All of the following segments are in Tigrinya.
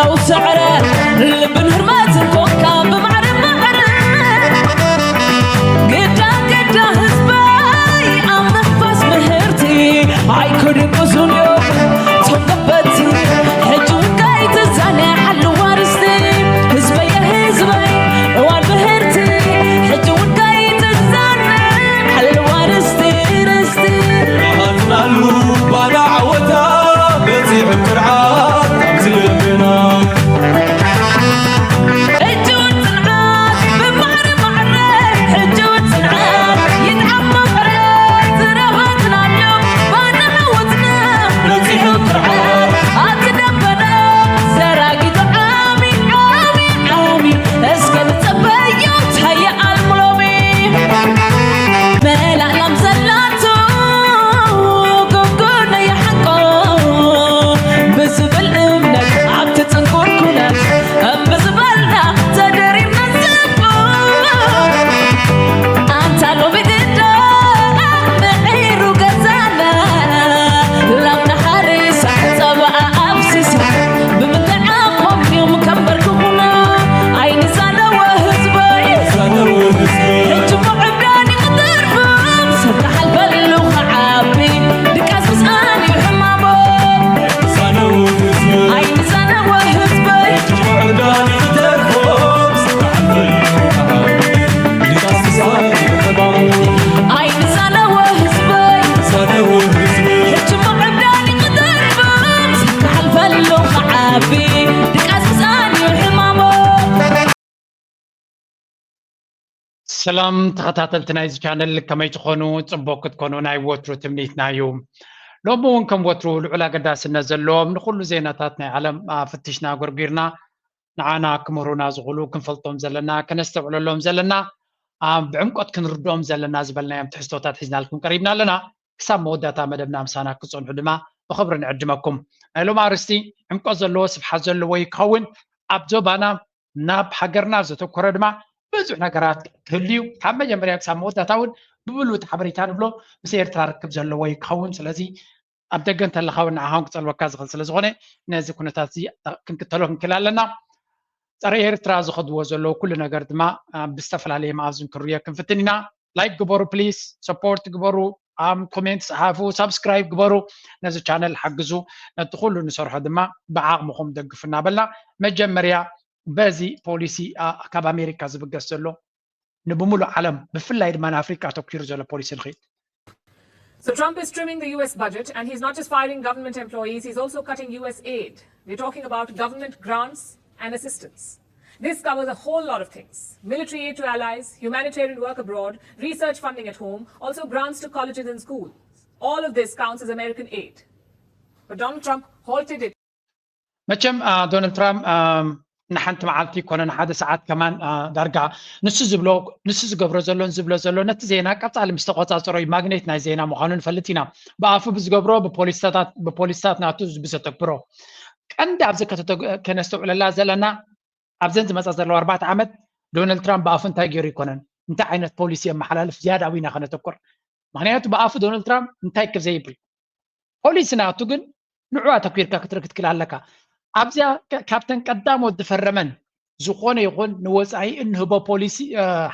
ኣው ሰዕረ ልብን ህርመትን ኮንካ ብማዕረ ማዕረ ግዳ ግዳ ህዝበይ ኣብ ምፍኳስ ምህርቲ ኣይክድቅሱን እዮም ቶም ገበቲ ሕጂ እውን ከይትዛነ ሓልዋ ርስቲ ህዝበየ ህዝበይ እዋን ምህርቲ ሕጂ እውን ከይትዛነ ሓልዋ ርስቲ ርስቲ ናሃትናሉ ባና ዓወታ በፂሑ ክርዓት ካብ ዝልብና ሕጂ እውን ጽንዓት ብማዕረ ማዕረ ሕጂ እውን ጽንዓት ይጥዓም መቐረ ዝረኸብናዮ ባና ዓወትና በፂሑ ክርዓት ኣብቲ ደበና ዘራጊቱ ዓሚ ዓሚ ዓሚ እስከ ንጸበዮ ታየ ኣልሙሎሚ መላእላም ዘላቶ ጎጎነ ይሓቆ ብዝብል እምነት ኣብቲ ጽንኩር ኩነት እምቢ ዝበልና ተደሪርና ንጽቡ ኣንታ ሎሚ ግዳ ምዒሩ ገዛና ላምና ሓሪሳ ጸባኣ ኣፍሲሳ ብምንታይ ዓቕሞም እዮም ከንበርክኹና ኣይንዛነወ ህዝበይ ሕጂ ምዕብዳን ይቕደርፎም ሰብ ክሓልፈሉ ክዓቢ ድቃስ ምስኣን እዩ ሕማሞም ኣይንዛነወ ህዝበይ ሰላም ተኸታተልቲ ናይዚ ቻነል ከመይ ትኾኑ? ፅቡቅ ክትኮኑ ናይ ወትሩ ትምኒትና እዩ። ሎሚ እውን ከም ወትሩ ልዑል ኣገዳስነት ዘለዎም ንኩሉ ዜናታት ናይ ዓለም ፍትሽና ጎርጒርና ንዓና ክምህሩና ዝኽእሉ ክንፈልጦም ዘለና ከነስተውዕለሎም ዘለና ብዕምቆት ክንርድኦም ዘለና ዝበልናዮም ትሕዝቶታት ሒዝናልኩም ቀሪብና ኣለና። ክሳብ መወዳእታ መደብና ምሳና ክትጸንሑ ድማ ብኽብሪ ንዕድመኩም። ናይ ሎም ኣርእስቲ ዕምቆት ዘለዎ ስፍሓት ዘለዎ እዩ ክኸውን። ኣብ ዞባና ናብ ሃገርና ዘተኮረ ድማ ብዙሕ ነገራት ክህሉ እዩ። ካብ መጀመርያ ክሳብ መወዳእታ እውን ብብሉጥ ሓበሬታ ንብሎ ምስ ኤርትራ ርክብ ዘለዎ እዩ ክኸውን። ስለዚ ኣብ ደገ እንተለኻ እውን ንዓኻ እውን ክጸልወካ ዝኽእል ስለ ዝኾነ ነዚ ኩነታት እዚ ክንክተሎ ክንክእል ኣለና። ጸረ ኤርትራ ዝኸድዎ ዘለዉ ኩሉ ነገር ድማ ብዝተፈላለየ መኣዝን ክንሪኦ ክንፍትን ኢና። ላይክ ግበሩ ፕሊስ፣ ሰፖርት ግበሩ፣ ኣም ኮሜንት ጸሓፉ፣ ሳብስክራይብ ግበሩ፣ ነዚ ቻነል ሓግዙ፣ ነቲ ኩሉ ንሰርሖ ድማ ብዓቕምኹም ደግፉ እናበልና መጀመርያ በዚ ፖሊሲ ካብ ኣሜሪካ ዝብገስ ዘሎ ንብምሉእ ዓለም ብፍላይ ድማ ንኣፍሪቃ ኣተኲሩ ዘሎ ፖሊሲ ንኽድ። So Trump is trimming the U S budget, and he's not just firing government employees, he's also cutting U S aid. We're talking about government grants and assistance. This covers a whole lot of things military aid to allies, humanitarian work abroad, research funding at home, also grants to colleges and schools. All of this counts as American aid. But Donald Trump halted it. መቸም ዶናልድ ትራምፕ ንሓንቲ መዓልቲ ኮነ ንሓደ ሰዓት ከማን ዳርጋ ንሱ ዝብሎ ንሱ ዝገብሮ ዘሎን ዝብሎ ዘሎ ነቲ ዜና ቀጻሊ ምስ ተቆጻጸሮ እዩ ማግኔት ናይ ዜና ምዃኑ ንፈልጥ ኢና። ብኣፉ ብዝገብሮ ብፖሊስታት ናቱ ብዘተግብሮ ቀንዲ ኣብዚ ከነስተውዕለላ ዘለና ኣብዘን ዝመጻ ዘለዋ ኣርባዕተ ዓመት ዶናልድ ትራምፕ ብኣፉ እንታይ ገይሩ ይኮነን እንታይ ዓይነት ፖሊሲ የመሓላልፍ ዝያዳ ኣዊና ከነተኩር ምክንያቱ ብኣፉ ዶናልድ ትራምፕ እንታይ ክብ ዘይብል ፖሊሲ ናቱ ግን ንዑ ኣተኲርካ ክትርኢ ክትክእል ኣለካ። ኣብዚኣ ካብተን ቀዳሞት ዝፈረመን ዝኾነ ይኹን ንወፃኢ እንህቦ ፖሊሲ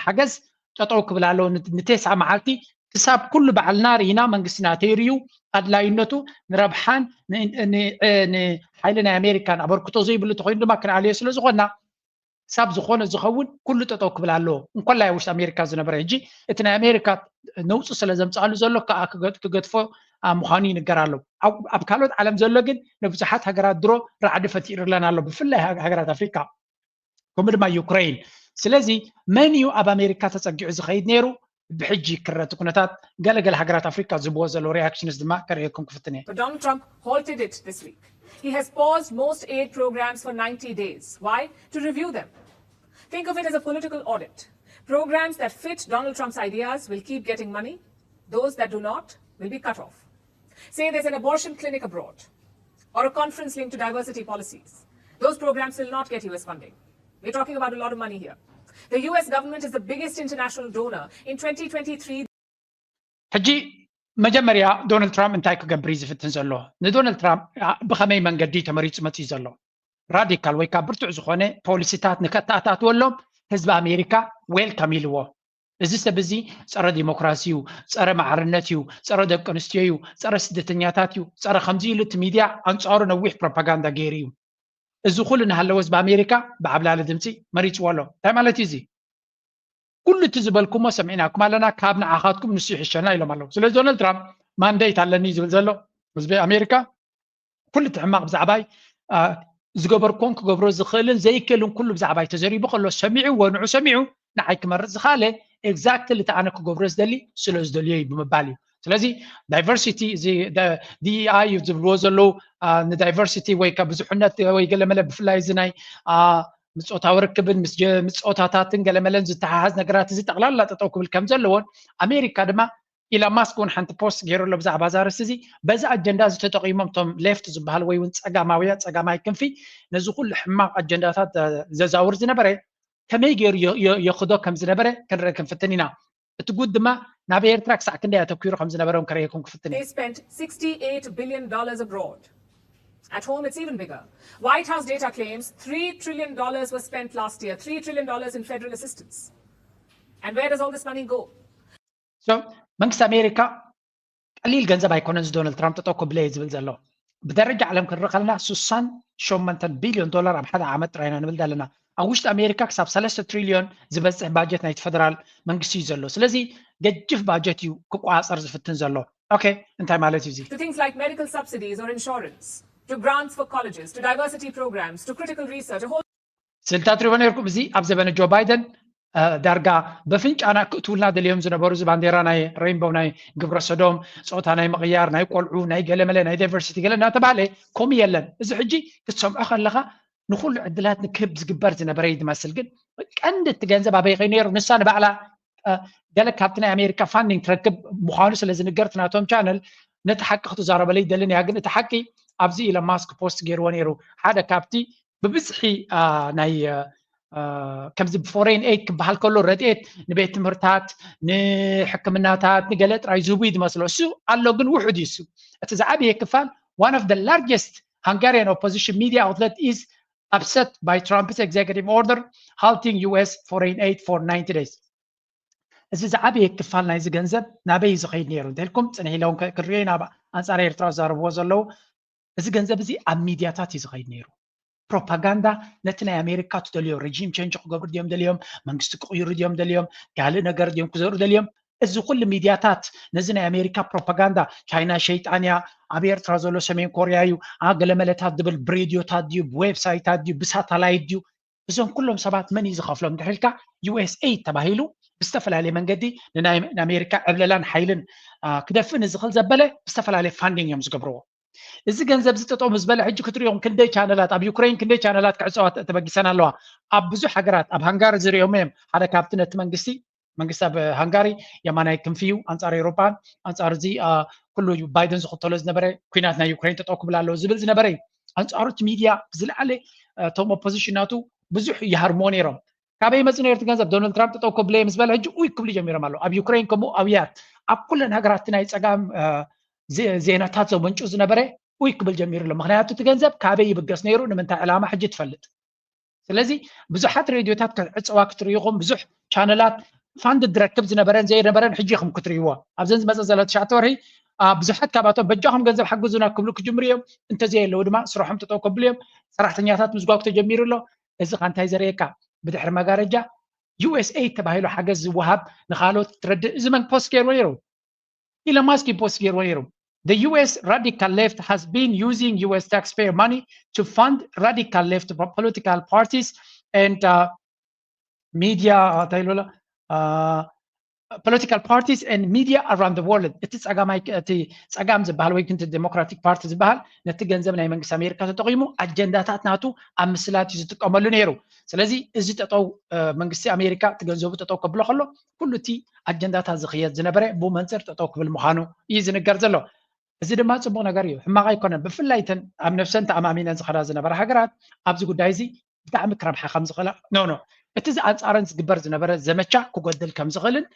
ሓገዝ ጠጠው ክብል ኣለዎ። ንቴስዓ መዓልቲ ክሳብ ኩሉ ባዕልና ርኢና መንግስትና ተይርዩ ኣድላይነቱ ንረብሓን ንሓይሊ ናይ ኣሜሪካን ኣበርክቶ ዘይብሉ ተኮይኑ ድማ ክንኣልዮ ስለ ዝኾንና ክሳብ ዝኾነ ዝኸውን ኩሉ ጠጠው ክብል ኣለዎ። እንኮላይ ውሽጢ ኣሜሪካ ዝነበረ ሕጂ እቲ ናይ ኣሜሪካ ነውፂ ስለ ዘምፅኣሉ ዘሎ ከዓ ክገድፎ ምዃኑ ይንገር ኣሎ። ኣብ ካልኦት ዓለም ዘሎ ግን ንብዙሓት ሃገራት ድሮ ራዕዲ ፈጢሩለን ኣሎ፣ ብፍላይ ሃገራት ኣፍሪካ ከምኡ ድማ ዩክሬን። ስለዚ መን እዩ ኣብ ኣሜሪካ ተፀጊዑ ዝኸይድ ነይሩ? ብሕጂ ክረቲ ኩነታት ገለገለ ሃገራት ኣፍሪካ ዝብዎ ዘለዉ ሪያክሽንስ ድማ ከርእየኩም ክፍትን እየ። But Donald Trump halted it this week. He has paused most aid programs for ninety days. Why? To review them. Think of it as a political audit. Programs that fit Donald Trump's ideas will keep getting money. Those that do not will be cut off. Say there's an abortion clinic abroad or a conference linked to diversity policies. Those programs will not get U S funding. We're talking about a lot of money here. The U S government is the biggest international donor. In twenty twenty-three, ሕጂ መጀመርያ ዶናልድ ትራምፕ እንታይ ክገብር እዩ ዝፍትን ዘሎ? ንዶናልድ ትራምፕ ብኸመይ መንገዲ ተመሪፁ መፅኡ ዘሎ? ራዲካል ወይ ከዓ ብርቱዕ ዝኾነ ፖሊሲታት ንከተኣታትወሎም ህዝቢ ኣሜሪካ ዌልካም ኢልዎ። እዚ ሰብ እዚ ጸረ ዲሞክራሲ እዩ፣ ጸረ ማዕርነት እዩ፣ ጸረ ደቂ ኣንስትዮ እዩ፣ ጸረ ስደተኛታት እዩ፣ ጸረ ከምዚ ኢሉ እቲ ሚድያ ኣንጻሩ ነዊሕ ፕሮፓጋንዳ ገይሩ እዩ። እዚ ኩሉ እናሃለወ ህዝቢ ኣሜሪካ ብዓብላሊ ድምፂ መሪፅዎ ኣሎ። እንታይ ማለት እዩ እዚ? ኩሉ እቲ ዝበልኩሞ ሰሚዕናኩም ኣለና፣ ካብ ንዓኻትኩም ንሱ ይሕሸና ኢሎም ኣለዉ። ስለዚ ዶናልድ ትራምፕ ማንዴት ኣለኒ ዝብል ዘሎ ህዝቢ ኣሜሪካ ኩሉ እቲ ሕማቕ ብዛዕባይ ዝገበርኩን ክገብሮ ዝኽእልን ዘይክእልን ኩሉ ብዛዕባይ ተዘሪቡ ከሎ ሰሚዑ፣ ወንዑ ሰሚዑ ንዓይ ክመርፅ ዝኽኣለ ኤግዛክትሊ እቲ ኣነ ክገብሮ ዝደሊ ስለ ዝደልዮ እዩ ብምባል እዩ። ስለዚ ዳይቨርሲቲ እዚ ዲኢኣይ እዩ ዝብልዎ ዘለዉ ንዳይቨርሲቲ ወይ ብዙሕነት ወይ ገለመለ ብፍላይ እዚ ናይ ምስ ፆታዊ ርክብን ምስ ፆታታትን ገለመለን ዝተሓሓዝ ነገራት እዚ ጠቕላላ ጠጠው ክብል ከም ዘለዎን ኣሜሪካ ድማ ኢላን ማስክ እውን ሓንቲ ፖስት ገይሩ ኣሎ ብዛዕባ እዛ ርእሲ እዚ። በዚ ኣጀንዳ እዚ ተጠቒሞም እቶም ሌፍት ዝበሃል ወይ እውን ፀጋማውያ ፀጋማይ ክንፊ ነዚ ኩሉ ሕማቕ ኣጀንዳታት ዘዛውር ዝነበረ ከመይ ገይሩ የኽዶ ከም ዝነበረ ክንርኢ ክንፍትን ኢና። እቲ ጉድ ድማ ናብ ኤርትራ ክሳዕ ክንደይ ኣተኪሩ ከም ዝነበረ እውን ከርእየኩም ክፍትን እየ። They spent sixty-eight billion dollars abroad. At home, it's even bigger. White House data claims three trillion dollars was spent last year, three trillion dollars in federal assistance. And where does all this money go? So መንግስቲ ኣሜሪካ ቀሊል ገንዘብ ኣይኮነን እዚ ዶናልድ ትራምፕ ጠጠው ክብለ ዝብል ዘሎ። ብደረጃ ዓለም ክንርኢ ከለና ስሳን ሸሞንተን ቢልዮን ዶላር ኣብ ሓደ ዓመት ጥራይ ኢና ንብል ዘለና። ኣብ ውሽጢ ኣሜሪካ ክሳብ ሰለስተ ትሪልዮን ዝበፅሕ ባጀት ናይቲ ፈደራል መንግስቲ እዩ ዘሎ። ስለዚ ገጅፍ ባጀት እዩ ክቆፃፀር ዝፍትን ዘሎ። ኦኬ፣ እንታይ ማለት እዩ እዚ? To things like medical subsidies or insurance, to grants for colleges, to diversity programs, to critical research, a whole ስልታት ሪቦ ነርኩም። እዚ ኣብ ዘበነ ጆ ባይደን ዳርጋ በፍንጫና ክእትውልና ደልዮም ዝነበሩ እዚ ባንዴራ ናይ ሬንቦው ናይ ግብረ ሰዶም ፆታ ናይ ምቕያር ናይ ቆልዑ ናይ ገለመለ ናይ ዳይቨርሲቲ ገለ እናተባሃለ ከምኡ የለን። እዚ ሕጂ ክትሰምዖ ከለኻ ንኩሉ ዕድላት ንክህብ ዝግበር ዝነበረ እዩ ዝመስል። ግን ቀንዲ እቲ ገንዘብ ኣበይ ከይኑ ነይሩ? ንሳ ንባዕላ ገለ ካብቲ ናይ ኣሜሪካ ፋንዲንግ ትረክብ ምዃኑ ስለ ዝንገር እቲ ናቶም ቻነል ነቲ ሓቂ ክትዛረበለይ ይደልን እያ። ግን እቲ ሓቂ ኣብዚ ኢሎን ማስክ ፖስት ገይርዎ ነይሩ። ሓደ ካብቲ ብብዝሒ ናይ ከምዚ ብፎሬን ኤድ ክበሃል ከሎ ረድኤት ንቤት ትምህርታት ንሕክምናታት ንገለ ጥራይ ዝህቡ እዩ ዝመስሎ። እሱ ኣሎ ግን ውሑድ እዩ። እሱ እቲ ዝዓበየ ክፋል one of the largest Hungarian opposition media outlet is upset by Trump's executive order halting U S foreign aid for ninety days. እዚ ዝዓበየ ክፋል ናይዚ ገንዘብ ናበይ እዩ ዝኸይድ ነይሩ እንተልኩም ፅንሕ ኢለ እውን ክርእዮ ኢና። ኣንፃር ኤርትራ ዝዛረብዎ ዘለዉ እዚ ገንዘብ እዚ ኣብ ሚድያታት እዩ ዝኸይድ ነይሩ። ፕሮፓጋንዳ ነቲ ናይ ኣሜሪካ ትደልዮ ረጂም ቸንጅ ክገብሩ ድዮም ደልዮም፣ መንግስቲ ክቕይሩ ድዮም ደልዮም፣ ካልእ ነገር ድዮም ክዘርኡ ደልዮም። እዚ ኩሉ ሚድያታት ነዚ ናይ ኣሜሪካ ፕሮፓጋንዳ ቻይና ሸይጣን እያ፣ ኣብ ኤርትራ ዘሎ ሰሜን ኮርያ እዩ፣ ገለመለታት ዝብል ብሬድዮታት ድዩ ብዌብሳይታት ድዩ ብሳታላይት ድዩ እዞም ኩሎም ሰባት መን እዩ ዝኸፍሎም ድሕልካ ዩ ኤስ ኤይድ ተባሂሉ ብዝተፈላለየ መንገዲ ንናይ ኣሜሪካ ዕብለላን ሓይልን ክደፍእ ንዝኽእል ዘበለ ብዝተፈላለየ ፋንዲንግ እዮም ዝገብርዎ። እዚ ገንዘብ እዚ ጠጠው ምስ በለ ሕጂ ክትሪኦም ክንደይ ቻነላት ኣብ ዩክሬን ክንደይ ቻነላት ክዕፀዋ ተበጊሰን ኣለዋ። ኣብ ብዙሕ ሃገራት ኣብ ሃንጋሪ ዝሪኦም እዮም ሓደ ካብቲ ነቲ መንግስቲ መንግስቲ ኣብ ሃንጋሪ የማናይ ክንፊ እዩ ኣንፃር ኤውሮጳን ኣንፃር እዚ ኩሉ ባይደን ዝኽተሎ ዝነበረ ኩናት ናይ ዩክሬን ጠጠው ክብል ኣለዎ ዝብል ዝነበረ እዩ። ኣንፃሩ እቲ ሚድያ ብዝለዓለ እቶም ኦፖዚሽን ናቱ ብዙሕ ይሃርምዎ ነይሮም። ካበይ መፅእ ነይሩ እቲ ገንዘብ? ዶናልድ ትራምፕ ጠጠው ከብለየ ምስ በለ ሕጂ ኡይ ክብሉ ጀሚሮም ኣለዉ። ኣብ ዩክሬን ከምኡ ኣብያት ኣብ ኩለን ሃገራት ናይ ፀጋም ዜናታት ዘመንጩ ዝነበረ ኡይ ክብል ጀሚሩ ኣሎ። ምክንያቱ እቲ ገንዘብ ካበይ ይብገስ ነይሩ ንምንታይ ዕላማ ሕጂ ትፈልጥ። ስለዚ ብዙሓት ሬድዮታት ክዕፀዋ ክትርእይኹም ብዙሕ ቻነላት ፋንድ ዝረክብ ዝነበረን ዘይነበረን ሕጂ ኢኹም ክትርእይዎ። ኣብዘን ዝመፀ ዘሎ ትሽዓተ ወርሒ ብዙሓት ካብኣቶም በጃኹም ገንዘብ ሓግዙና ክብሉ ክጅምሩ እዮም። እንተዘየለዉ ድማ ስራሖም ጠጠው ከብሉ እዮም። ሰራሕተኛታት ምዝጓግ ተጀሚሩ ኣሎ። እዚ ከ እንታይ ዘርእየካ? ብድሕሪ መጋረጃ ዩ ኤስ ኤይድ ተባሂሉ ሓገዝ ዝወሃብ ንካልኦት ትረድእ እዚ መን ፖስት ገይርዎ ነይሩ? ኢሎን ማስክ እዩ ፖስት ገይርዎ ነይሩ። The U S radical left has been using U S taxpayer money to fund radical left political parties and uh, media እንታይ ይብሎ political parties and media around the world። እቲ ፀጋማይ እቲ ፀጋም ዝበሃል ወይ ክንቲ ዴሞክራቲክ ፓርቲ ዝበሃል ነቲ ገንዘብ ናይ መንግስቲ ኣሜሪካ ተጠቂሙ ኣጀንዳታት ናቱ ኣብ ምስላት እዩ ዝጥቀመሉ ነይሩ። ስለዚ እዚ ጠጠው መንግስቲ ኣሜሪካ እቲ ገንዘቡ ጠጠው ከብሎ ከሎ ኩሉ እቲ ኣጀንዳታት ዝኽየድ ዝነበረ ብኡ መንፅር ጠጠው ክብል ምዃኑ እዩ ዝንገር ዘሎ። እዚ ድማ ፅቡቕ ነገር እዩ፣ ሕማቕ ኣይኮነን። ብፍላይ እተን ኣብ ነብሰን ተኣማሚነን ዝኸዳ ዝነበራ ሃገራት ኣብዚ ጉዳይ እዚ ብጣዕሚ ክረብሓ ከም ዝኽእላ ኖ ኖ እቲ ኣንፃረን ዝግበር ዝነበረ ዘመቻ ክጎድል ከም ዝኽእልን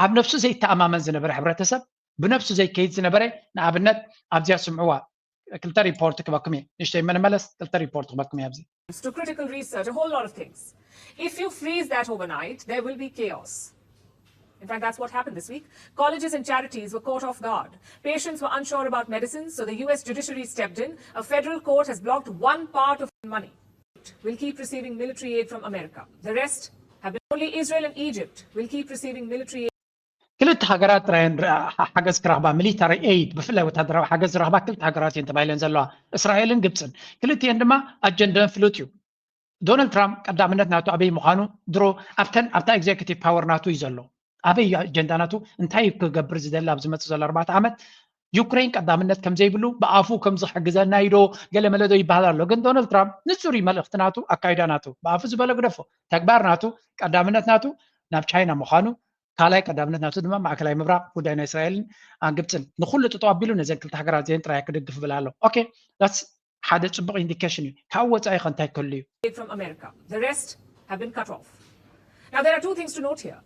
ኣብ ነብሱ ዘይተኣማመን ዝነበረ ሕብረተሰብ ብነብሱ ዘይከይድ ዝነበረ ንኣብነት ኣብዚኣ ስምዕዋ ክልተ ሪፖርት ክበኩም እየ። ንእሽተይ መለመለስ ክልተ ሪፖርት ክበኩም እየ ኣብዚ። To critical research, a whole lot of things. If you freeze that overnight, there will be chaos. In fact, that's what happened this week. Colleges and charities were caught off guard. Patients were unsure about medicines, so the U S judiciary stepped in. A federal court has blocked one part of money. Will keep receiving military aid from America. The rest have been only Israel and Egypt will keep receiving military aid. ክልተ ሃገራት ጥራየን ሓገዝ ክረኽባ፣ ሚሊታሪ ኤይድ ብፍላይ ወታደራዊ ሓገዝ ዝረኽባ ክልተ ሃገራት እየን ተባሂለን ዘለዋ፣ እስራኤልን ግብፅን። ክልቲኤን ድማ ኣጀንደን ፍሉጥ እዩ። ዶናልድ ትራምፕ ቀዳምነት ናቱ ኣበይ ምዃኑ ድሮ ኣብተን ኣብታ ኤግዜኪቲቭ ፓወር ናቱ እዩ ዘሎ። ኣበይ እዩ ኣጀንዳ ናቱ? እንታይ እዩ ክገብር ዝደሊ ኣብ ዝመፅእ ዘሎ ኣርባዕተ ዓመት? ዩክሬን ቀዳምነት ከም ዘይብሉ ብኣፉ ከም ዝሕግዘና እዩ ዶ ገለ መለ ዶ ይበሃል ኣሎ። ግን ዶናልድ ትራምፕ ንጹር እዩ መልእኽቲ ናቱ፣ ኣካይዳ ናቱ። ብኣፉ ዝበሎ ግደፎ። ተግባር ናቱ ቀዳምነት ናቱ ናብ ቻይና ምዃኑ፣ ካልኣይ ቀዳምነት ናቱ ድማ ማእከላይ ምብራቕ፣ ጉዳይ ናይ እስራኤልን ግብፅን። ንኹሉ ጠጠው ኣቢሉ ነዘን ክልተ ሃገራት እዚአን ጥራይ ክድግፍ ይብል ኣሎ። ኦኬ፣ that's ሓደ ጽቡቕ ኢንዲኬሽን እዩ። ካብ ወጻኢ ከ እንታይ ክህሉ እዩ? Aid from America. The rest have been cut off. Now, there are two things to note here.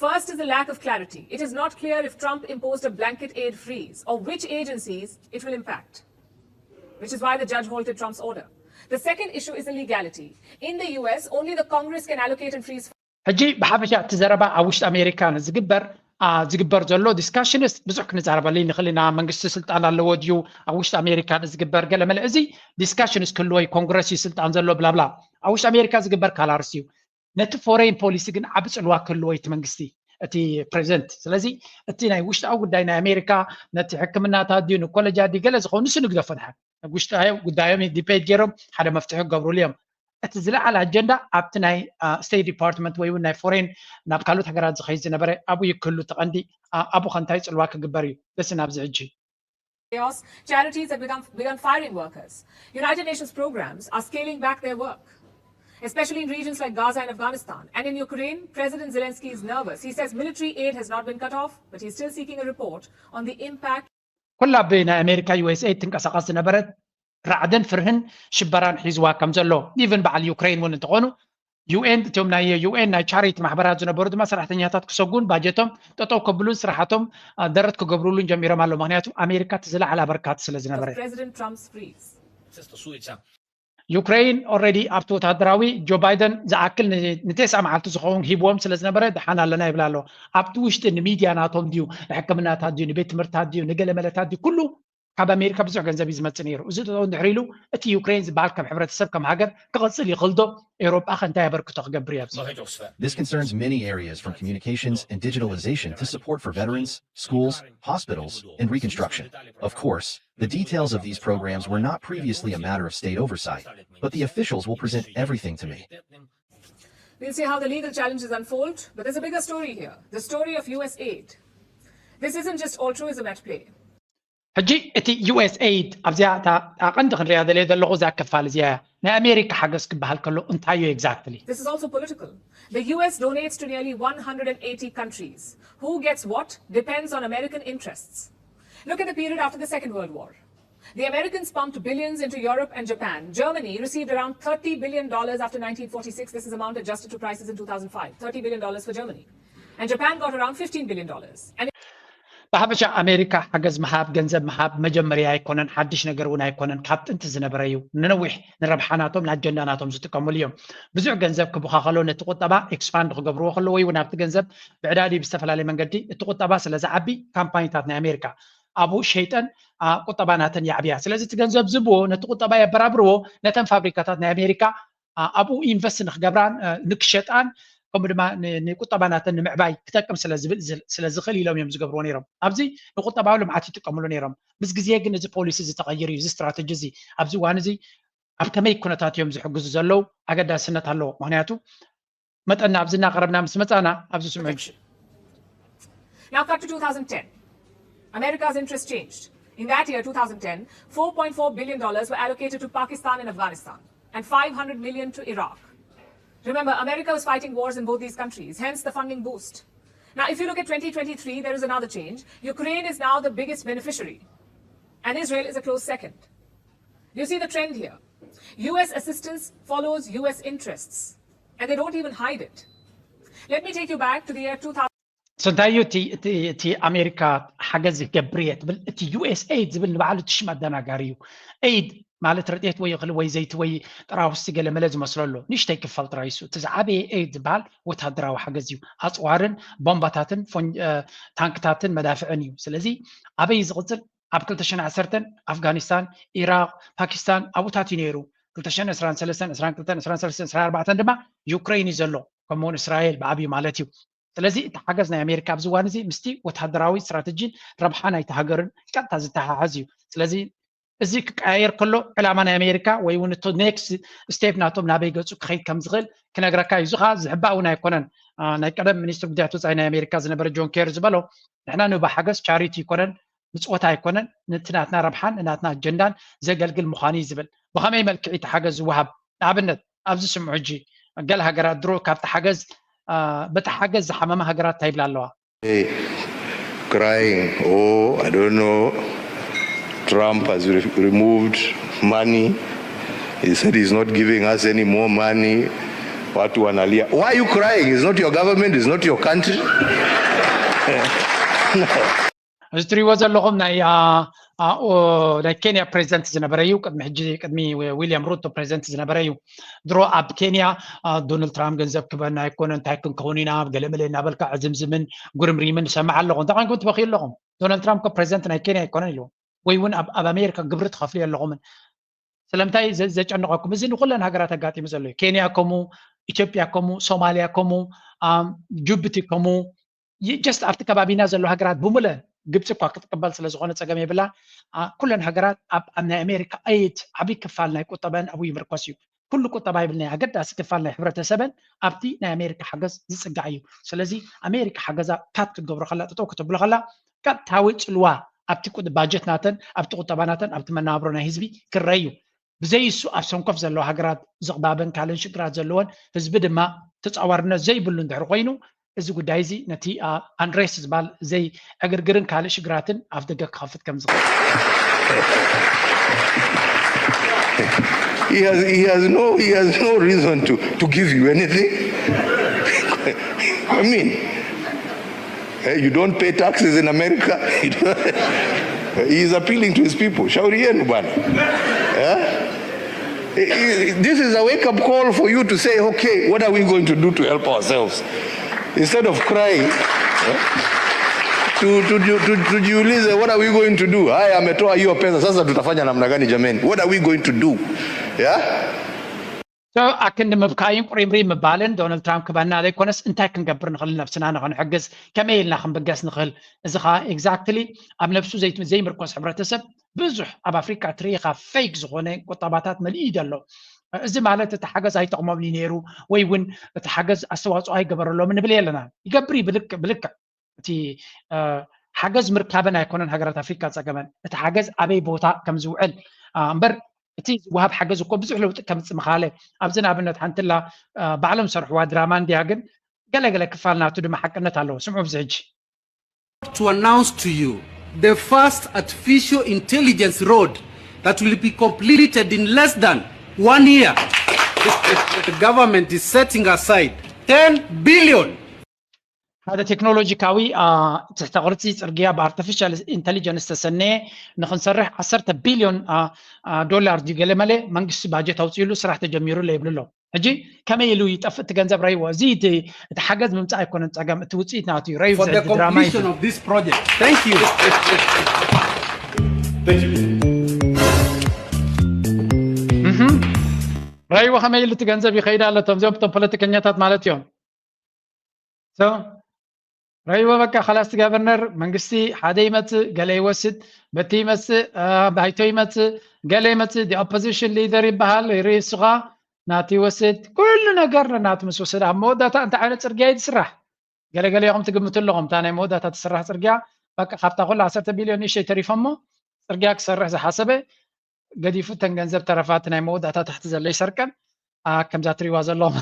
First is the lack of clarity. It is not clear if Trump imposed a blanket aid freeze or which agencies it will impact, which is why the judge halted Trump's order. The second issue is the legality. In the U S, only the Congress can allocate and freeze. ሕጂ ብሓፈሻ እቲ ዘረባ ኣብ ውሽጢ ኣሜሪካ ንዝግበር ዝግበር ዘሎ ዲስካሽንስ ብዙሕ ክንዛረበሉ ንኽእል ኢና። መንግስቲ ስልጣን ኣለዎ ድዩ ኣብ ውሽጢ ኣሜሪካ ንዝግበር ገለመለ፣ እዚ ዲስካሽንስ ክህልዎ እዩ። ኮንግረስ እዩ ስልጣን ዘሎ ብላብላ። ኣብ ውሽጢ ኣሜሪካ ዝግበር ካላርስ እዩ። ነቲ ፎሬን ፖሊሲ ግን ዓቢ ጽልዋ ክህልዎ እዩ እቲ መንግስቲ፣ እቲ ፕሬዚደንት። ስለዚ እቲ ናይ ውሽጣዊ ጉዳይ ናይ ኣሜሪካ፣ ነቲ ሕክምናታት ድዩ ንኮለጃት ድዩ ገለ ዝኸውን ንሱ ንግደፎ ድሓር ውሽጣዊ ጉዳዮም ዲቤት ገይሮም ሓደ መፍትሒ ክገብሩሉ እዮም። እቲ ዝለዓለ ኣጀንዳ ኣብቲ ናይ ስቴት ዲፓርትመንት ወይ እውን ናይ ፎሬን ናብ ካልኦት ሃገራት ዝኸይድ ዝነበረ ኣብኡ ይክህሉ። እቲ ቀንዲ ኣብኡ ከ እንታይ ጽልዋ ክግበር እዩ? በሲ ናብዚ ሕጂ chaos, charities have become, begun firing workers. United Nations programs are scaling back their work, especially in regions like Gaza and Afghanistan. And in Ukraine, President Zelensky is nervous. He says military aid has not been cut off, but he's still seeking a report on the impact. ኩላ ብ ናይ ኣሜሪካ ዩ ኤስ ኤድ ትንቀሳቐስ ዝነበረት ራዕድን ፍርህን ሽበራን ሒዝዋ ከም ዘሎ፣ ኢቨን በዓል ዩክሬን እውን እንተኾኑ፣ ዩ ኤን፣ እቶም ናይ ዩ ኤን ናይ ቻሪቲ ማሕበራት ዝነበሩ ድማ ሰራሕተኛታት ክሰጉን ባጀቶም ጠጠው ከብሉን ስራሓቶም ደረት ክገብሩሉን ጀሚሮም ኣለዉ። ምክንያቱ ኣሜሪካ እቲ ዝለዓለ ኣበርካቲ ስለ ዝነበረ። President Trump's freeze. ዩክሬን ኦልሬዲ ኣብቲ ወታደራዊ ጆ ባይደን ዝኣክል ንቴስዓ መዓልቲ ዝኸውን ሂብዎም ስለ ዝነበረ ደሓን ኣለና ይብል ኣሎ። ኣብቲ ውሽጢ ንሚድያ ናቶም ድዩ፣ ንሕክምናታት ድዩ፣ ንቤት ትምህርታት ድዩ፣ ንገለመለታት ድዩ፣ ኩሉ ካብ ኣሜሪካ ብዙሕ ገንዘብ እዩ ዝመፅእ ነይሩ። እዚ ጠጠው እንድሕር ኢሉ እቲ ዩክሬን ዝበሃል ከም ሕብረተሰብ ከም ሃገር ክቕፅል ይኽእል ዶ? ኤውሮጳ ከ እንታይ ኣበርክቶ ክገብር እዩ ኣብዚ? This concerns many areas from communications and digitalization to support for veterans, schools, hospitals, and reconstruction. Of course, the details of these programs were not previously a matter of state oversight, but the officials will present everything to me. We'll see how the legal challenges unfold, but there's a bigger story here, the story of U S aid. This isn't just altruism at play. ሕጂ እቲ ዩ ኤስ ኤድ ኣብዚኣ እታ ቀንዲ ክንሪኣ ደልየ ዘለኹ እዛ ክፋል እዚኣ እያ። ናይ ኣሜሪካ ሓገዝ ክበሃል ከሎ እንታይ እዩ ኤግዛክትሊ? This is also political. The U S donates to nearly one hundred eighty countries. Who gets what depends on American interests. Look at the period after the Second World War. The Americans pumped billions into Europe and Japan. Germany received around thirty billion dollars after nineteen forty-six. This is amount adjusted to prices in two thousand five. Thirty billion dollars for Germany. And Japan got around fifteen billion dollars. And ብሓፈሻ ኣሜሪካ ሓገዝ ምሃብ፣ ገንዘብ ምሃብ መጀመርያ ኣይኮነን፣ ሓድሽ ነገር እውን ኣይኮነን። ካብ ጥንቲ ዝነበረ እዩ። ንነዊሕ ንረብሓ ናቶም ንኣጀንዳ ናቶም ዝጥቀሙሉ እዮም። ብዙሕ ገንዘብ ክበኻኸሎ ነቲ ቁጠባ ኤክስፓንድ ክገብርዎ ከለዎ ወይ እውን ኣብቲ ገንዘብ ብዕዳዲ ብዝተፈላለየ መንገዲ እቲ ቁጠባ ስለ ዝዓቢ ካምፓኒታት ናይ ኣሜሪካ ኣብኡ ሸይጠን ቁጠባ ናተን የዕብያ። ስለዚ እቲ ገንዘብ ዝብዎ ነቲ ቁጠባ የበራብርዎ፣ ነተን ፋብሪካታት ናይ ኣሜሪካ ኣብኡ ኢንቨስት ንክገብራን ንክሸጣን ከምኡ ድማ ንቁጠባ ናተን ንምዕባይ ክጠቅም ስለዝኽእል ኢሎም እዮም ዝገብርዎ ነይሮም። ኣብዚ ንቁጠባዊ ልምዓት ይጥቀምሉ ነይሮም። ምስ ግዜ ግን እዚ ፖሊሲ እዚ ተቐይሩ እዩ። እዚ ስትራተጂ እዚ ኣብዚ እዋን እዚ ኣብ ከመይ ኩነታት እዮም ዝሕግዙ ዘለዉ ኣገዳስነት ኣለዎ። ምክንያቱ መጠን ኣብዚ እናቐረብና ምስ መፃና ኣብዚ ስምዑ። Now cut to two thousand ten. America's interest changed. In that year, two thousand ten, four point four billion dollars were allocated to Pakistan and Afghanistan, and five hundred million to Iraq. Remember, America was fighting wars in both these countries, hence the funding boost. Now, if you look at twenty twenty-three, there is another change. Ukraine is now the biggest beneficiary, and Israel is a close second. Do you see the trend here? U S assistance follows U S interests, and they don't even hide it. Let me take you back to the year two thousand. ስንታይ እዩ እቲ ኣሜሪካ ሓገዝ ይገብር እየ ትብል? እቲ ዩኤስኤይድ ዝብል ንባዕሉ እቲ ሽም ኣደናጋሪ እዩ። ኤይድ ማለት ረድኤት ወይ እኽሊ ወይ ዘይቲ ወይ ጥራውስቲ ገለ መለ ዝመስሎ ኣሎ። ንእሽተይ ክፋል ጥራይ እሱ። እቲ ዝዓበየ ኤይድ ዝበሃል ወታደራዊ ሓገዝ እዩ። ኣፅዋርን ቦምባታትን ታንክታትን መዳፍዕን እዩ። ስለዚ ኣበይ ዝቕፅል? ኣብ ክልተ ሽሕን ዓሰርተን ኣፍጋኒስታን፣ ኢራቕ፣ ፓኪስታን ኣብኡታት እዩ ነይሩ። ክልተ ሽሕን ዕስራን ሰለስተን፣ ዕስራን ክልተን፣ ዕስራን ሰለስተን፣ ዕስራን ኣርባዕተን ድማ ዩክረይን እዩ ዘሎ። ከምኡውን እስራኤል ብዓብዩ ማለት እዩ። ስለዚ እቲ ሓገዝ ናይ ኣሜሪካ ኣብዚ እዋን እዚ ምስቲ ወታደራዊ ስትራተጂን ረብሓ ናይቲ ሃገርን ቀጥታ ዝተሓሓዝ እዩ። ስለዚ እዚ ክቀያየር ከሎ ዕላማ ናይ ኣሜሪካ ወይ እውን እቲ ኔክስት ስቴፕ ናቶም ናበይ ገፁ ክኸይድ ከም ዝኽእል ክነግረካ እዩ። እዚ ከዓ ዝሕባእ እውን ኣይኮነን። ናይ ቀደም ሚኒስትር ጉዳያት ወፃኢ ናይ ኣሜሪካ ዝነበረ ጆን ኬሪ ዝበሎ ንሕና ንህቦ ሓገዝ ቻሪቲ ኣይኮነን፣ ምፅወታ ኣይኮነን፣ ነቲ ናትና ረብሓን ናትና ኣጀንዳን ዘገልግል ምዃኑ እዩ ዝብል። ብኸመይ መልክዕ እቲ ሓገዝ ዝወሃብ? ንኣብነት ኣብዚ ስምዑ ሕጂ ገለ ሃገራት ድሮ ካብቲ ሓገዝ በቲ ሓገዝ ዝሓመማ ሃገራት እንታይ ይብላ ኣለዋ? Crying, oh, I don't know. Trump has re- removed money. He said he's not giving us any more money. Watu wanalia. Why are you crying? It's not your government, it's not your country. እዚ ትሪእዎ ዘለኹም ናይ ናይ ኬንያ ፕሬዚደንት ዝነበረ እዩ። ቅድሚ ሕጂ ቅድሚ ዊልያም ሩቶ ፕሬዚደንት ዝነበረ እዩ። ድሮ ኣብ ኬንያ ዶናልድ ትራምፕ ገንዘብ ክበና ኣይኮነ እንታይ ክንከውን ኢና ገለመለ እናበልካ ዕዝምዝምን ጉርምሪምን ሰማዕ ኣለኹ። እንታይ ኮይንኩም ትበኽዩ ኣለኹም? ዶናልድ ትራምፕ ፕሬዚደንት ናይ ኬንያ ኣይኮነን ኢልዎም። ወይ እውን ኣብ ኣሜሪካ ግብሪ ትኸፍሉ ኣለኹምን። ስለምንታይ ዘጨንቐኩም? እዚ ንኩለን ሃገራት ኣጋጢሙ ዘሎ እዩ። ኬንያ ከምኡ፣ ኢትዮጵያ ከምኡ፣ ሶማልያ ከምኡ፣ ጅቡቲ ከምኡ፣ ጀስት ኣብቲ ከባቢና ዘሎ ሃገራት ብምለን ግብፂ እኳ ክትቅበል ስለዝኾነ ፀገም የብላ። ኩለን ሃገራት ኣብ ናይ ኣሜሪካ ኤይድ ዓብይ ክፋል ናይ ቁጠበን ኣብኡ ይምርኮስ እዩ። ኩሉ ቁጠባ ይብል ናይ ኣገዳሲ ክፋል ናይ ሕብረተሰበን ኣብቲ ናይ ኣሜሪካ ሓገዝ ዝፅጋዕ እዩ። ስለዚ ኣሜሪካ ሓገዛ ካት ክትገብሮ ከላ ጠጠው ክትብሎ ከላ ቀጥታዊ ፅልዋ ኣብቲ ባጀት ናተን ኣብቲ ቁጠባ ናተን ኣብቲ መናብሮ ናይ ህዝቢ ክረይ እዩ። ብዘይ እሱ ኣብ ሰንኮፍ ዘለዋ ሃገራት ዝቕባበን ካልእን ሽግራት ዘለወን ህዝቢ ድማ ተፃዋርነት ዘይብሉ እንድሕር ኮይኑ እዚ ጉዳይ እዚ ነቲ ኣንሬስት ዝበሃል ዘይ ዕግርግርን ካልእ ሽግራትን ኣፍ ደገ ክኸፍት ከም ዝኽእል He has, he has no he has no reason to, to give you anything. I mean, eh, you don't pay taxes in America. He is appealing to his people. Shauri yenu bwana. Eh? This is a wake-up call for you to say, okay, what are we going to do to help ourselves? Instead of crying, eh, tu- tu- tu- tujiulize, what are we going to do? Haya, ametoa hiyo pesa, sasa tutafanya namna gani jameni? What are we going to do? Yeah? ኣክንዲ ምብካይን ቁሪምሪም ምባልን ዶናልድ ትራምፕ ክበና ዘይኮነስ እንታይ ክንገብር ንኽእል ነብስና ንኽንሕግዝ ከመይ ኢልና ክንብገስ ንኽእል? እዚ ከዓ ኤግዛክትሊ ኣብ ነብሱ ዘይምርኮስ ሕብረተሰብ ብዙሕ ኣብ ኣፍሪካ ትሪኢኻ ፌክ ዝኾነ ቁጠባታት መሊኡ እዩ ዘሎ። እዚ ማለት እቲ ሓገዝ ኣይጠቕሞምን እዩ ነይሩ ወይ እውን እቲ ሓገዝ ኣስተዋፅኦ ኣይገበረሎምን ንብል የለና። ይገብር እዩ ብልክዕ ብልክዕ እቲ ሓገዝ ምርካበን ኣይኮነን ሃገራት ኣፍሪካ ፀገመን፣ እቲ ሓገዝ ኣበይ ቦታ ከም ዝውዕል እምበር እቲ ዝወሃብ ሓገዝ እኮ ብዙሕ ለውጢ ከምፅእ ምኻለ። ኣብዚ ንኣብነት ሓንትላ ባዕሎም ዝሰርሕዋ ድራማ እንድያ፣ ግን ገለገለ ክፋል ናቱ ድማ ሓቅነት ኣለዎ። ስምዑ ብዚ ሕጂ to announce to you the first artificial intelligence road that will be completed in less than one year. The government is setting aside ten billion. ሓደ ቴክኖሎጂካዊ ትሕተ ቅርፂ ፅርግያ ብኣርቲፊሻል ኢንተሊጀንስ ዝተሰነየ ንክንሰርሕ ዓሰርተ ቢልዮን ዶላር ድዩ ገለ መለ መንግስቲ ባጀት ኣውፅኢሉ ስራሕ ተጀሚሩ ኣሎ ይብሉ ኣለዉ። ሕጂ ከመይ ኢሉ ይጠፍእ እቲ ገንዘብ ረይዎ? እዚ እቲ ሓገዝ ምምፃእ ኣይኮነን ፀገም፣ እቲ ውፅኢት ናቱ እዩ። ረይዎ ድራማ እዩ። ረይዎ ከመይ ኢሉ እቲ ገንዘብ ይኸይድ ኣሎ? እቶም እዚኦም እቶም ፖለቲከኛታት ማለት እዮም። ረይዎ በቃ ከላስ እቲ ጋቨርነር መንግስቲ ሓደ ይመፅእ ገለ ይወስድ፣ በቲ ይመፅእ ባይቶ ይመፅእ ገለ ይመፅእ፣ ኦፖዚሽን ሊደር ይበሃል ይርኢ እሱ ከዓ ናቱ ይወስድ፣ ኩሉ ነገር ናቱ ምስ ወሰደ ኣብ መወዳእታ እንታይ ዓይነት ፅርግያ እዩ ዝስራሕ? ገለገለ ኢኹም ትግምቱ ኣለኹም እታ ናይ መወዳእታ ትስራሕ ፅርግያ በቃ ካብታ ኩላ ዓሰርተ ቢልዮን ንእሽተይ ተሪፎሞ ፅርግያ ክሰርሕ ዝሓሰበ ገዲፉ እተን ገንዘብ ተረፋቲ ናይ መወዳእታ ታሕቲ ዘሎ ይሰርቀን ከምዛ ትሪዋ ዘለኹም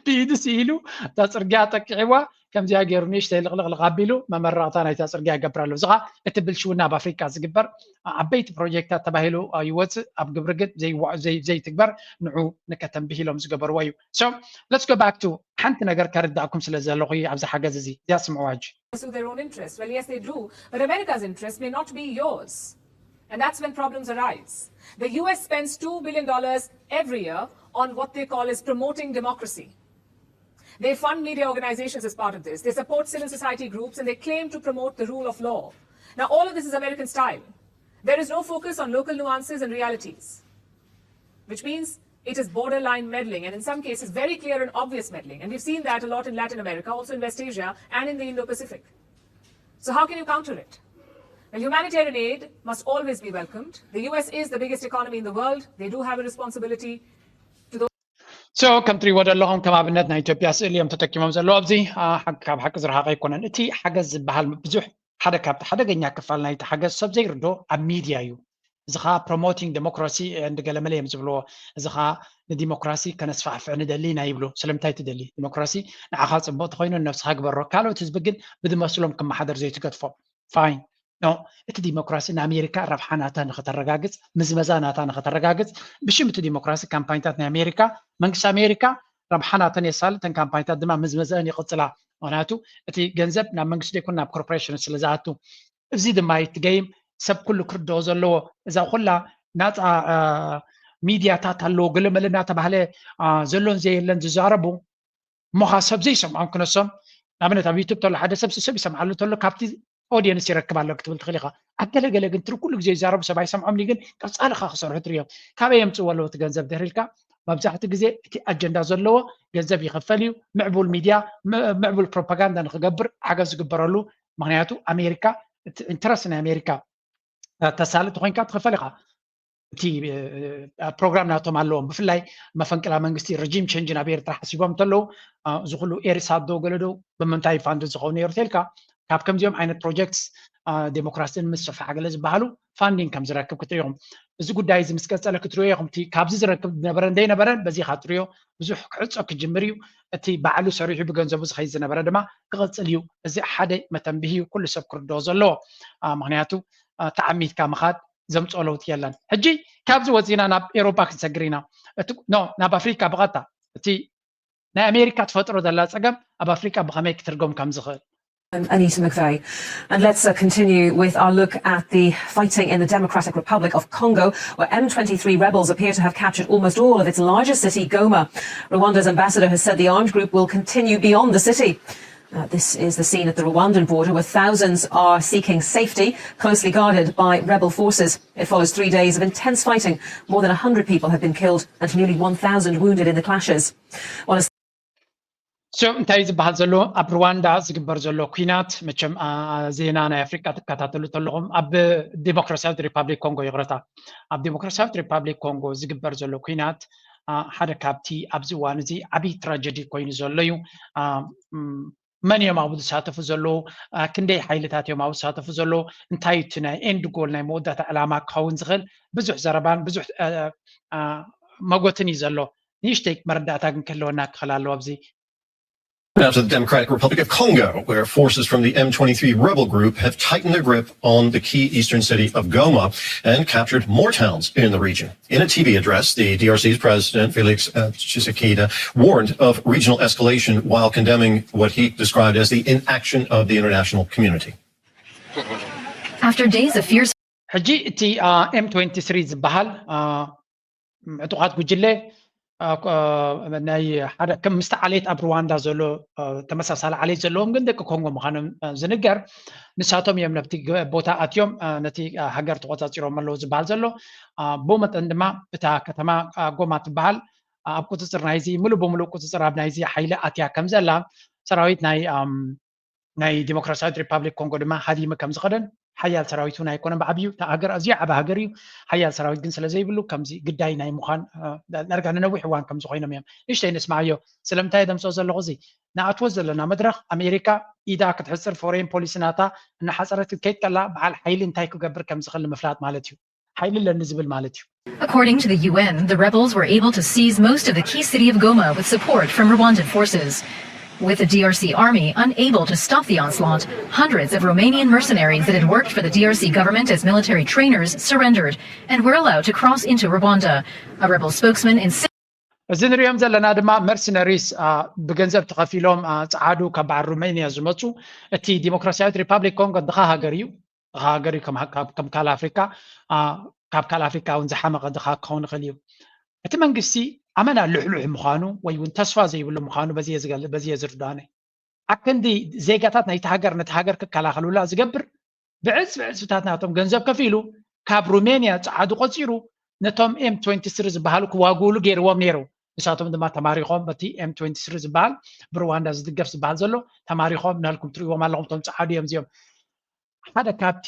ብኢዱ ስኢሉ እታ ፅርግያ ጠቂዕዋ ከምዚኣ ገይሩ ንእሽተይ ልቕልቕልቕ ኣቢሉ መመረቕታ ናይታ ፅርግያ ይገብር ኣሎ። እዚ ኸዓ እቲ ብልሽውና ኣብ ኣፍሪቃ ዝግበር ዓበይቲ ፕሮጀክታት ተባሂሉ ይወፅእ፣ ኣብ ግብሪ ግን ዘይዋ- ዘይ- ዘይትግበር ንዑ ንከተንብህ ኢሎም ዝገበርዎ እዩ። So let's go back to ሓንቲ ነገር ከርዳእኩም ስለ ዘለኹ ኣብዚ ሓገዝ እዚ እዚኣ ስምዕዋ ሕጂ። Pursue their own interests. Well, yes, they do, but America's interest may not be yours. And that's when problems arise. The U S spends two billion dollars every year on what they call as promoting democracy. They fund media organizations as part of this. They support civil society groups and they claim to promote the rule of law. Now, all of this is American style. There is no focus on local nuances and realities, which means it is borderline meddling and in some cases very clear and obvious meddling. And we've seen that a lot in Latin America, also in West Asia and in the Indo-Pacific. So how can you counter it? Well, humanitarian aid must always be welcomed. The U S is the biggest economy in the world. They do have a responsibility. So ከም ትሪእዎ ዘለኹም ከም ኣብነት ናይ ኢትዮጵያ ስእሊ እዮም ተጠቂሞም ዘለዉ ኣብዚ። ካብ ሓቂ ዝረሓቐ ኣይኮነን። እቲ ሓገዝ ዝበሃል ብዙሕ ሓደ ካብቲ ሓደገኛ ክፋል ናይቲ ሓገዝ ሰብ ዘይርዶ ኣብ ሚድያ እዩ። እዚ ኸዓ promoting democracy and ገለመለ እዮም ዝብልዎ። እዚ ኸዓ ንዲሞክራሲ ከነስፋሕፍሕ ንደሊ ኢና ይብሉ። ስለምንታይ ትደሊ? ዲሞክራሲ ንዓኻ ፅቡቕ ተኾይኑ ንነብስኻ ግበሮ። ካልኦት ህዝቢ ግን ብዝመስሎም ክመሓደር ዘይትገድፎ። Fine. No፣ እቲ ዲሞክራሲ ንኣሜሪካ ረብሓ ናታ ንኸተረጋግፅ፣ ምዝመዛ ናታ ንኸተረጋግፅ፣ ብሽም እቲ ዲሞክራሲ ካምፓይንታት ናይ ኣሜሪካ፣ መንግስቲ ኣሜሪካ ረብሓ ናተን የሳልጥ፣ እተን ካምፓይንታት ድማ ምዝመዘአን ይቕፅላ። ምክንያቱ እቲ ገንዘብ ናብ መንግስቲ ዘይኮነ ናብ ኮርፖሬሽን ስለ ዝኣቱ። እዚ ድማ እዩ እቲ ገይም ሰብ ኩሉ ክርድኦ ዘለዎ። እዛ ኩላ ናፃ ሚድያታት ኣለዎ ገለመለ እናተባህለ ዘሎን ዘየለን ዝዛረቡ እሞኻ ሰብ ዘይሰምዖም ክነሶም። ንኣብነት ኣብ ዩቱብ ተሎ ሓደ ሰብ ሰብ ይሰምዓሉ ተሎ ካብቲ ኦዲየንስ ይረክብ ኣሎ ክትብል ትኽእል ኢኻ። ኣብ ገለገለ ግን ትር ኩሉ ግዜ ይዛረቡ ሰብ ኣይሰምዖም ግን ቀፃሊ ኻ ክሰርሑ ትሪኦም። ካበይ የምፅዎ ኣለዎ እቲ ገንዘብ ድሕሪ ኢልካ መብዛሕትኡ ግዜ እቲ ኣጀንዳ ዘለዎ ገንዘብ ይኽፈል እዩ። ምዕቡል ሚድያ ምዕቡል ፕሮፓጋንዳ ንክገብር ሓገዝ ዝግበረሉ። ምክንያቱ ኣሜሪካ ኢንትረስት ናይ ኣሜሪካ ተሳልጥ ኮይንካ ትኽፈል ኢኻ። እቲ ፕሮግራም ናቶም ኣለዎም። ብፍላይ መፈንቅላ መንግስቲ ረጂም ቸንጅ ናብ ኤርትራ ሓሲቦም እንተለዉ እዚ ኩሉ ኤሪሳት ዶ ገለ ዶ ብምንታይ ፋንድ ዝኸውን ነይሩ ተልካ ካብ ከምዚኦም ዓይነት ፕሮጀክትስ ዴሞክራሲን ምስፍሓ ገለ ዝበሃሉ ፋንዲንግ ከም ዝረክብ ክትሪኦም። እዚ ጉዳይ እዚ ምስ ቀፀለ ክትሪኦ ኢኹም። እቲ ካብዚ ዝረክብ ዝነበረ እንደይነበረን በዚ ኢኻ ትሪኦ። ብዙሕ ክዕፆ ክጅምር እዩ። እቲ ባዕሉ ሰሪሑ ብገንዘቡ ዝኸይድ ዝነበረ ድማ ክቕፅል እዩ። እዚ ሓደ መተንብሂ እዩ ኩሉ ሰብ ክርድኦ ዘለዎ። ምክንያቱ ተዓሚትካ ምኻድ ዘምፅኦ ለውጢ የለን። ሕጂ ካብዚ ወፂና ናብ ኤሮፓ ክንሰግር ኢና። ኖ ናብ ኣፍሪካ ብቐጥታ እቲ ናይ ኣሜሪካ ትፈጥሮ ዘላ ፀገም ኣብ ኣፍሪካ ብኸመይ ክትርጎም ከም ዝኽእል Anita McVeigh. And let's uh, continue with our look at the fighting in the Democratic Republic of Congo, where M twenty-three rebels appear to have captured almost all of its largest city, Goma. Rwanda's ambassador has said the armed group will continue beyond the city. Uh, this is the scene at the Rwandan border where thousands are seeking safety, closely guarded by rebel forces. It follows three days of intense fighting. More than one hundred people have been killed and nearly one thousand wounded in the clashes. While So እንታይ ዝበሃል ዘሎ ኣብ ሩዋንዳ ዝግበር ዘሎ ኩናት መቸም ዜና ናይ ኣፍሪቃ ትከታተሉ ተለኹም ኣብ ዲሞክራሲያዊት ሪፓብሊክ ኮንጎ ይቕረታ ኣብ ዲሞክራሲያዊት ሪፓብሊክ ኮንጎ ዝግበር ዘሎ ኩናት ሓደ ካብቲ ኣብዚ እዋን እዚ ዓብዪ ትራጀዲ ኮይኑ ዘሎ እዩ። መን እዮም ኣብኡ ዝሳተፉ ዘለዉ? ክንደይ ሓይልታት እዮም ኣብኡ ዝሳተፉ ዘለዉ? እንታይ እቲ ናይ ኤንድ ጎል ናይ መወዳእታ ዕላማ ክኸውን ዝኽእል ብዙሕ ዘረባን ብዙሕ መጎትን እዩ ዘሎ። ንእሽተይ መረዳእታ ግን ክህልወና ክኽእል ኣለዎ ኣብዚ። Now to the Democratic Republic of Congo, where forces from the M twenty-three rebel group have tightened their grip on the key eastern city of Goma and captured more towns in the region. In a T V address, the D R C's President Felix uh, Tshisekedi warned of regional escalation while condemning what he described as the inaction of the international community. After days of fierce ሕጂ እቲ M twenty-three ዝበሃል ዕጡቓት ጉጅለ ናይ ሓደ ከም ምስቲ ዓሌት ኣብ ሩዋንዳ ዘሎ ተመሳሳሊ ዓሌት ዘለዎም ግን ደቂ ኮንጎ ምዃኖም ዝንገር። ንሳቶም እዮም ነብቲ ቦታ ኣትዮም ነቲ ሃገር ተቆፃፂሮም ኣለዉ ዝበሃል ዘሎ። ብኡ መጠን ድማ እታ ከተማ ጎማ ትበሃል ኣብ ቁፅፅር ናይዚ ሙሉእ ብሙሉእ ቁፅፅር ኣብ ናይዚ ሓይሊ ኣትያ ከም ዘላ ሰራዊት ናይ ናይ ዲሞክራሲያዊት ሪፓብሊክ ኮንጎ ድማ ሃዲሙ ከም ዝኸደን ሓያል ሰራዊት እውን ኣይኮነን ብዓብዩ እታ ሃገር ኣዝዩ ዓቢ ሃገር እዩ። ሓያል ሰራዊት ግን ስለ ዘይብሉ ከምዚ ግዳይ ናይ ምዃን ዳርጋ ንነዊሕ እዋን ከም ዝኾይኖም እዮም። ንእሽተይ ንስማዓዮ ስለምንታይ ደምፅኦ ዘለኹ እዚ ንኣትዎ ዘለና መድረኽ ኣሜሪካ ኢዳ ክትሕፅር ፎሬን ፖሊሲ ናታ እናሓፀረት ክትከይድ ከላ በዓል ሓይሊ እንታይ ክገብር ከም ዝኽእል ንምፍላጥ ማለት እዩ። ሓይሊ ኣለኒ ዝብል ማለት እዩ። According to the U N, the rebels were able to seize most of the key city of Goma with support from Rwandan forces. With the D R C army unable to stop the onslaught, hundreds of Romanian mercenaries that had worked for the D R C government as military trainers surrendered and were allowed to cross into Rwanda. A rebel spokesman insisted. እዚ ንሪኦም ዘለና ድማ መርሰነሪስ ብገንዘብ ተኸፊሎም ፃዓዱ ካብ በዓል ሩሜንያ ዝመፁ። እቲ ዲሞክራሲያዊት ሪፓብሊክ ኮንጎ ድኻ ሃገር እዩ። ድኻ ሃገር እዩ። ከም ካል ኣፍሪካ ካብ ካል ኣፍሪካ እውን ዝሓመቐ ድኻ ክኸውን ይኽእል እዩ። እቲ መንግስቲ ኣመና ልሕሉሕ ምዃኑ ወይ እውን ተስፋ ዘይብሉ ምዃኑ በዚ እየ ዝርዳነ። ኣክንዲ ዜጋታት ናይቲ ሃገር ነቲ ሃገር ክከላኸሉላ ዝገብር ብዕፅፊ ዕፅፍታት ናቶም ገንዘብ ከፊሉ ካብ ሩሜንያ ፀዓዱ ቆፂሩ ነቶም ኤም ትወንቲ ስሪ ዝበሃሉ ክዋግኡሉ ገይርዎም ነይሩ። ንሳቶም ድማ ተማሪኾም በቲ ኤም ትወንቲ ስሪ ዝበሃል ብሩዋንዳ ዝድገፍ ዝበሃል ዘሎ ተማሪኾም ናልኩም ትርእዎም ኣለኹም እቶም ፀዓዱ እዮም እዚኦም። ሓደ ካብቲ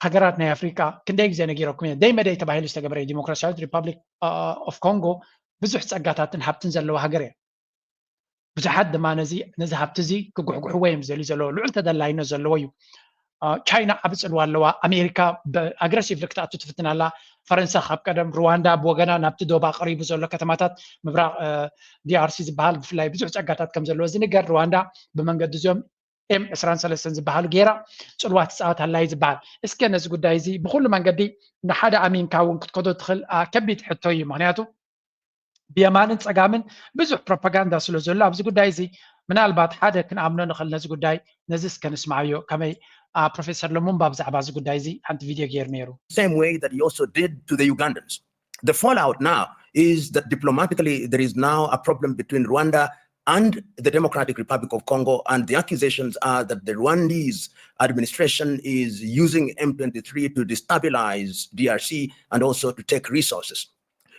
ሃገራት ናይ ኣፍሪቃ ክንደይ ግዜ ነጊረኩም እየ ደይ መደይ ተባሂሉ ዝተገበረ ዲሞክራሲያዊት ሪፓብሊክ ኦፍ ኮንጎ ብዙሕ ፀጋታትን ሃብትን ዘለዋ ሃገር እያ። ብዙሓት ድማ ነዚ ነዚ ሃብቲ እዚ ክጉሕጉሕዎ እዮም ዝደልዩ ዘለዉ። ልዑል ተደላይነት ዘለዎ እዩ። ቻይና ዓቢ ጽልዋ ኣለዋ። ኣሜሪካ ብኣግረሲቭሊ ክትኣቱ ትፍትን ኣላ። ፈረንሳ ካብ ቀደም፣ ሩዋንዳ ብወገና ናብቲ ዶባ ቀሪቡ ዘሎ ከተማታት ምብራቕ ዲኣርሲ ዝበሃል ብፍላይ ብዙሕ ጸጋታት ከም ዘለዎ ዝንገር። ሩዋንዳ ብመንገዲ እዚኦም ኤም ዕስራን ሰለስተን ዝበሃሉ ገይራ ጽልዋ ትጻወት ኣላ እዩ ዝበሃል። እስከ ነዚ ጉዳይ እዚ ብኩሉ መንገዲ ንሓደ ኣሚንካ እውን ክትከዶ ትኽእል ከቢድ ሕቶ እዩ። ምክንያቱ ብየማንን ጸጋምን ብዙሕ ፕሮፓጋንዳ ስለ ዘሎ ኣብዚ ጉዳይ እዚ ምናልባት ሓደ ክንኣምኖ ንኽእል ነዚ ጉዳይ ነዚ እስከ ንስማዓዮ ከመይ ፕሮፌሰር ለሙምባ ብዛዕባ እዚ ጉዳይ እዚ ሓንቲ ቪድዮ ገይሩ ነይሩ። Same way that he also did to the Ugandans. The fallout now is that diplomatically there is now a problem between Rwanda and the Democratic Republic of Congo, and the accusations are that the Rwandese administration is using M twenty-three to destabilize D R C and also to take resources.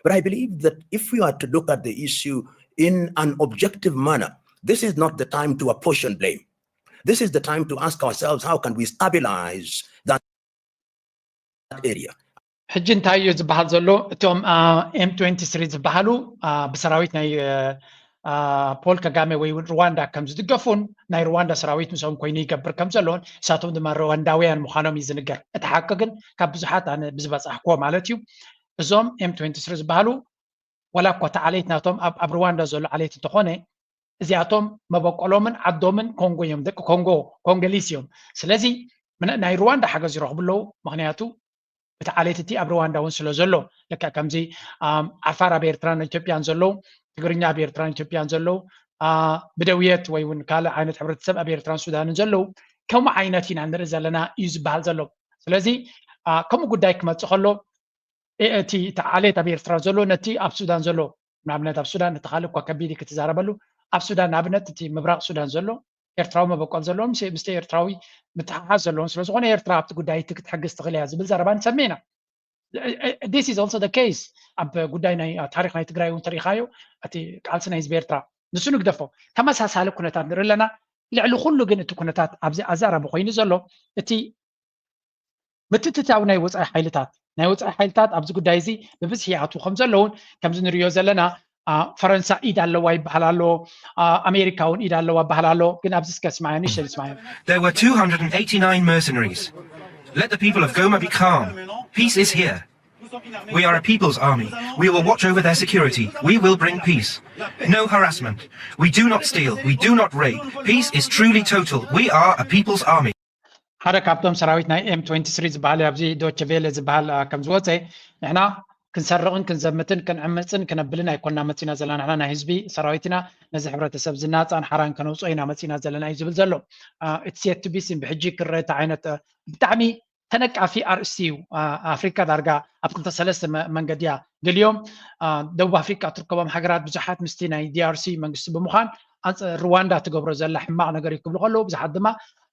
But I believe that if we are to look at the issue in an objective manner, this is not the time to apportion blame. This is the time to ask ourselves, how can we stabilize that area? ሕጂ እንታይ እዩ ዝበሃል ዘሎ? እቶም ኤም ትወንቲ ስሪ ዝበሃሉ ብሰራዊት ናይ ፖል ከጋሜ ወይ እውን ሩዋንዳ ከም ዝድገፉን ናይ ሩዋንዳ ሰራዊት ምስኦም ኮይኑ ይገብር ከም ዘለውን ንሳቶም ድማ ሩዋንዳውያን ምዃኖም እዩ ዝንገር። እቲ ሓቂ ግን ካብ ብዙሓት ኣነ ብዝበፃሕክዎ ማለት እዩ እዞም ኤም ትወንቲ ስሪ ዝበሃሉ ዋላ እኳ እቲ ዓሌት ናቶም ኣብ ሩዋንዳ ዘሎ ዓሌት እንተኾነ እዚኣቶም መበቆሎምን ዓዶምን ኮንጎ እዮም። ደቂ ኮንጎ ኮንጎሊስ እዮም። ስለዚ ናይ ሩዋንዳ ሓገዝ ይረኽቡ ኣለዉ። ምክንያቱ እቲ ዓሌት እቲ ኣብ ሩዋንዳ እውን ስለ ዘሎ ልክዕ ከምዚ ዓፋር ኣብ ኤርትራን ኢትዮጵያን ዘለዉ፣ ትግርኛ ኣብ ኤርትራን ኢትዮጵያን ዘለዉ፣ ብደውየት ወይ እውን ካልእ ዓይነት ሕብረተሰብ ኣብ ኤርትራን ሱዳንን ዘለዉ ከምኡ ዓይነት ኢና ንርኢ ዘለና እዩ ዝበሃል ዘሎ። ስለዚ ከምኡ ጉዳይ ክመፅእ ከሎ እቲ እቲ ዓሌት ኣብ ኤርትራ ዘሎ ነቲ ኣብ ሱዳን ዘሎ ንኣብነት ኣብ ሱዳን እቲ ካልእ እኳ ከቢድ ክትዛረበሉ ኣብ ሱዳን ንኣብነት እቲ ምብራቕ ሱዳን ዘሎ ኤርትራዊ መበቆል ዘለዎ ምስቲ ኤርትራዊ ምትሓሓዝ ዘለዎም ስለ ዝኾነ ኤርትራ ኣብቲ ጉዳይ እቲ ክትሕግዝ ትኽእል እያ ዝብል ዘረባ ንሰምዕ ኢና። This is also the case ኣብ ጉዳይ ናይ ታሪክ ናይ ትግራይ እውን ተሪኻዮ እቲ ቃልሲ ናይ ህዝቢ ኤርትራ ንሱ ንግደፎ ተመሳሳሊ ኩነታት ንርኢ ኣለና። ልዕሊ ኩሉ ግን እቲ ኩነታት ኣብዚ ኣዛራቢ ኮይኑ ዘሎ እቲ ምትእትታው ናይ ወፃኢ ሓይልታት ናይ ወፃኢ ሓይልታት ኣብዚ ጉዳይ እዚ ብብዝሒ ይኣትዉ ከም ዘለውን ከምዚ ንሪኦ ዘለና ፈረንሳ ኢድ ኣለዋ ይበሃል ኣሎ፣ ኣሜሪካ እውን ኢድ ኣለዋ ይበሃል ኣሎ። ግን ኣብዚ እስከ ስማዮ ንእሽተይ ንስማዮ። There were two hundred and eighty-nine mercenaries. Let the people of Goma be calm. Peace is here. We are a people's army. We will watch over their security. We will bring peace. No harassment. We do not steal. We do not rape. Peace is truly total. We are a people's army. ሓደ ካብቶም ሰራዊት ናይ ኤም ትወንቲ ስሪ ዝበሃል ኣብዚ ዶቸ ቬለ ዝበሃል ከም ዝወፀ ንሕና ክንሰርቕን ክንዘምትን ክንዕምፅን ክነብልን ኣይኮና መፂና ዘለና። ንሕና ናይ ህዝቢ ሰራዊት ኢና። ነዚ ሕብረተሰብ ዝናፃን ሓራን ከነውፅኦ ኢና መፂና ዘለና እዩ ዝብል ዘሎ። ኢትስ የት ቱ ቢ ሲን ብሕጂ ክረአ እቲ ዓይነት ብጣዕሚ ተነቃፊ ኣርእስቲ እዩ። ኣፍሪካ ዳርጋ ኣብ ክልተ ሰለስተ መንገዲ እያ ገሊኦም ደቡብ ኣፍሪካ እትርከቦም ሃገራት ብዙሓት ምስቲ ናይ ዲኣርሲ መንግስቲ ብምዃን ሩዋንዳ ትገብሮ ዘላ ሕማቕ ነገር እዩ ክብሉ ከለዉ ብዙሓት ድማ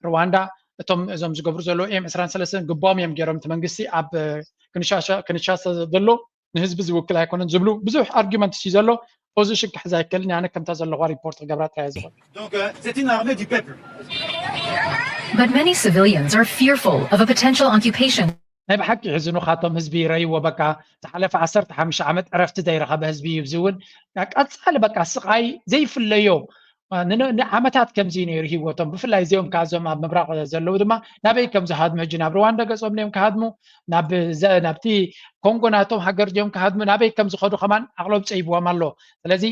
ሩዋንዳ እቶም እዞም ዝገብሩ ዘለዉ ኤም ዕስራን ሰለስተን ግቦም እዮም ገይሮም እቲ መንግስቲ ኣብ ክንሻሳ ዘሎ ንህዝቢ ዝውክል ኣይኮነን ዝብሉ ብዙሕ ኣርጊመንት እዩ ዘሎ። ፖዚሽን ክሕዝ ኣይክእልን ኣነ ከምታ ዘለዋ ሪፖርት ክገብራ ጥራይ ዝኽእል። But many civilians are fearful of a potential occupation. ናይ ብሓቂ ሕዝኑ ካቶም ህዝቢ ይረይዎ በቃ ዝሓለፈ ዓሰርተ ሓሙሽተ ዓመት ዕረፍቲ ዘይረኸበ ህዝቢ እዩ። እዚ እውን ቀፃሊ በቃ ስቃይ ዘይፍለዮ ንዓመታት ከምዚ ነይሩ ህይወቶም። ብፍላይ እዚኦም ከ እዞም ኣብ ምብራቕ ዘለዉ ድማ ናበይ ከም ዝሃድሙ፣ ሕጂ ናብ ሩዋንዳ ገጾም እዮም ክሃድሙ፣ ናብቲ ኮንጎ ናቶም ሃገር እዮም ክሃድሙ፣ ናበይ ከም ዝኸዱ ከማን ዓቕሎም ጸይብዎም ኣሎ። ስለዚ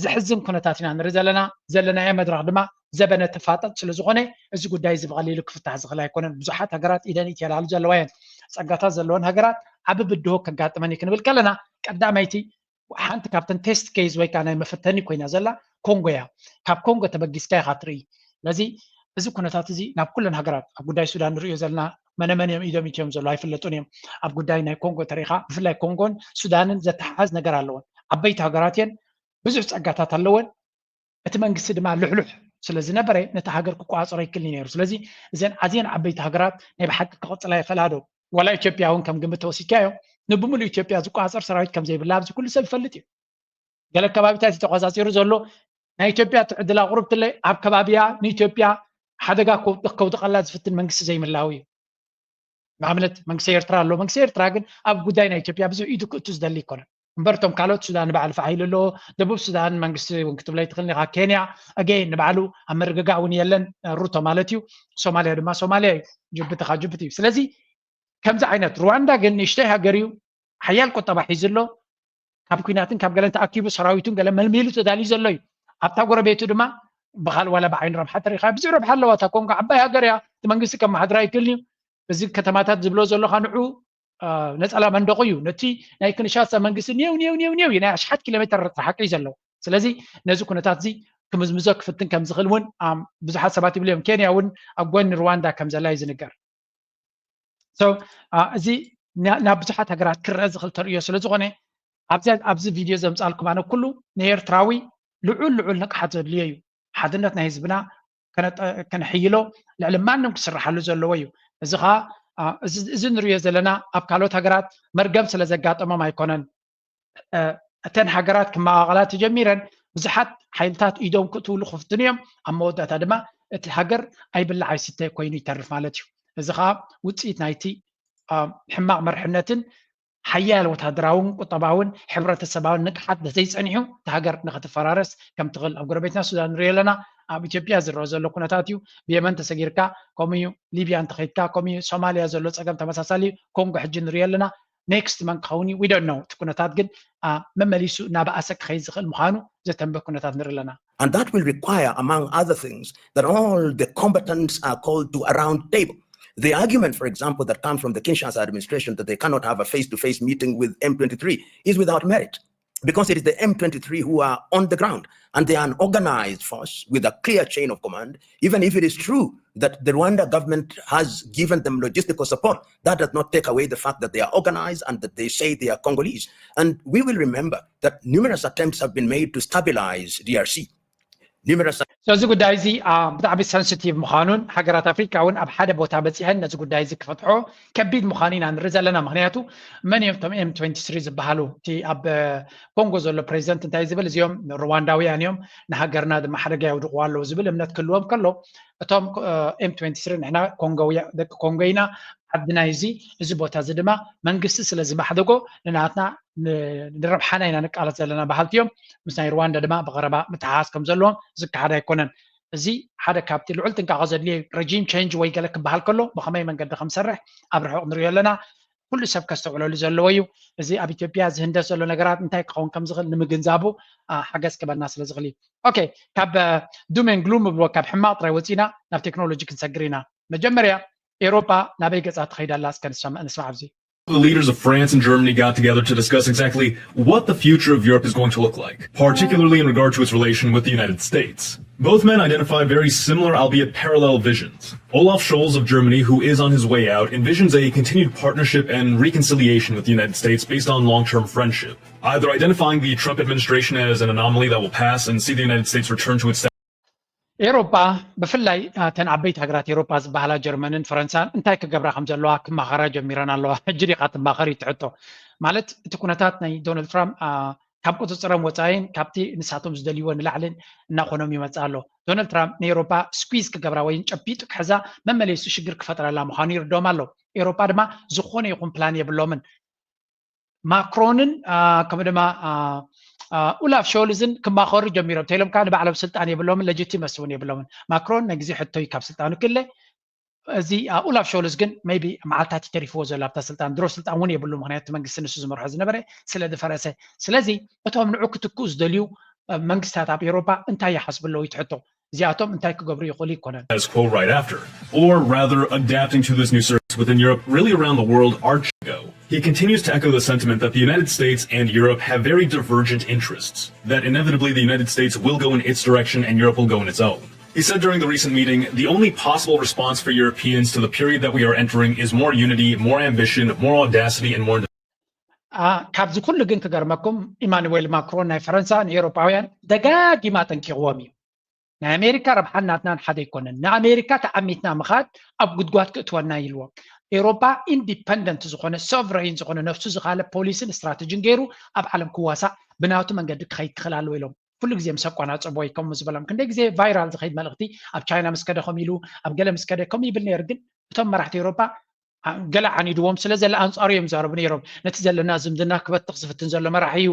ዘሕዝን ኩነታት ኢና ንርኢ ዘለና። ዘለናዮ መድረኽ ድማ ዘበነ ተፋጠጥ ስለ ዝኾነ፣ እዚ ጉዳይ እዚ ብቐሊሉ ክፍታሕ ዝኽእል ኣይኮነን። ብዙሓት ሃገራት ኢደን ይተላሉ ዘለዋ እየን። ጸጋታት ዘለወን ሃገራት ዓቢ ብድሆ ከጋጥመን እዩ ክንብል ከለና፣ ቀዳመይቲ ሓንቲ ካብተን ቴስት ኬዝ ወይ ከዓ ናይ መፈተኒ ኮይና ዘላ ኮንጎ እያ። ካብ ኮንጎ ተበጊስካ ኢኻ ትርኢ። ስለዚ እዚ ኩነታት እዚ ናብ ኩለን ሃገራት፣ ኣብ ጉዳይ ሱዳን ንሪኦ ዘለና፣ መነመን እዮም ኢዶም ኢትዮም ዘለዉ ኣይፍለጡን እዮም። ኣብ ጉዳይ ናይ ኮንጎ ተሪኻ፣ ብፍላይ ኮንጎን ሱዳንን ዘተሓሓዝ ነገር ኣለወን። ዓበይቲ ሃገራት እየን፣ ብዙሕ ጸጋታት ኣለወን። እቲ መንግስቲ ድማ ልሕሉሕ ስለ ዝነበረ ነቲ ሃገር ክቋጸሮ ይክልኒ ነይሩ። ስለዚ እዘን ኣዝየን ዓበይቲ ሃገራት ናይ ብሓቂ ክቕጽላ ይኽእላ ዶ? ዋላ ኢትዮጵያ እውን ከም ግምት ተወሲድካዮ፣ ንብምሉእ ኢትዮጵያ ዝቋጸር ሰራዊት ከም ዘይብላ ኣብዚ ኩሉ ሰብ ይፈልጥ እዩ። ገለ ከባቢታት እዩ ተቋጻጺሩ ዘሎ። ናይ ኢትዮጵያ ዕድል ኣቕርብትለይ ኣብ ከባቢያ ንኢትዮጵያ ሓደጋ ከውድቐላ ዝፍትን መንግስቲ ዘይምህላው እዩ። ንኣብነት መንግስቲ ኤርትራ ኣሎ። መንግስቲ ኤርትራ ግን ኣብ ጉዳይ ናይ ኢትዮጵያ ብዙሕ ኢዱ ክእቱ ዝደሊ ኣይኮነን። እምበር እቶም ካልኦት ሱዳን ንባዕሉ ፋሕ ኢሉ ኣሎ። ደቡብ ሱዳን መንግስቲ እውን ክትብለይ ትኽእል ኢኻ። ኬንያ ኣገይን ንባዕሉ ኣብ ምርግጋእ እውን የለን፣ ሩቶ ማለት እዩ። ሶማልያ ድማ ሶማልያ እዩ፣ ጅቡቲ ኻ ጅቡቲ እዩ። ስለዚ ከምዚ ዓይነት ሩዋንዳ ግን ንእሽተይ ሃገር እዩ፣ ሓያል ቁጠባ ሒዙ ኣሎ። ካብ ኲናትን ካብ ገለን ተኣኪቡ ሰራዊቱን ገለ መልሚሉ ተዳልዩ ዘሎ እዩ። ኣብታ ጎረቤቱ ድማ ብኻል ዋላ ብዓይኒ ረብሓ ተሪኻ ብዙሕ ረብሓ ኣለዋ። እታ ኮንጎ ዓባይ ሃገር እያ። እቲ መንግስቲ ከመሓድራ ይክእል እዩ። እዚ ከተማታት ዝብሎ ዘለኻ ንዑ ነጸላ መንደቑ እዩ። ነቲ ናይ ክንሻሳ መንግስቲ ኔው ኔው ኔው ኔው እዩ፣ ናይ ኣሽሓት ኪሎ ሜተር ርሓቂ እዩ ዘለዎ። ስለዚ ነዚ ኩነታት እዚ ክምዝምዞ ክፍትን ከም ዝኽእል እውን ብዙሓት ሰባት ይብሉ እዮም። ኬንያ እውን ኣብ ጎኒ ሩዋንዳ ከም ዘላ እዩ ዝንገር። So እዚ ናብ ብዙሓት ሃገራት ክረአ ዝኽእል ተርእዮ ስለ ዝኾነ ኣብዚ ቪድዮ ዘምጻልኩም ኣነ ኩሉ ንኤርትራዊ ልዑል ልዑል ንቕሓት ዘድልዮ እዩ። ሓድነት ናይ ህዝብና ከነሕይሎ ልዕሊ ማንም ክስርሓሉ ዘለዎ እዩ። እዚ ኸዓ እዚ ንሪኦ ዘለና ኣብ ካልኦት ሃገራት መርገም ስለ ዘጋጠሞም ኣይኮነን። እተን ሃገራት ክመቓቐላ ተጀሚረን ብዙሓት ሓይልታት ኢዶም ክእትውሉ ክፍትኑ እዮም። ኣብ መወዳእታ ድማ እቲ ሃገር ኣይብላዕ ኣይስተ ኮይኑ ይተርፍ ማለት እዩ። እዚ ኸዓ ውፅኢት ናይቲ ሕማቕ መርሕነትን ሓያል ወታደራውን ቁጠባውን ሕብረተሰባውን ንቕሓት ዘይፀኒሑ እቲ ሃገር ንክትፈራረስ ከም ትኽእል ኣብ ጎረቤትና ሱዳን ንሪኦ ኣለና። ኣብ ኢትዮጵያ ዝረአ ዘሎ ኩነታት እዩ። ብየመን ተሰጊርካ ከምኡ እዩ፣ ሊብያ እንተኸይድካ ከምኡ እዩ፣ ሶማልያ ዘሎ ፀገም ተመሳሳሊ እዩ። ኮንጎ ሕጂ ንሪኦ ኣለና። ኔክስት መን ክኸውን እዩ we don't know። እቲ ኩነታት ግን መመሊሱ እናበኣሰ ክኸይድ ዝኽእል ምዃኑ ዘተንብህ ኩነታት ንርኢ ኣለና። And that will require, among other things, that all the combatants are called to a round table. The argument, for example, that comes from the Kinshasa administration that they cannot have a face-to-face meeting with M twenty-three is without merit, because it is the M twenty-three who are on the ground and they are an organized force with a clear chain of command. Even if it is true that the Rwanda government has given them logistical support, that does not take away the fact that they are organized and that they say they are Congolese. And we will remember that numerous attempts have been made to stabilize D R C. እዚ ጉዳይ እዚ ብጣዕሚ ሰንስቲቭ ምዃኑን ሃገራት ኣፍሪካ እውን ኣብ ሓደ ቦታ በፂሐን ነዚ ጉዳይ እዚ ክፈትሖ ከቢድ ምዃኑ ኢና ንርኢ ዘለና። ምክንያቱ መን እዮም እቶም M twenty-three ዝበሃሉ? እቲ ኣብ ኮንጎ ዘሎ ፕሬዚደንት እንታይ ዝብል? እዚኦም ሩዋንዳውያን እዮም፣ ንሃገርና ድማ ሓደጋ የውድቕዋ ኣለዉ ዝብል እምነት ክህልዎም ከሎ፣ እቶም M twenty-three ንሕና ደቂ ኮንጎ ኢና፣ ዓድና እዚ እዚ ቦታ እዚ ድማ መንግስቲ ስለ ዝማሕደጎ ንናትና ንረብሓና ኢና ንቃለስ ዘለና በሃልቲ እዮም። ምስ ናይ ሩዋንዳ ድማ ብቐረባ ምትሓሓዝ ከም ዘለዎም ዝከሓድ ኣይኮነን። እዚ ሓደ ካብቲ ልዑል ጥንቃቐ ዘድልዮ እዩ። ረጂም ቸንጅ ወይ ገለ ክበሃል ከሎ ብኸመይ መንገዲ ከም ዝሰርሕ ኣብ ርሑቕ ንሪኦ ኣለና። ኩሉ ሰብ ከስተውዕለሉ ዘለዎ እዩ። እዚ ኣብ ኢትዮጵያ ዝህንደስ ዘሎ ነገራት እንታይ ክኸውን ከም ዝኽእል ንምግንዛቡ ሓገዝ ክበና ስለ ዝኽእል እዩ። ኦኬ፣ ካብ ዱም ኤንድ ግሉም ንብሎ ካብ ሕማቕ ጥራይ ወፂና ናብ ቴክኖሎጂ ክንሰግር ኢና። መጀመርያ ኤውሮጳ ናበይ ገጻ ትኸይድ ኣላ? እስከ ንስማዕ ኣብዚ። The leaders of France and Germany got together to discuss exactly what the future of Europe is going to look like, particularly in regard to its relation with the United States. Both men identify very similar, albeit parallel, visions. Olaf Scholz of Germany, who is on his way out, envisions a continued partnership and reconciliation with the United States based on long-term friendship, either identifying the Trump administration as an anomaly that will pass and see the United States return to its ኤሮጳ ብፍላይ እተን ዓበይቲ ሃገራት ኤሮጳ ዝበሃላ ጀርመንን ፈረንሳን እንታይ ክገብራ ከም ዘለዋ ክማኸራ ጀሚረን ኣለዋ። ሕጂ ዲኻ ትማኸር እዩ እቲ ሕቶ። ማለት እቲ ኩነታት ናይ ዶናልድ ትራምፕ ካብ ቁፅፅሮም ወፃኢን ካብቲ ንሳቶም ዝደልይዎ ንላዕልን እናኾኖም ይመፅእ ኣሎ። ዶናልድ ትራምፕ ንኤሮጳ ስኩዝ ክገብራ ወይን ጨቢጡ ክሕዛ መመለሱ ሽግር ክፈጥረላ ምዃኑ ይርድኦም ኣሎ። ኤሮጳ ድማ ዝኾነ ይኹን ፕላን የብሎምን። ማክሮንን ከምኡ ድማ ኡላፍ ሾልዝን ክማኸሩ ጀሚሮም። ተይሎም ከዓ ንባዕሎም ስልጣን የብሎምን፣ ሌጂቲመሲ እውን የብሎምን። ማክሮን ናይ ግዜ ሕቶ እዩ ካብ ስልጣኑ ክለ። እዚ ኡላፍ ሾልዝ ግን ሜይቢ መዓልታት ይተሪፍዎ ዘሎ ኣብታ ስልጣን። ድሮ ስልጣን እውን የብሉ፣ ምክንያቱ መንግስቲ ንሱ ዝመርሖ ዝነበረ ስለ ዝፈረሰ። ስለዚ እቶም ንዑ ክትክኡ ዝደልዩ መንግስታት ኣብ ኤውሮፓ እንታይ ይሓስቡ ኣለዉ እዩ ትሕቶ። እዚኣቶም እንታይ ክገብሩ ይኽእሉ ይኮነን። As quo right after, or rather adapting to this new service within Europe, really around the world, Archie. He continues to echo the sentiment that the United States and Europe have very divergent interests, that inevitably the United States will go in its direction and Europe will go in its own. He said during the recent meeting, the only possible response for Europeans to the period that we are entering is more unity, more ambition, more audacity, and more ካብዚ ኩሉ ግን ክገርመኩም ኢማኑዌል ማክሮን ናይ ፈረንሳ ንኤውሮፓውያን ደጋጊማ ጠንቂቕዎም እዩ። ናይ ኣሜሪካ ረብሓን ናትናን ሓደ ኣይኮነን። ንኣሜሪካ ተዓሚትና ምኻድ ኣብ ጉድጓድ ክእትወና ኢልዎም። ኤውሮፓ ኢንዲፐንደንት ዝኾነ ሶቨረይን ዝኾነ ነፍሱ ዝኻለ ፖሊስን ስትራተጂን ገይሩ ኣብ ዓለም ክዋሳእ ብናቱ መንገዲ ክኸይድ ክኽእል ኣለዎ ኢሎም ኩሉ ግዜ ምስ ኣቋናፀቦ ወይ ከምኡ ዝበሎም ክንደይ ግዜ ቫይራል ዝኸይድ መልእኽቲ ኣብ ቻይና ምስ ከደ ከም ኢሉ ኣብ ገለ ምስ ከደ ከም ይብል ነይሩ። ግን እቶም መራሕቲ ኤውሮፓ ገለ ዓኒድዎም ስለ ዘለ ኣንፃሩ እዮም ዛረቡ ነይሮም። ነቲ ዘለና ዝምድና ክበትኽ ዝፍትን ዘሎ መራሒ እዩ፣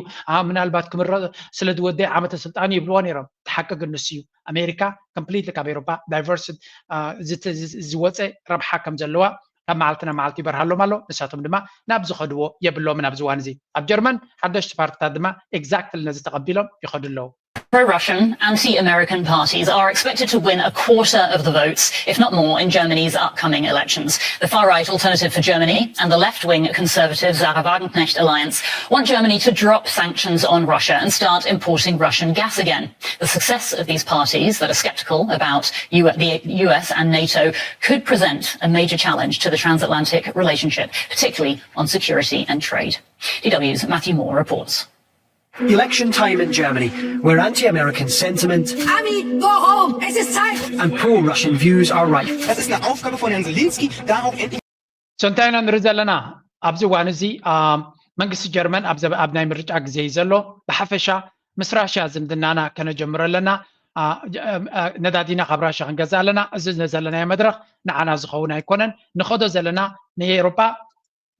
ምናልባት ክምረፅ ስለ ዝወደይ ዓመተ ስልጣኑ ይብልዎ ነይሮም። እቲ ሓቂ ግን ንሱ እዩ። ኣሜሪካ ኮምፕሊትሊ ካብ ኤውሮፓ ዳይቨርስ ዝወፀ ረብሓ ከም ዘለዋ ካብ መዓልቲ ናብ መዓልቲ ይበርሃሎም ኣሎ። ንሳቶም ድማ ናብ ዝኸድዎ የብሎምን ኣብዚ እዋን እዚ። ኣብ ጀርመን ሓደሽቲ ፓርቲታት ድማ ኤግዛክትሊ ነዚ ተቐቢሎም ይኸዱ ኣለዉ። Pro-Russian, anti-American parties are expected to win a quarter of the votes, if not more, in Germany's upcoming elections. The far-right Alternative for Germany and the left-wing conservative Sahra Wagenknecht Alliance want Germany to drop sanctions on Russia and start importing Russian gas again. The success of these parties that are skeptical about the U S and NATO could present a major challenge to the transatlantic relationship, particularly on security and trade. D W's Matthew Moore reports. Election time in Germany, where anti-American sentiment Ami, go home. Es ist Zeit. and pro-Russian views are rife. Das ist eine Aufgabe von Herrn Selinski, darauf endlich So እንታይ ኢና ንርኢ ዘለና ኣብዚ እዋን እዚ? መንግስቲ ጀርመን ኣብ ናይ ምርጫ ግዜ እዩ ዘሎ። ብሓፈሻ ምስ ራሽያ ዝምድናና ከነጀምሮ ኣለና። ነዳዲና ካብ ራሽያ ክንገዝእ ኣለና። እዚ ዘለናዮ መድረኽ ንዓና ዝኸውን ኣይኮነን። ንኸዶ ዘለና ንኤውሮጳ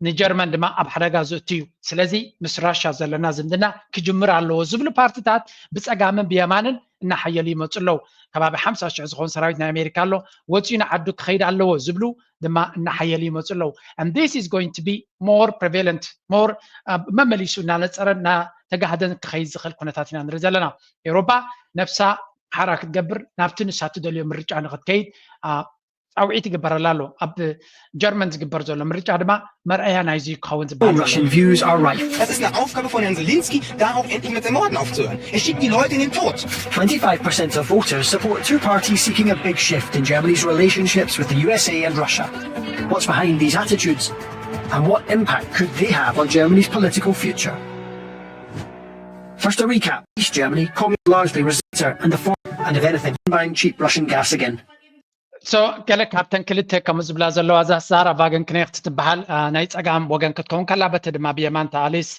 ንጀርመን ድማ ኣብ ሓደጋ ዘእቱ እዩ። ስለዚ ምስ ራሻ ዘለና ዝምድና ክጅምር ኣለዎ ዝብሉ ፓርትታት ብፀጋምን ብየማንን እናሓየሉ ይመፁ ኣለዉ። ከባቢ ሓምሳ ሽሕ ዝኾን ሰራዊት ናይ ኣሜሪካ ኣሎ፣ ወፂኡ ንዓዱ ክኸይድ ኣለዎ ዝብሉ ድማ እናሓየሉ ይመፁ ኣለዉ። And this is going to be more prevalent, more መመሊሱ እናነፀረ እናተጋህደን ክኸይድ ዝኽእል ኩነታት ኢና ንርኢ ዘለና። ኤውሮፓ ነብሳ ሓራ ክትገብር ናብቲ ንሳ ትደልዮ ምርጫ ንክትከይድ ፃውዒት ይግበረላ ኣሎ። ኣብ ጀርመን ዝግበር ዘሎ ምርጫ ድማ መርኣያ ናይዚ ክኸውን ዝበሃል ዘሎ። Russian views are rife. Das ist eine Aufgabe von Herrn Selinski, darauf endlich mit dem Morden aufzuhören. Er schickt die Leute in den Tod. Twenty-five percent of voters support two parties seeking a big shift in Germany's relationships with the U S A and Russia. What's behind these attitudes? And what impact could they have on Germany's political future? First, a recap. East Germany, communist largely resistor, and the form, and if anything, buying cheap Russian gas again. So ገለ ካብተን ክልተ ከም ዝብላ ዘለዋ እዛ ሳራ ቫገን ክኔክት ትበሃል ናይ ፀጋም ወገን ክትከውን ከላ፣ በቲ ድማ ብየማን ኣሊስ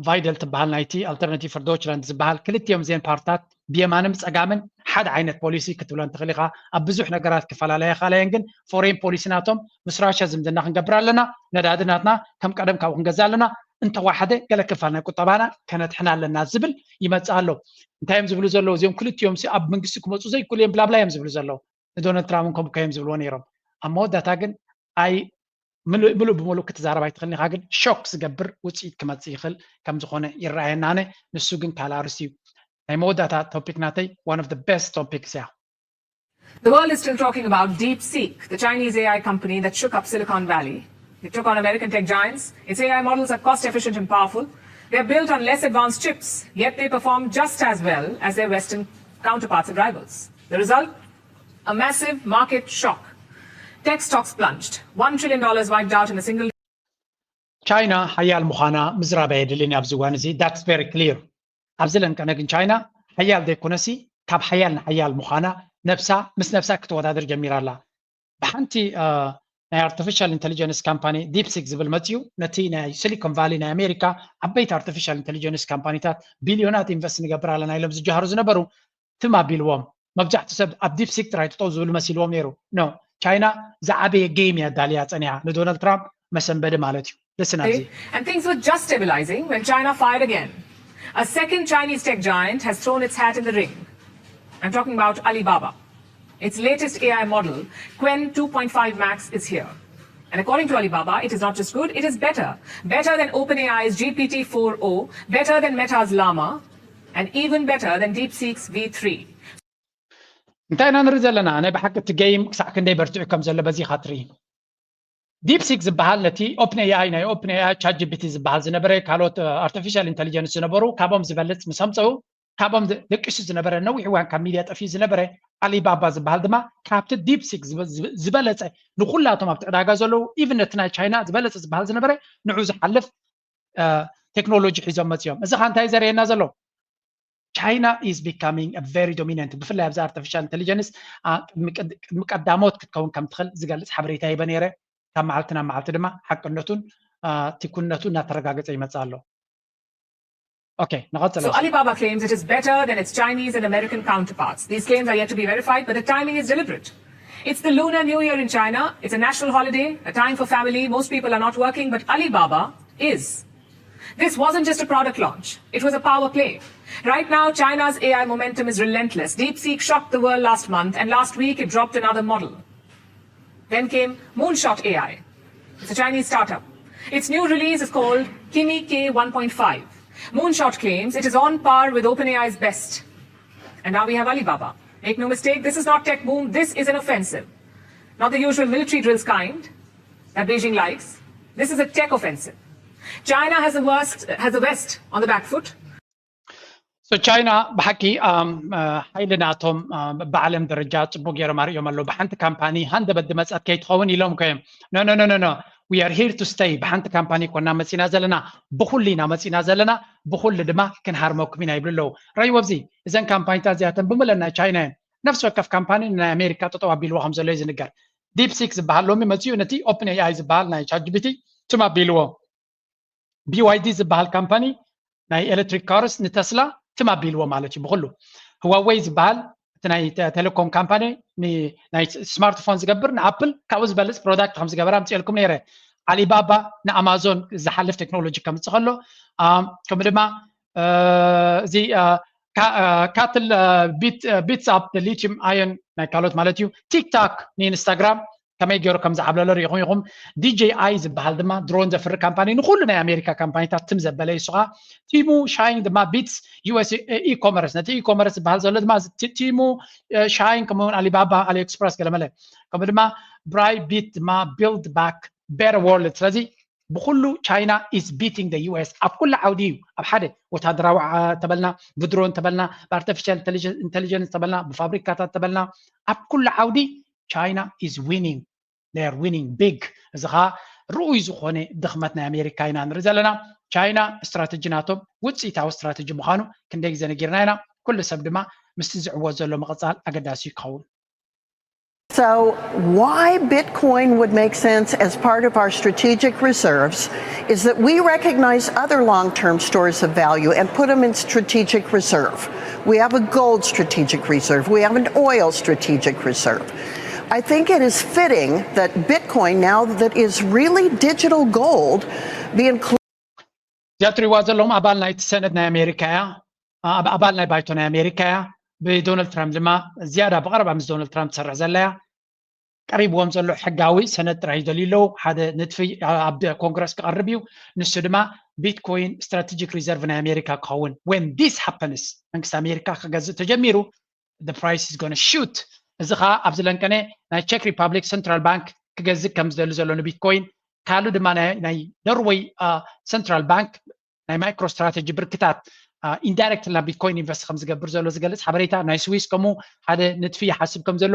ቫይደል ትበሃል ናይቲ ኣልተርናቲቭ ፈር ዶችላንድ ዝበሃል። ክልቲኦም እዚአን ፓርትታት ብየማንን ብፀጋምን ሓደ ዓይነት ፖሊሲ ክትብለን ትኽእል ኢኻ። ኣብ ብዙሕ ነገራት ክፈላለያ ይኽእላ እየን፣ ግን ፎሬን ፖሊሲ ናቶም ምስ ራሽያ ዝምድና ክንገብር ኣለና፣ ነዳዲ ናትና ከም ቀደም ካብኡ ክንገዛ ኣለና፣ እንተዋሓደ ገለ ክፋል ናይ ቁጠባና ከነድሕን ኣለና ዝብል ይመፅእ ኣሎ። እንታይ እዮም ዝብሉ ዘለዉ እዚኦም ክልቲኦም? ኣብ መንግስቲ ክመፁ ዘይክእሉ እዮም ብላብላ እዮም ዝብሉ ዘለዉ። ንዶናልድ ትራምፕ ከምኡ እዮም ዝብልዎ ነይሮም። ኣብ መወዳእታ ግን ኣይ ምሉእ ብምሉእ ክትዛረብ ኣይትኽእልን ኢኻ፣ ግን ሾክ ዝገብር ውፅኢት ክመፅእ ይኽእል ከም ዝኾነ ይረኣየና። ኣነ ንሱ ግን ካልእ ኣርእስቲ እዩ። ናይ መወዳእታ ቶፒክ ናተይ one of the best topics እያ። The world is still talking about DeepSeek, the Chinese A I company that shook up Silicon Valley. It took on American tech giants. Its A I models are cost efficient and powerful. They're built on less advanced chips, yet they perform just as well as their Western counterparts and rivals. The result? A massive market shock. Tech stocks plunged. One trillion dollars wiped out in a single ቻይና ሓያል ምዃና ምዝራብ ኣየድልን ኣብዚ እዋን እዚ። That's very clear። ኣብዚ ለንቀነ ግን ቻይና ሓያል ዘይኮነሲ ካብ ሓያል ንሓያል ምዃና ነብሳ ምስ ነብሳ ክትወዳደር ጀሚራ ኣላ። ብሓንቲ ናይ ኣርቲፊሻል ኢንቴሊጀንስ ካምፓኒ ዲፕሲክ ዝብል መፅዩ፣ ነቲ ናይ ሲሊኮን ቫሊ ናይ ኣሜሪካ ዓበይቲ ኣርቲፊሻል ኢንቴሊጀንስ ካምፓኒታት ቢልዮናት ኢንቨስት ንገብር ኣለና ኢሎም ዝጀሃሩ ዝነበሩ ትም ኣቢልዎም። መብዛሕትኡ ሰብ ኣብ ዲፕሲክ ጥራይ ጠጠው ዝብሉ መሲልዎም ነይሩ። ኖ፣ ቻይና ዝዓበየ ጌም እያ ኣዳልያ ፀኒሓ፣ ንዶናልድ ትራምፕ መሰንበዲ ማለት እዩ። Listen ኣብዚ። And things were just stabilizing when China fired again. A second Chinese tech giant has thrown its hat in the ring. I'm talking about Alibaba. Its latest A I model, Qwen two point five Max, is here. And according to Alibaba, it is not just good, it is better. Better than OpenAI's G P T four o, better than Meta's Llama, and even better than DeepSeek's V three. እንታይ ኢና ንርኢ ዘለና? ናይ ብሓቂ እቲ ጌም ክሳዕ ክንደይ በርቲዑ ከም ዘሎ በዚ ኢኻ ትርኢ። ዲፕሲክ ዝበሃል ነቲ ኦፕን ኤኣይ ናይ ኦፕን ኤኣይ ቻት ጂፒቲ ዝበሃል ዝነበረ ካልኦት ኣርቲፊሻል ኢንተሊጀንስ ዝነበሩ ካብኦም ዝበልፅ ምስ ኣምፀኡ ካብኦም ደቂሱ ዝነበረ ነዊሕ እዋን ካብ ሚድያ ጠፊኡ ዝነበረ ኣሊባባ ዝበሃል ድማ ካብቲ ዲፕሲክ ዝበለፀ ንኩላቶም ኣብቲ ዕዳጋ ዘለዉ ኢቭን ነቲ ናይ ቻይና ዝበለፀ ዝበሃል ዝነበረ ንዑ ዝሓልፍ ቴክኖሎጂ ሒዞም መፅኦም። እዚ ካ እንታይ ዘርእየና ዘሎ? China is becoming a very dominant ብፍላይ ኣብዚ ኣርቲፊሻል ኢንተሊጀንስ ቅድሚ ቀዳሞት ክትከውን ከም ትኽእል ዝገልፅ ሓበሬታ ሂበ ነይረ። ካብ መዓልቲ ናብ መዓልቲ ድማ ሓቅነቱን ትኩነቱ እናተረጋገፀ ይመፅእ ኣሎ። Okay, ንቐፅል። So Alibaba claims it is better than its Chinese and American counterparts. These claims are yet to be verified, but the timing is deliberate. It's the Lunar New Year in China. It's a national holiday, a time for family. Most people are not working, but Alibaba is. This wasn't just a product launch. It was a power play. Right now, China's A I momentum is relentless. DeepSeek shocked the world last month, and last week it dropped another model. Then came Moonshot A I. It's a Chinese startup. Its new release is called Kimi K one point five. Moonshot claims it is on par with OpenAI's best. And now we have Alibaba. Make no mistake, this is not tech boom, this is an offensive. Not the usual military drills kind that Beijing likes. This is a tech offensive. China has the worst, has the West on the back foot. So China ብሓቂ ሓይሊ ናቶም ብዓለም ደረጃ ፅቡቅ ገይሮም ኣርእዮም ኣለዉ። ብሓንቲ ካምፓኒ ሃንደበት ድመፀት ከይትኸውን ኢሎም ኮዮም no no no no no we are here to stay። ብሓንቲ ካምፓኒ ኮና መፂና ዘለና፣ ብኩሉ ኢና መፂና ዘለና፣ ብኩሉ ድማ ክንሃርመኩም ኢና ይብሉ ኣለዉ። ረይዎ ኣብዚ እዘን ካምፓኒታት እዚኣተን ብምለን ናይ ቻይና እየን። ነፍሲ ወከፍ ካምፓኒ ናይ ኣሜሪካ ጠጠው ኣቢልዎ ከም ዘሎ እዩ ዝንገር። ዲፕሲክ ዝበሃል ሎሚ መፂኡ ነቲ ኦፕን ኤኣይ ዝበሃል ናይ ቻት ጂፒቲ ትም ኣቢልዎ። ቢዋይዲ ዝበሃል ካምፓኒ ናይ ኤሌክትሪክ ካርስ ንተስላ ትም ኣቢልዎ ማለት እዩ ብኩሉ። ህዋዌይ ዝበሃል እቲ ናይ ቴሌኮም ካምፓኒ ናይ ስማርትፎን ዝገብር ንኣፕል ካብኡ ዝበልፅ ፕሮዳክት ከም ዝገበረ ኣምፅኤልኩም ነይረ። ኣሊባባ ንኣማዞን ዝሓልፍ ቴክኖሎጂ ከምፅእ ከሎ ከምኡ ድማ እዚ ካትል ቢትስ ኣፕ ሊቲዩም ኣዮን ናይ ካልኦት ማለት እዩ። ቲክቶክ ንኢንስታግራም ከመይ ገይሩ ከም ዝዓብለሎ ሪኢኹም ኢኹም። ዲጄኣይ ዝበሃል ድማ ድሮን ዘፍሪ ካምፓኒ ንኩሉ ናይ ኣሜሪካ ካምፓኒታት ትም ዘበለ ይሱኻ። ቲሙ ሻይን ድማ ቢትስ ዩኤስ ኢኮመርስ ነቲ ኢኮመርስ ዝበሃል ዘሎ ድማ ቲሙ ሻይን ከምኡውን ኣሊባባ ኣሊኤክስፕረስ ገለመለ ከምኡ ድማ ብራይ ቢት ድማ ቢልድ ባክ ቤተር ወርልድ። ስለዚ ብኩሉ ቻይና is beating the US ኣብ ኩሉ ዓውዲ እዩ። ኣብ ሓደ ወታደራዊ ተበልና ብድሮን ተበልና ብኣርቲፊሻል ኢንተሊጀንስ ተበልና ብፋብሪካታት ተበልና ኣብ ኩሉ ዓውዲ ቻይና is winning they are winning big። እዚ ከዓ ርኡይ ዝኾነ ድኽመት ናይ ኣሜሪካ ኢና ንርኢ ዘለና። ቻይና ስትራተጂ ናቶም ውፅኢታዊ ስትራተጂ ምዃኑ ክንደይ ግዜ ነጊርና ኢና። ኩሉ ሰብ ድማ ምስቲ ዝዕወት ዘሎ ምቕፃል ኣገዳሲ ይኸውን። So, why Bitcoin would make sense as part of our strategic reserves is that we recognize other long term stores of value and put them in strategic reserve. We have a gold strategic reserve, we have an oil strategic reserve. I think it is fitting that Bitcoin, now that is really digital gold, be included. እዚኣ ትሪእዋ ዘለኹም ኣባል ናይቲ ሰነድ ናይ ኣሜሪካ እያ። ኣባል ናይ ባይቶ ናይ ኣሜሪካ እያ። ብዶናልድ ትራምፕ ድማ ዝያዳ ብቐረባ ምስ ዶናልድ ትራምፕ ትሰርሕ ዘላ እያ። ቀሪብዎም ዘሎ ሕጋዊ ሰነድ ጥራይ ይደልዩ ኣለዉ። ሓደ ንጥፊ ኣብ ኮንግረስ ክቐርብ እዩ። ንሱ ድማ ቢትኮይን ስትራቴጂክ ሪዘርቭ ናይ ኣሜሪካ ክኸውን when this happens መንግስቲ ኣሜሪካ ክገዝእ ተጀሚሩ the price is gonna shoot። እዚ ከዓ ኣብዚ ለንቀነ ናይ ቸክ ሪፓብሊክ ሰንትራል ባንክ ክገዝእ ከም ዝደሊ ዘሎ ንቢትኮይን ካልእ ድማ ናይ ኖርወይ ሰንትራል ባንክ ናይ ማይክሮ ስትራቴጂ ብርክታት ኢንዳይረክት ናብ ቢትኮይን ኢንቨስት ከም ዝገብር ዘሎ ዝገልፅ ሓበሬታ ናይ ስዊስ ከምኡ ሓደ ንጥፊ ይሓስብ ከም ዘሎ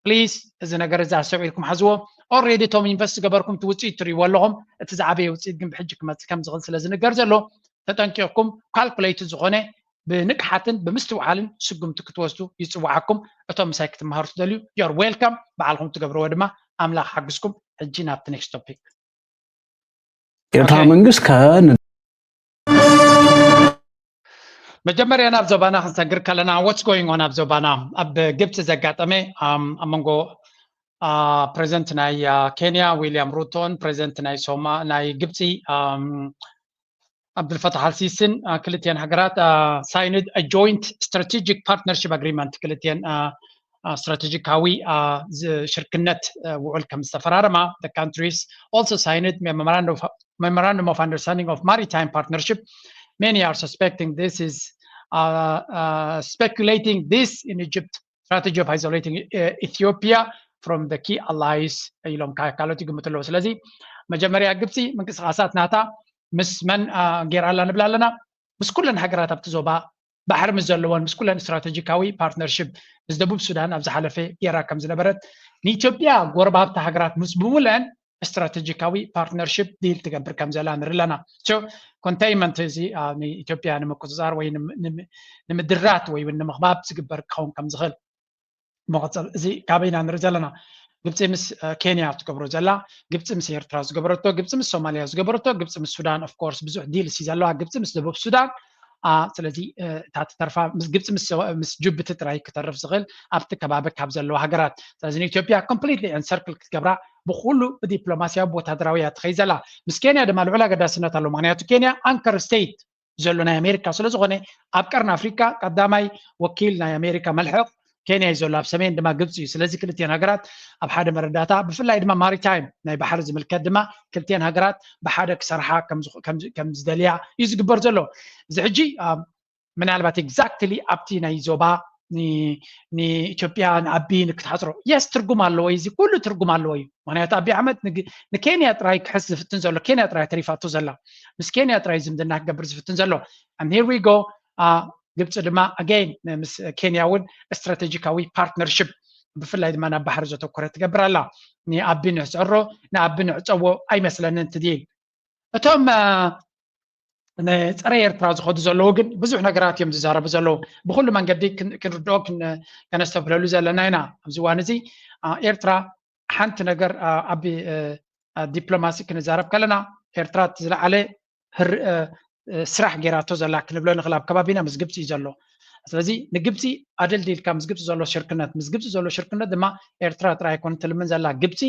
ፕሊስ እዚ ነገር እዚ ኣስተውዒልኩም ሓዝዎ። ኦልሬዲ እቶም ኢንቨስት ዝገበርኩም እቲ ውፅኢት ትሪእዎ ኣለኹም። እቲ ዝዓበየ ውፅኢት ግን ብሕጂ ክመፅእ ከም ዝኽእል ስለ ዝንገር ዘሎ ተጠንቂቕኩም ካልኩሌትድ ዝኾነ ብንቅሓትን ብምስትውዓልን ስጉምቲ ክትወስዱ ይፅውዓኩም። እቶም ምሳይ ክትመሃሩ ትደልዩ you're welcome። ባዕልኹም ትገብርዎ ድማ ኣምላኽ ሓግዝኩም። ሕጂ ናብቲ ኔክስት ቶፒክ። ኤርትራ መንግስት ከ መጀመርያ ናብ ዞባና ክንሰግር ከለና what's going on ኣብ ዞባና ኣብ ግብፂ ዘጋጠመ ኣብ መንጎ ፕሬዚደንት ናይ ኬንያ ዊልያም ሩቶን ፕሬዚደንት ናይ ሶማ ናይ ግብፂ ዓብዱልፈታሕ ኣልሲስን ክልቲኤን ሃገራት ሳይንድ ጆይንት ስትራቴጂክ ፓርትነርሽፕ ኣግሪመንት ክልቲኤን ስትራቴጂካዊ ሽርክነት ውዕል ከም ዝተፈራረማ። The countries also signed memorandum of understanding of maritime partnership. Many are suspecting this is speculating this in Egypt strategy of isolating Ethiopia from the key allies ኢሎም ካልኦት ይግምቱ ኣለዉ። ስለዚ መጀመርያ ግብፂ ምንቅስቃሳት ናታ ምስ መን ጌራ ኣላ ንብል ኣለና? ምስ ኩለን ሃገራት ኣብቲ ዞባ ባሕሪ ምስ ዘለወን ምስ ኩለን ስትራቴጂካዊ ፓርትነርሽፕ ምስ ደቡብ ሱዳን ኣብ ዝሓለፈ ጌራ ከም ዝነበረት ንኢትዮጵያ ጎረባብቲ ሃገራት ምስ ብምለን ስትራቴጂካዊ ፓርትነርሽፕ ዲል ትገብር ከም ዘላ ንርኢ ኣለና። ኮንቴይንመንት እዚ ንኢትዮጵያ ንምቁፅፃር ወይ ንምድራት ወይ እውን ንምኽባብ ዝግበር ክኸውን ከም ዝኽእል። መቐፀል እዚ ካበይና ንርኢ ዘለና? ግብፂ ምስ ኬንያ ትገብሮ ዘላ፣ ግብፂ ምስ ኤርትራ ዝገበረቶ፣ ግብፂ ምስ ሶማልያ ዝገበረቶ፣ ግብፂ ምስ ሱዳን ኦፍ ኮርስ ብዙሕ ዲል ሲ ዘለዋ፣ ግብፂ ምስ ደቡብ ሱዳን። ስለዚ እታ ትተርፋ ግብፂ ምስ ጅቡቲ ጥራይ ክተርፍ ዝኽእል ኣብቲ ከባቢ ካብ ዘለዋ ሃገራት። ስለዚ ንኢትዮጵያ ኮምፕሊትሊ ኤንሰርክል ክትገብራ ብኩሉ ብዲፕሎማስያዊ ብወታደራዊ እያ ትኸይድ ዘላ። ምስ ኬንያ ድማ ልዑል ኣገዳስነት ኣለዎ። ምክንያቱ ኬንያ ኣንከር ስቴት ዘሎ ናይ ኣሜሪካ ስለ ዝኾነ ኣብ ቀርኒ ኣፍሪካ ቀዳማይ ወኪል ናይ ኣሜሪካ መልሕቕ ኬንያ እዩ ዘሎ፣ ኣብ ሰሜን ድማ ግብፂ እዩ። ስለዚ ክልቲኤን ሃገራት ኣብ ሓደ መረዳእታ ብፍላይ ድማ ማሪታይም ናይ ባሕሪ ዝምልከት ድማ ክልቲኤን ሃገራት ብሓደ ክሰርሓ ከም ዝደልያ እዩ ዝግበር ዘሎ። እዚ ሕጂ ምናልባት ኤግዛክትሊ ኣብቲ ናይ ዞባ ንኢትዮጵያ ንኣቢ ንክትሓፅሮ የስ ትርጉም ኣለዎ እዩ። እዚ ኩሉ ትርጉም ኣለዎ እዩ። ምክንያቱ ኣቢ ኣሕመድ ንኬንያ ጥራይ ክሕዝ ዝፍትን ዘሎ፣ ኬንያ ጥራይ ተሪፋቶ ዘላ፣ ምስ ኬንያ ጥራይ ዝምድና ክገብር ዝፍትን ዘሎ። And here we go ግብፂ ድማ ኣገይን ምስ ኬንያ እውን ስትራቴጂካዊ ፓርትነርሽፕ ብፍላይ ድማ ናብ ባሕሪ ዘተኮረ ትገብር ኣላ። ንኣቢ ንዕፀሮ ንኣቢ ንዕፀዎ ኣይመስለንን ትዲል እቶም ንፀረ ኤርትራ ዝኸዱ ዘለዉ ግን ብዙሕ ነገራት እዮም ዝዛረቡ ዘለዉ። ብኩሉ መንገዲ ክንርድኦ ከነስተብህለሉ ዘለና ኢና። ኣብዚ እዋን እዚ ኤርትራ ሓንቲ ነገር ኣብ ዲፕሎማሲ ክንዛረብ ከለና ኤርትራ እቲ ዝለዓለ ስራሕ ጌራቶ ዘላ ክንብሎ ንኽእል። ኣብ ከባቢና ምስ ግብፂ እዩ ዘሎ። ስለዚ ንግብፂ ኣደልዲልካ ምስ ግብፂ ዘሎ ሽርክነት ምስ ግብፂ ዘሎ ሽርክነት ድማ ኤርትራ ጥራይ ኣይኮነ ትልምን ዘላ። ግብፂ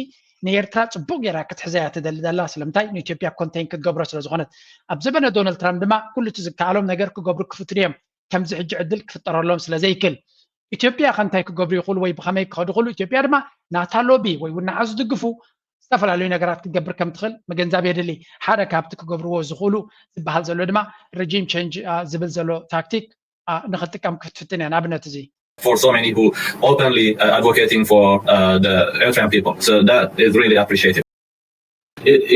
ንኤርትራ ፅቡቅ ጌራ ክትሕዘያ ትደሊ ዘላ ስለምንታይ ንኢትዮጵያ ኮንቴን ክትገብሮ ስለ ዝኾነት። ኣብ ዘበነ ዶናልድ ትራምፕ ድማ ኩሉ እቲ ዝከኣሎም ነገር ክገብሩ ክፍትኑ እዮም። ከምዚ ሕጂ ዕድል ክፍጠረሎም ስለ ዘይክል ኢትዮጵያ ከ እንታይ ክገብሩ ይኽእሉ ወይ ብኸመይ ክኸዱ ይኽእሉ? ኢትዮጵያ ድማ ናታ ሎቢ ወይ እውን ንዓ ዝድግፉ ዝተፈላለዩ ነገራት ክትገብር ከም ትኽእል ምግንዛብ የድሊ። ሓደ ካብቲ ክገብርዎ ዝኽእሉ ዝበሃል ዘሎ ድማ ሪጂም ቸንጅ ዝብል ዘሎ ታክቲክ ንክትጥቀም ክትፍትን እያ። ንኣብነት እዚ for so many who openly uh, advocating for uh, the Eritrean people. So that is really appreciated.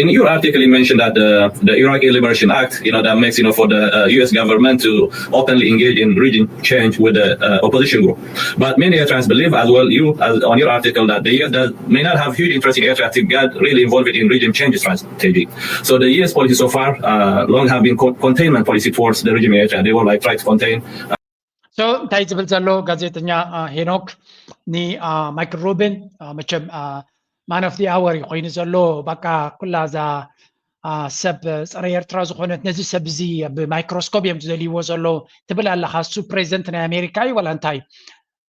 In your article, you mentioned that the, the Iraqi Liberation Act, you know, that makes, you know, for the uh, U S government to openly engage in regime change with the uh, opposition group. But many Eritreans believe, as well you, as on your article, that the U S does, may not have huge interest in Eritrea to get really involved in regime change strategy. So the U S policy so far uh, long have been co- containment policy towards the regime in Eritrea. They will like try to contain So እንታይ ዝብል ዘሎ ጋዜጠኛ ሄኖክ ንማይክል ሩቢን መቸም man of the hour እዩ ኮይኑ ዘሎ። በቃ ኩላ እዛ ሰብ ፀረ ኤርትራ ዝኾነት ነዚ ሰብ እዚ ብማይክሮስኮፕ እዮም ዝደልይዎ ዘለዉ ትብል ኣለኻ። እሱ ፕሬዚደንት ናይ ኣሜሪካ እዩ ዋላ እንታይ?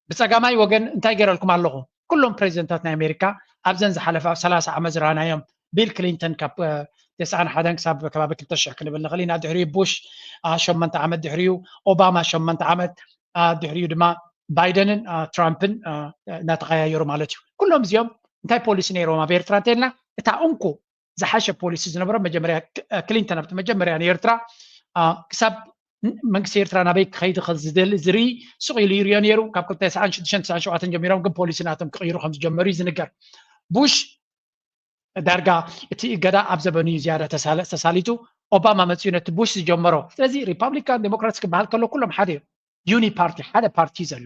ብፀጋማይ ወገን እንታይ ገይረልኩም ኣለኹ? ኩሎም ፕሬዚደንታት ናይ ኣሜሪካ ኣብዘን ዝሓለፋ ሰላሳ ዓመት ዝረኣናዮም ቢል ክሊንተን ካብ ተስዓን ሓደን ክሳብ ከባቢ ክልተ ሽሕ ክንብል ንኽእል ኢና። ድሕሪኡ ቡሽ ሸመንተ ዓመት፣ ድሕሪኡ ኦባማ ሸመንተ ዓመት፣ ድሕሪኡ ድማ ባይደንን ትራምፕን እናተኸያየሩ ማለት እዩ። ኩሎም እዚኦም እንታይ ፖሊሲ ነይሮም ኣብ ኤርትራ እንተልና እታ እንኩ ዝሓሸ ፖሊሲ ዝነበሮ መጀመርያ ክሊንተን ኣብቲ መጀመርያ ንኤርትራ ክሳብ መንግስቲ ኤርትራ ናበይ ክኸይድ ዝደሊ ዝርኢ ስቕ ኢሉ ይርዮ ነይሩ። ካብ ክልተ ሰዓን ሽዱሽተን ተስዓን ሸውዓተን ጀሚሮም ግን ፖሊሲ ናቶም ክቕይሩ ከም ዝጀመሩ እዩ ዝንገር። ቡሽ ዳርጋ እቲ እገዳ ኣብ ዘበኑ እዩ ዝያዳ ተሳሊጡ። ኦባማ መፅኡ ነቲ ቡሽ ዝጀመሮ። ስለዚ ሪፓብሊካን ዴሞክራትስ ክበሃል ከሎ ኩሎም ሓደ እዮም። ዩኒ ፓርቲ ሓደ ፓርቲ ዘሎ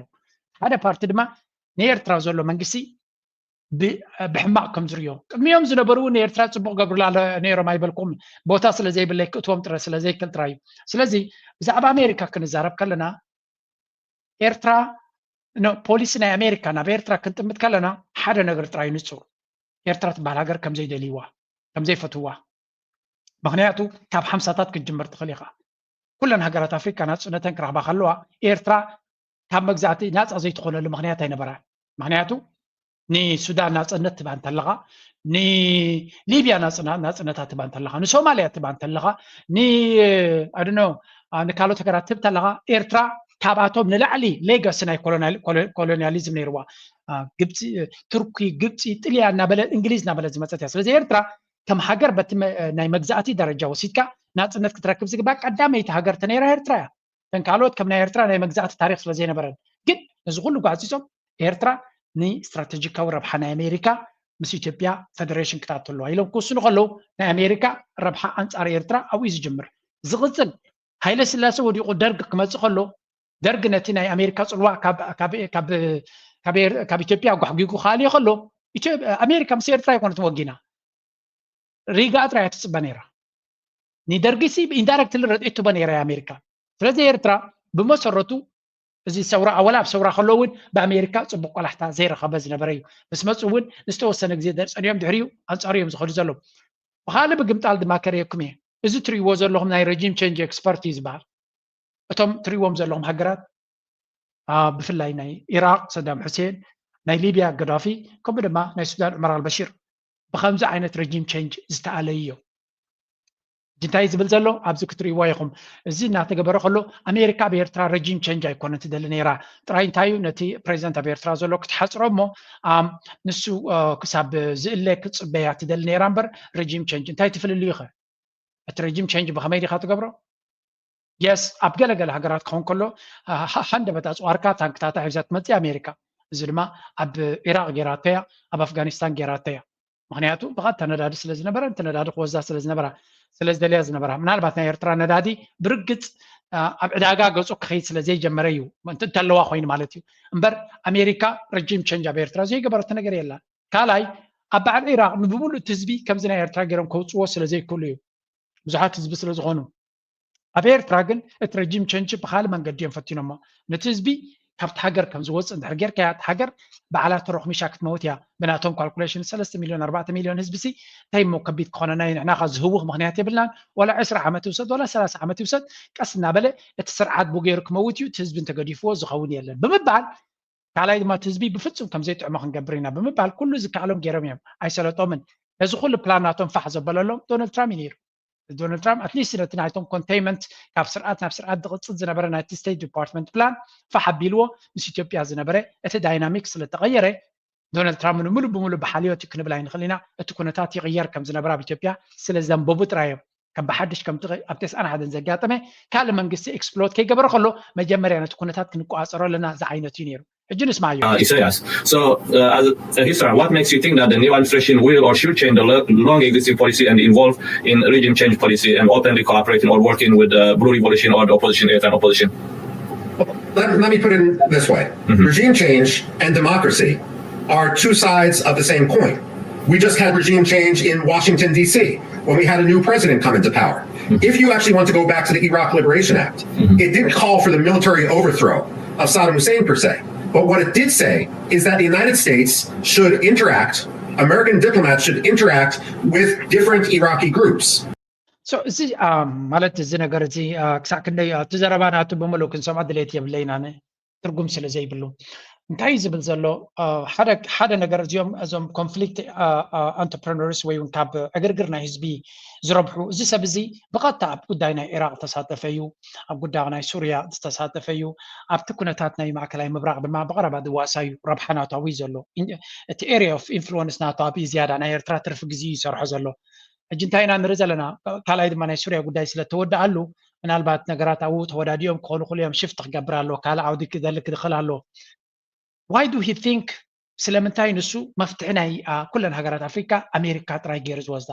ሓደ ፓርቲ ድማ ንኤርትራ ዘሎ መንግስቲ ብሕማቕ ከም ዝርዮ ቅድሚኦም ዝነበሩ እውን ንኤርትራ ፅቡቅ ገብሩላ ነይሮም ኣይበልኩም። ቦታ ስለ ዘይብለይ ክእትዎም ጥረ ስለ ዘይክል ጥራይ እዩ። ስለዚ ብዛዕባ ኣሜሪካ ክንዛረብ ከለና ኤርትራ ፖሊሲ ናይ ኣሜሪካ ናብ ኤርትራ ክንጥምት ከለና ሓደ ነገር ጥራይ ንፁር ኤርትራ ትበሃል ሃገር ከም ዘይደልይዋ ከም ዘይፈትዋ። ምክንያቱ ካብ ሓምሳታት ክትጅምር ትኽእል ኢኻ። ኩለን ሃገራት ኣፍሪካ ናፅነተን ክረኽባ ከለዋ ኤርትራ ካብ መግዛእቲ ናፃ ዘይትኾነሉ ምክንያት ኣይነበራን። ምክንያቱ ንሱዳን ናፅነት ትባ እንተለኻ፣ ንሊብያ ናፅነታት ትባ እንተለኻ፣ ንሶማልያ ትባ እንተለኻ፣ ንኣድኖ ንካልኦት ሃገራት ትብ እንተለኻ፣ ኤርትራ ካብኣቶም ንላዕሊ ሌጋሲ ናይ ኮሎኒያሊዝም ነይርዋ። ግብፂ፣ ቱርኪ፣ ግብፂ፣ ጥልያ እናበለ፣ እንግሊዝ እናበለ ዝመፀት እያ። ስለዚ ኤርትራ ከም ሃገር በቲ ናይ መግዛእቲ ደረጃ ወሲድካ ናፅነት ክትረክብ ዝግባእ ቀዳመይቲ ሃገር ተነይራ ኤርትራ እያ። ተን ካልኦት ከም ናይ ኤርትራ ናይ መግዛእቲ ታሪክ ስለዘይነበረን፣ ግን ነዚ ኩሉ ጓዕፂፆም ኤርትራ ንስትራተጂካዊ ረብሓ ናይ ኣሜሪካ ምስ ኢትዮጵያ ፈደሬሽን ክትኣቱ ኣለዋ ኢሎም ክውስኑ ከለዉ፣ ናይ ኣሜሪካ ረብሓ ኣንፃር ኤርትራ ኣብኡ እዩ ዝጅምር። ዝቕፅል፣ ሃይለ ስላሴ ወዲቑ ደርግ ክመፅእ ከሎ፣ ደርግ ነቲ ናይ ኣሜሪካ ፅልዋ ካብ ኢትዮጵያ ኣጓሕጊጉ ክኣልዮ ከሎ፣ ኣሜሪካ ምስ ኤርትራ ኣይኮነትን ወጊና፣ ሪጋ ጥራይ እያ ትፅበ ነይራ። ንደርጊ ሲ ኢንዳይረክትሊ ረድኤት ትቦ ነይራ ኣሜሪካ። ስለዚ ኤርትራ ብመሰረቱ እዚ ሰውራ ኣወላ ኣብ ሰውራ ከሎ እውን ብኣሜሪካ ፅቡቅ ቆላሕታ ዘይረኸበ ዝነበረ እዩ። ምስ መፁ እውን ንዝተወሰነ ግዜ ጸኒዮም ድሕሪኡ ኣንፃሩ እዮም ዝኸዱ ዘለዉ። ብካልእ ብግምጣል ድማ ከርእየኩም እየ። እዚ ትርእይዎ ዘለኹም ናይ ረጂም ቸንጅ ኤክስፐርት እዩ ዝበሃል። እቶም ትርእይዎም ዘለኹም ሃገራት ብፍላይ ናይ ኢራቅ ሰዳም ሑሴን፣ ናይ ሊብያ ገዳፊ፣ ከምኡ ድማ ናይ ሱዳን ዑመር ኣልበሺር ብከምዚ ዓይነት ረጂም ቸንጅ ዝተኣለዩ እዮም። እንታይ ዝብል ዘሎ ኣብዚ ክትርእይዎ ኢኹም። እዚ እናተገበረ ከሎ ኣሜሪካ ኣብ ኤርትራ ረጂም ቸንጅ ኣይኮነን ትደሊ ነይራ። ጥራይ እንታይ እዩ ነቲ ፕሬዚደንት ኣብ ኤርትራ ዘሎ ክትሓፅሮ እሞ ንሱ ክሳብ ዝእለ ክትፅበያ ትደሊ ነይራ እምበር ረጂም ቸንጅ እንታይ ትፍልልዩ ኸ? እቲ ረጂም ቸንጅ ብኸመይ ዲኻ ትገብሮ? የስ ኣብ ገለገለ ሃገራት ክኸውን ከሎ ሃንደበት ኣፅዋርካ ታንክታታ ሒዛ ትመፅእ ኣሜሪካ። እዚ ድማ ኣብ ኢራቅ ጌራቶ እያ፣ ኣብ ኣፍጋኒስታን ጌራቶ እያ። ምክንያቱ ብቐጥታ ነዳዲ ስለ ዝነበረ፣ ነቲ ነዳዲ ክወስዳ ስለ ዝነበራ፣ ስለ ዝደልያ ዝነበራ፣ ምናልባት ናይ ኤርትራ ነዳዲ ብርግጽ ኣብ ዕዳጋ ገጹ ክኸይድ ስለ ዘይጀመረ እዩ፣ እንተለዋ ኮይኑ ማለት እዩ። እምበር ኣሜሪካ ረጂም ቸንጅ ኣብ ኤርትራ ዘይገበረቶ ነገር የላን። ካልኣይ ኣብ በዓል ኢራቅ ንብምሉእ እቲ ህዝቢ ከምዚ ናይ ኤርትራ ገይሮም ከውፅዎ ስለ ዘይክእሉ እዩ፣ ብዙሓት ህዝቢ ስለ ዝኾኑ። ኣብ ኤርትራ ግን እቲ ረጂም ቸንጅ ብካልእ መንገዲ እዮም ፈቲኖሞ። ነቲ ህዝቢ ካብቲ ሃገር ከም ዝወፅእ እንድሕር ጌርካያ፣ እታ ሃገር ባዕላ ተሮኽሚሻ ክትመውት እያ። ብናቶም ካልኩሌሽን ሰለስተ ሚልዮን ኣርባዕተ ሚልዮን ህዝቢ ሲ እንታይ እሞ ከቢድ ክኾነና እዩ? ንሕና ኸ ዝህውኽ ምኽንያት የብልናን። ዋላ ዕስራ ዓመት ይውሰድ ዋላ ሰላሳ ዓመት ይውሰድ፣ ቀስ እናበለ እቲ ስርዓት ብኡ ገይሩ ክመውት እዩ፣ እቲ ህዝቢ እንተገዲፍዎ ዝኸውን የለን ብምባል፣ ካልኣይ ድማ እቲ ህዝቢ ብፍጹም ከም ዘይጥዕሞ ክንገብር ኢና ብምባል ኩሉ ዝከኣሎም ገይሮም እዮም። ኣይሰለጦምን። ነዚ ኩሉ ፕላን ናቶም ፋሕ ዘበለሎም ዶናልድ ትራምፕ እዩ ነይሩ። ዶናልድ ትራምፕ ኣትሊስት ነቲ ናይቶም ኮንቴይንመንት ካብ ስርዓት ናብ ስርዓት ዝቕፅል ዝነበረ ናይቲ ስቴት ዲፓርትመንት ፕላን ፋሕ ኣቢልዎ ምስ ኢትዮጵያ ዝነበረ እቲ ዳይናሚክ ስለተቐየረ ዶናልድ ትራምፕ ንምሉእ ብምሉእ ብሓልዮት እዩ ክንብል ኣይንኽእል ኢና። እቲ ኩነታት ይቕየር ከም ዝነበረ ኣብ ኢትዮጵያ ስለ ዘንበቡ ጥራይ እዮም። ከም ብሓድሽ ከምቲ ኣብ ተስዓን ሓደን ዘጋጠመ ካልእ መንግስቲ ኤክስፕሎት ከይገበረ ከሎ መጀመርያ ነቲ ኩነታት ክንቆፃፀሮ ኣለና ዝዓይነቱ እዩ ነይሩ። ሕጂ ንስማዮ። Uh, Isaias. So, uh, as a historian, what makes you think that the new administration will or should change the lo- long existing policy and involve in regime change policy and openly cooperating or working with the Blue Revolution or the opposition, Eritrean opposition? Let, let me put it in this way. Regime change and democracy are two sides of the same coin. We just had regime change in Washington, D C, when we had a new president come into power. If you actually want to go back to the Iraq Liberation Act, it didn't call for the military overthrow of Saddam Hussein per se. But what it did say is that the United States should interact, American diplomats should interact with different Iraqi groups. So እዚ ማለት እዚ ነገር እዚ ክሳዕ ክንደይ እቲ ዘረባ ናቱ ብምሉእ ክንሰምዖ ድሌት የብለይና፣ ትርጉም ስለ ዘይብሉ። እንታይ እዩ ዝብል ዘሎ? ሓደ ነገር እዚኦም እዞም ኮንፍሊክት ኣንተርፕረነርስ ወይ እውን ካብ ዕግርግር ናይ ህዝቢ ዝረብሑ፣ እዚ ሰብ እዚ ብቐጥታ ኣብ ጉዳይ ናይ ኢራቅ ዝተሳተፈ እዩ፣ ኣብ ጉዳይ ናይ ሱርያ ዝተሳተፈ እዩ፣ ኣብቲ ኩነታት ናይ ማእከላይ ምብራቅ ድማ ብቐረባ ዝዋሳዩ ረብሓ ናታዊ ዘሎ እቲ ኤሪያ ኦፍ ኢንፍሉወንስ ናቱ ኣብ ዝያዳ ናይ ኤርትራ ትርፊ ግዜ ይሰርሖ ዘሎ። ሕጂ እንታይ ኢና ንርኢ ዘለና? ካልኣይ ድማ ናይ ሱርያ ጉዳይ ስለተወደኣሉ ምናልባት ነገራት ኣብኡ ተወዳዲኦም ክኾኑ ክሉ እዮም ሽፍት ክገብር ኣለዎ፣ ካልእ ዓውዲ ክደሊ ክድኽል ኣለዎ። Why do he think ስለምንታይ ንሱ መፍትሒ ናይ ኩለን ሃገራት ኣፍሪካ ኣሜሪካ ጥራይ ገይሩ ዝወስዳ?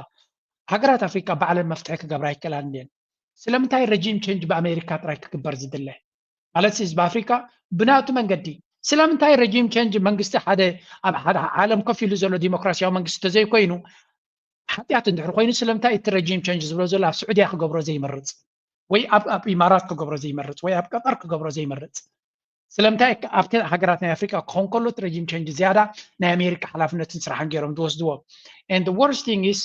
ሃገራት ኣፍሪካ ባዕለን መፍትሒ ክገብራ ይክእላን እየን። ስለምንታይ ረጂም ቸንጅ ብኣሜሪካ ጥራይ ክግበር ዝድለ? ማለት ህዝቢ ኣፍሪካ ብናቱ መንገዲ ስለምንታይ ረጂም ቸንጅ መንግስቲ ሓደ ኣብ ሓደ ዓለም ከፍ ኢሉ ዘሎ ዲሞክራሲያዊ መንግስቲ ተዘይኮይኑ ሓጢኣት እንድሕር ኮይኑ ስለምንታይ እቲ ረጂም ቸንጅ ዝብሎ ዘሎ ኣብ ስዑድያ ክገብሮ ዘይመርፅ ወይ ኣብ ኣብ ኢማራት ክገብሮ ዘይመርፅ ወይ ኣብ ቀጠር ክገብሮ ዘይመርፅ? ስለምንታይ ኣብቲ ሃገራት ናይ ኣፍሪካ ክኸውን ከሎ እቲ ረጂም ቸንጅ ዝያዳ ናይ ኣሜሪካ ሓላፍነትን ስራሕን ገይሮም ዝወስድዎ? And the worst thing is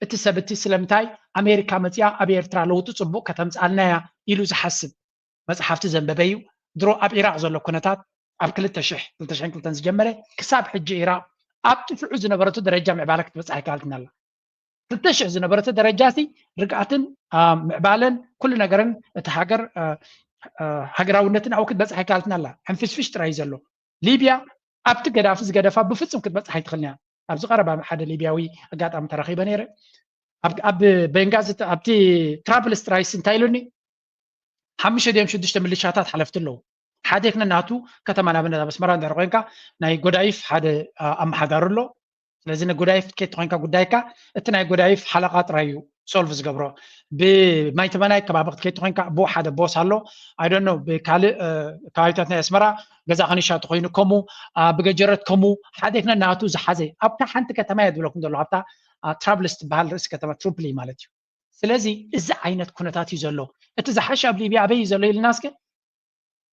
እቲ ሰብ እቲ ስለምንታይ ኣሜሪካ መፂኣ ኣብ ኤርትራ ለውጢ ፅቡቅ ከተምፅኣልና እያ ኢሉ ዝሓስብ መፅሓፍቲ ዘንበበ እዩ። ድሮ ኣብ ኢራቅ ዘሎ ኩነታት ኣብ ክልተ ሽሕ ክልተ ሽሕን ክልተን ዝጀመረ ክሳብ ሕጂ ኢራቅ ኣብቲ ሽዑ ዝነበረቶ ደረጃ ምዕባለ ክትበፅሕ ኣይከኣለትን ኣላ። ክልተ ሽሕ ዝነበረቶ ደረጃ ሲ ርግኣትን ምዕባለን ኩሉ ነገርን እቲ ሃገር ሃገራውነትን ኣብኡ ክትበፅሕ ኣይከኣለትን ኣላ። ሕንፍሽፍሽ ጥራይ እዩ ዘሎ። ሊብያ ኣብቲ ገዳፊ ዝገደፋ ብፍፁም ክትበፅሕ ኣይትኽእልን እያ። ኣብዚ ቀረባ ሓደ ሊብያዊ ኣጋጣሚ ተረኺበ ነይረ። ኣብ ቤንጋዚ ኣብቲ ትራቭልስ ጥራይስ እንታይ ኢሉኒ፣ ሓሙሽተ ድዮም ሽዱሽተ ምልሻታት ሓለፍቲ ኣለዉ። ሓደ ክነ ናቱ ከተማ ንኣብነት ኣብ ኣስመራ እንድሕር ኮይንካ ናይ ጎዳይፍ ሓደ ኣመሓዳሪ ኣሎ። ስለዚ ንጎዳይፍ ክትከይድ ተኮይንካ ጉዳይካ እቲ ናይ ጎዳይፍ ሓለቓ ጥራይ እዩ ሶልቭ ዝገብሮ። ብማይ ተመናይ ከባቢ ክትከይድ ተኮይንካ ብኡ ሓደ ቦስ ኣሎ። ኣይ ዶንት ኖ ብካልእ ከባቢታት ናይ ኣስመራ ገዛ ከኒሻ ተኮይኑ ከምኡ ብገጀረት ከምኡ ሓደ ክነ ናቱ ዝሓዘ ኣብታ ሓንቲ ከተማ እየ ዝብለኩም ዘሎ ኣብታ ትራብልስ ትበሃል ርእሲ ከተማ ትሩፕሊ ማለት እዩ። ስለዚ እዚ ዓይነት ኩነታት እዩ ዘሎ። እቲ ዝሓሸ ኣብ ሊብያ ኣበይ እዩ ዘሎ ኢልና እስከ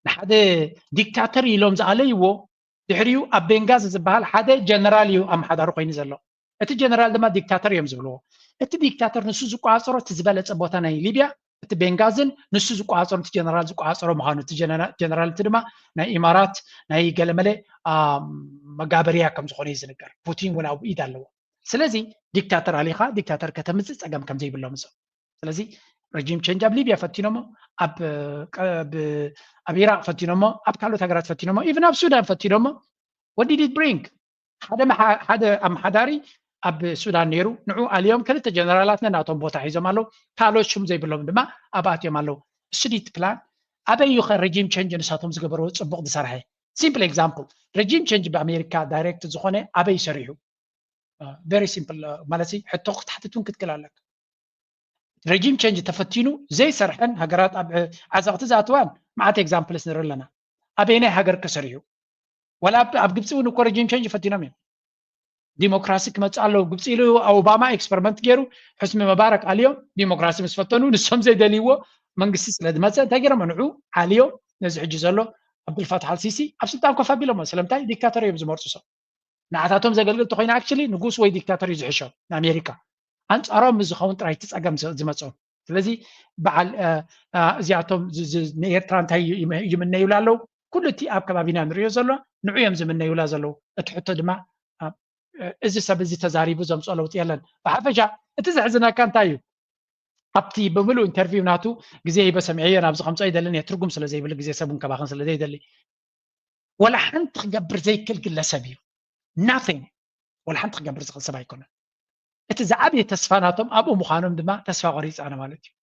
ንሓደ ዲክታተር ኢሎም ዝኣለይዎ ድሕሪኡ ኣብ ቤንጋዚ ዝበሃል ሓደ ጀነራል እዩ ኣመሓዳሪ ኮይኑ ዘሎ። እቲ ጀነራል ድማ ዲክታተር እዮም ዝብልዎ። እቲ ዲክታተር ንሱ ዝቆፃፀሮ እቲ ዝበለፀ ቦታ ናይ ሊብያ እቲ ቤንጋዝን ንሱ ዝቆፃፀሮ እቲ ጀነራል ዝቆፃፀሮ ምዃኑ እቲ ጀነራል እቲ ድማ ናይ ኢማራት ናይ ገለመለ መጋበርያ ከም ዝኾነ እዩ ዝንገር። ፑቲን እውን ኣብኡ ኢድ ኣለዎ። ስለዚ ዲክታተር ኣሊኻ ዲክታተር ከተምፅእ ፀገም ከም ዘይብሎም እዞም ስለዚ ረጂም ቸንጅ ኣብ ሊብያ ፈቲኖሞ፣ ኣብ ኢራቅ ፈቲኖሞ፣ ኣብ ካልኦት ሃገራት ፈቲኖሞ፣ ኢቭን ኣብ ሱዳን ፈቲኖሞ። What did it bring? ሓደ ኣመሓዳሪ ኣብ ሱዳን ነይሩ፣ ንዑ ኣልዮም ክልተ ጀነራላት ነናቶም ቦታ ሒዞም ኣለዉ። ካልኦት ሽም ዘይብሎም ድማ ኣብ ኣትዮም ኣለዉ። እሱ ድዩ እቲ ፕላን? ኣበይ እዩ ከ ረጂም ቸንጅ ንሳቶም ዝገበርዎ ፅቡቅ ዝሰርሐ? ሲምፕል ኤግዛምፕል ረጂም ቸንጅ ብኣሜሪካ ዳይሬክት ዝኾነ ኣበይ ሰሪሑ? ቨሪ ሲምፕል ማለት ሕቶ ክትሓትት እውን ክትክእል ኣለካ። ረጂም ቸንጅ ተፈቲኑ ዘይሰርሐን ሃገራት ኣብ ዓዘቕቲ ዝኣትዋን መዓት ኤግዛምፕልስ ንርኢ ኣለና። ኣበየናይ ሃገር ከሰሪሑ? ዋላ ኣብ ግብፂ እውን እኮ ረጂም ቸንጅ ፈቲኖም እዮም። ዲሞክራሲ ክመፅእ ኣለዎ ግብፂ ኢሉ ኦባማ ኤክስፐሪመንት ገይሩ ሕስሚ መባረክ ኣልዮም ዲሞክራሲ ምስ ፈተኑ ንሶም ዘይደልይዎ መንግስቲ ስለ ዝመፀ እንታይ ገይሮም ንዑ ኣልዮም ነዚ ሕጂ ዘሎ ኣብዱልፋታሕ ኣልሲሲ ኣብ ስልጣን ኮፍ ኣቢሎሞ ስለምንታይ ዲክታተር እዮም ዝመርፁ ሰብ ንዓታቶም ዘገልግል ተኮይኑ ኣክቹሊ ንጉስ ወይ ዲክታተር እዩ ዝሕሾም ንኣሜሪካ ኣንፃሮም ምስ ዝኸውን ጥራይ እቲ ፀገም ዝመፆም ስለዚ በዓል እዚኣቶም ንኤርትራ እንታይ ይምነዩላ ኣለዉ ኩሉ እቲ ኣብ ከባቢና ንሪኦ ዘሎ ንዑ እዮም ዝምነዩላ ዘለዉ እቲ ሕቶ ድማ እዚ ሰብ እዚ ተዛሪቡ ዘምፅኦ ለውጢ የለን ብሓፈሻ እቲ ዘሕዝነካ እንታይ እዩ ኣብቲ ብምሉእ ኢንተርቪው ናቱ ግዜ ሂበ ሰሚዐዮ ናብዚ ከምፅኦ ይደልን እየ ትርጉም ስለ ዘይብል ግዜ ሰብ እውን ከባኽን ስለ ዘይደሊ ወላ ሓንቲ ክገብር ዘይክእል ግለሰብ እዩ nothing ወላ ሓንቲ ክገብር ዝኽእል ሰብ ኣይኮነን እቲ ዝዓበየ ተስፋ ናቶም ኣብኡ ምዃኖም ድማ ተስፋ ቆሪፃ ማለት እዩ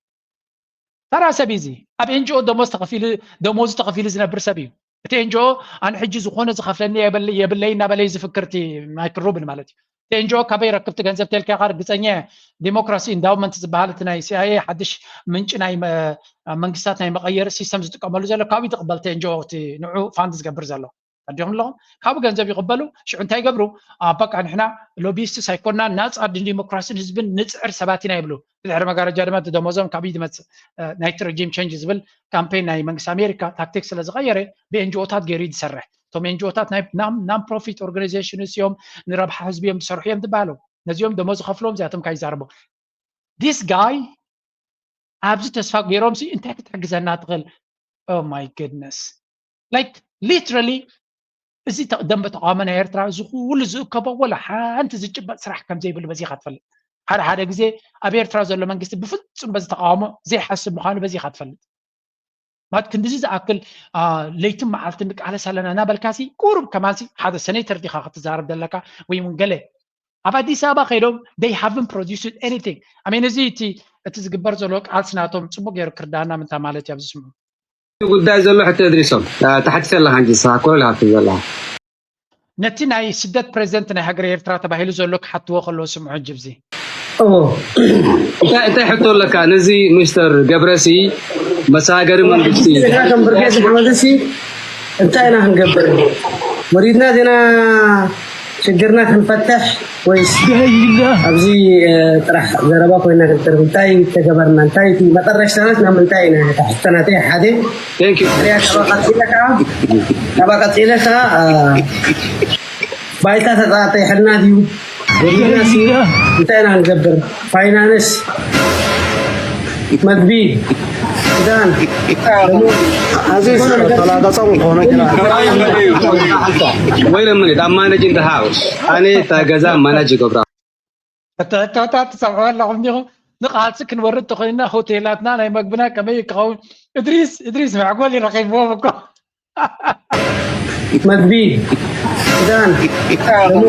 ተራ ሰብ እዚ ኣብ ኤንጂኦ ደሞዝ ተኸፊሉ ደሞዙ ተኸፊሉ ዝነብር ሰብ እዩ እቲ ኤንጂኦ ኣነ ሕጂ ዝኾነ ዝኸፍለኒ የብለይ እናበለ ዝፍክር እቲ ማይክል ሩብን ማለት እዩ ኤንጂኦ ካበይ ረክብቲ ገንዘብ ተልካ ኢኻ ርግፀኛ ዲሞክራሲ ኢንዳውመንት ዝበሃል እቲ ናይ ሲኣይኤ ሓድሽ ምንጪ ናይ መንግስታት ናይ መቐየሪ ሲስተም ዝጥቀመሉ ዘሎ ካብኡ ትቕበል እቲ ኤንጂኦ እቲ ንዑ ፋንድ ዝገብር ዘሎ ኣዲኹም ኣለኹም ካብኡ ገንዘብ ይቕበሉ ሽዑ እንታይ ይገብሩ በቃ ንሕና ሎቢስቲስ ኣይኮንና ናፃ ድን ዲሞክራሲን ህዝብን ንፅዕር ሰባት ኢና ይብሉ ብድሕሪ መጋረጃ ድማ ደሞዞም ካብኡ ዝመፅእ ናይቲ ረጂም ቸንጅ ዝብል ካምፔን ናይ መንግስቲ ኣሜሪካ ታክቲክ ስለ ዝቐየረ ብኤንጂኦታት ገይሩ ዝሰርሕ እቶም ኤንጂኦታት ናይ ናን ፕሮፊት ኦርጋናይዜሽንስ እዮም ንረብሓ ህዝቢ እዮም ዝሰርሑ እዮም ዝበሃሉ ነዚኦም ደሞ ዝኸፍሎም እዚኣቶም ካብ ይዛረቡ this guy ኣብዚ ተስፋ ገይሮም ሲ እንታይ ክትሕግዘና ትኽእል my goodness like literally እዚ ደንበ ተቃውሞ ናይ ኤርትራ እዚ ኩሉ ዝእከቦ ወላ ሓንቲ ዝጭበጥ ስራሕ ከም ዘይብሉ በዚኻ ትፈልጥ ሓደ ሓደ ግዜ ኣብ ኤርትራ ዘሎ መንግስቲ ብፍጹም በዚ ተቃውሞ ዘይሓስብ ምዃኑ በዚኻ ትፈልጥ ማለት ክንድዚ ዝኣክል ለይትን መዓልትን ንቃለስ ኣለና እናበልካሲ ቁሩብ ከማንሲ ሓደ ሰኔተር ዲኻ ክትዛረብ ዘለካ ወይ እውን ገለ ኣብ ኣዲስ ኣበባ ከይዶም they haven't produced anything ኣሜን እዚ እቲ እቲ ዝግበር ዘሎ ቃልሲ ናቶም ፅቡቅ ገይሩ ክርዳና ምንታ ማለት እዩ ኣብዚ ስምዑ ጉዳይ ዘሎ ሕቶ እድሪሶም ተሓቲተ ኣለካ እንጂ ስኻ ኮሎ ሃብቲ ዘለካ ነቲ ናይ ስደት ፕሬዚደንት ናይ ሃገር ኤርትራ ተባሂሉ ዘሎ ክሓትዎ ከለዉ ስምዑ ሕጂ ብዚ እንታይ ሕቶ ኣለካ ነዚ ሚስተር ገብረሲ መሳገሪ መንግስቲ ብርጌድ ሓመድሲ እንታይ ኢና ክንገብር ወሪድና ዜና ሽግርና ክንፈትሕ ወይስ ኣብዚ ጥራሕ ዘረባ ኮይና ክንተርፍ እንታይ ተገበርና እንታይ መጠረሽታናት ናብ ምንታይ ኢና ሕተናተይ ሓደ ካባ ቀፂለ ከዓ ባይታ ተጣጠይሐልና ድዩ ወዲናሲ እንታይ ኢና ክንገብር ፋይናንስ መግቢ ዳን፣ ደሞ ኣዘይ ዝፈለጠላ ገጾም ዝኾነ ግና። Wait a minute, I'm managing the house. ኣነ እታ ገዛ ማናጅ ይገብራ። ሕቶታት ትሰምዑ ኣለኹም ዲኹም? ንቃልሲ ክንወርድ ተኾይንና ሆቴላትና ናይ መግብና ከመይ ክኸውን? እድሪስ እድሪስ መዕጎል ይረኺብዎም እኮ። መግቢ፣ ክዳን፣ ደሞ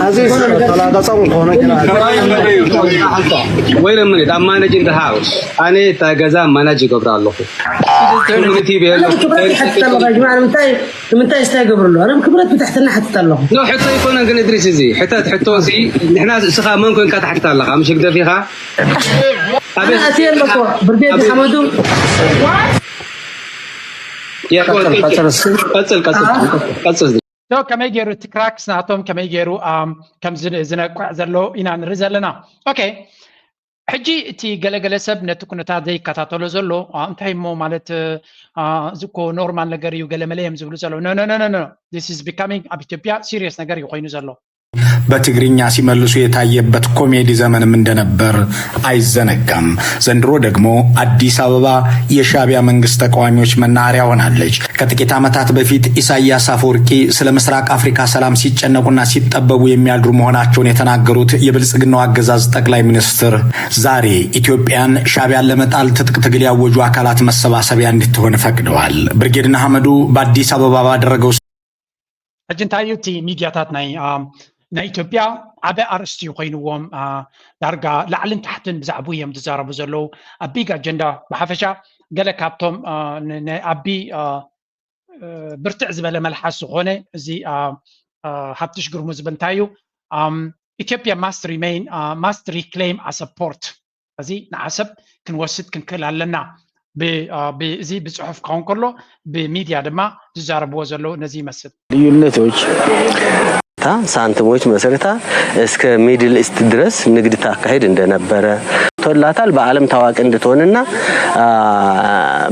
ኣዘይ ዝፈለጠላ ገጾም ዝኾነ ግና። Wait a minute, I'm managing the house. ኣነ እታ ገዛ ማናጅ ይገብራ ኣለኹ። Community ቤሎ። ክብረት ይሓትት ኣለኻ ጅማዕ ንምንታይ ንምንታይ ስታይ ገብር ኣሎ ኣነ ክብረት ብትሕትና ሓትት ኣለኹ። ኖ ሕቶ ኣይኮነን ግን እድሪስ እዚ ሕተት ሕቶ እዚ ንሕና እስኻ መን ኮንካ ትሓትት ኣለኻ ምሽ ህግደፍ ኢኻ ኣነ ኣትየ ኣለኹ። ብርጌድ ሓመዱ ቀጽል ቀጽል ዶ ከመይ ገይሩ እቲ ክራክስ ናቶም ከመይ ገይሩ ኣም፣ ከም ዝነ- ዝነቅዕ ዘሎ ኢና ንርኢ ዘለና። ኦኬ፣ ሕጂ እቲ ገለገለ ሰብ ነቲ ኩነታት ዘይከታተሎ ዘሎ ኣ፣ እንታይ እሞ ማለት ኣ፣ እዚ እኮ ኖርማል ነገር እዩ ገለመለ እዮም ዝብሉ ዘለዉ no no no no no this is becoming ኣብ ኢትዮጵያ ሲሪየስ ነገር እዩ ኮይኑ ዘሎ። በትግርኛ ሲመልሱ የታየበት ኮሜዲ ዘመንም እንደነበር አይዘነጋም። ዘንድሮ ደግሞ አዲስ አበባ የሻዕቢያ መንግስት ተቃዋሚዎች መናኸሪያ ሆናለች። ከጥቂት ዓመታት በፊት ኢሳያስ አፈወርቂ ስለ ምስራቅ አፍሪካ ሰላም ሲጨነቁና ሲጠበቡ የሚያድሩ መሆናቸውን የተናገሩት የብልጽግናው አገዛዝ ጠቅላይ ሚኒስትር ዛሬ ኢትዮጵያን ሻዕቢያን ለመጣል ትጥቅ ትግል ያወጁ አካላት መሰባሰቢያ እንድትሆን ፈቅደዋል። ብርጌድ ንሓመዱ በአዲስ አበባ ባደረገው ሕጂ እንታይ እዩ እቲ ሚድያታት ናይ ኣም፣ ናይ ኢትዮጵያ ዓበ ኣርእስቲ እዩ ኮይንዎም ኣ፣ ዳርጋ ላዕልን ታሕትን ብዛዕቡ እዮም ዝዛረቡ ዘለዉ ኣብ ቢግ ኣጀንዳ ብሓፈሻ ገለ ካብቶም ኣ፣ ን- ናይ ኣቢ ኣ፣ እ፣ ብርትዕ ዝበለ መልሓስ ዝኾነ እዚ ኣ፣ ኣ፣ ሃብትሽ ግርሙ ዝብል እንታይ እዩ ኣም፣ ኢትዮጵያ must remain must reclaim as a port እዚ ንዓሰብ ክንወስድ ክንክእል ኣለና ብ- አ፣ ብ- እዚ ብፅሑፍ ክኸውን ከሎ ብሚድያ ድማ ዝዛረብዎ ዘለዉ ነዚ ይመስል ልዩነቶች ሳንትሞች መስርታ እስከ ሚድል ኢስት ድረስ ንግድ ታካሄድ እንደነበረ ተላታል በዓለም ታዋቂ እንድትሆንና አ፣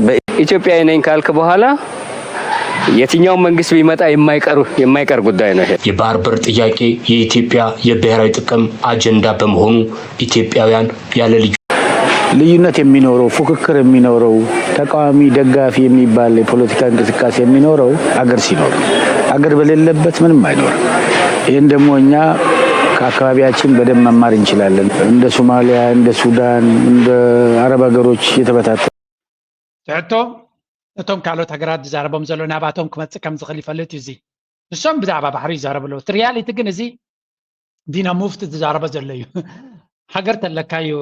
በ- ኢትዮጵያዊ ነኝ ካልክ በኋላ የትኛው መንግስት ቢመጣ የማይቀር የማይቀር ጉዳይ ነው ይሄ። የባህር በር ጥያቄ የኢትዮጵያ የብሔራዊ ጥቅም አጀንዳ በመሆኑ ኢትዮጵያውያን ያለ ልዩ ልዩነት የሚኖረው ፉክክር የሚኖረው ተቃዋሚ ደጋፊ የሚባል የፖለቲካ እንቅስቃሴ የሚኖረው አገር ሲኖር፣ አገር በሌለበት ምንም አይኖርም። ይህን ደግሞ እኛ ከአካባቢያችን በደንብ መማር እንችላለን። እንደ ሶማሊያ፣ እንደ ሱዳን፣ እንደ አረብ ሀገሮች የተበታተነ ትሕቶ እቶም ካልኦት ሃገራት ዝዛረቦም ዘሎ ናባቶም ክመፅእ ከም ዝኽእል ይፈልጥ እዩ እዚ ንሶም ብዛዕባ ባሕሪ ይዛረቡ ኣለዉ እቲ ሪያሊቲ ግን እዚ ዲና ሙፍቲ ዝዛረቦ ዘሎ እዩ ሃገር ተለካ እዩ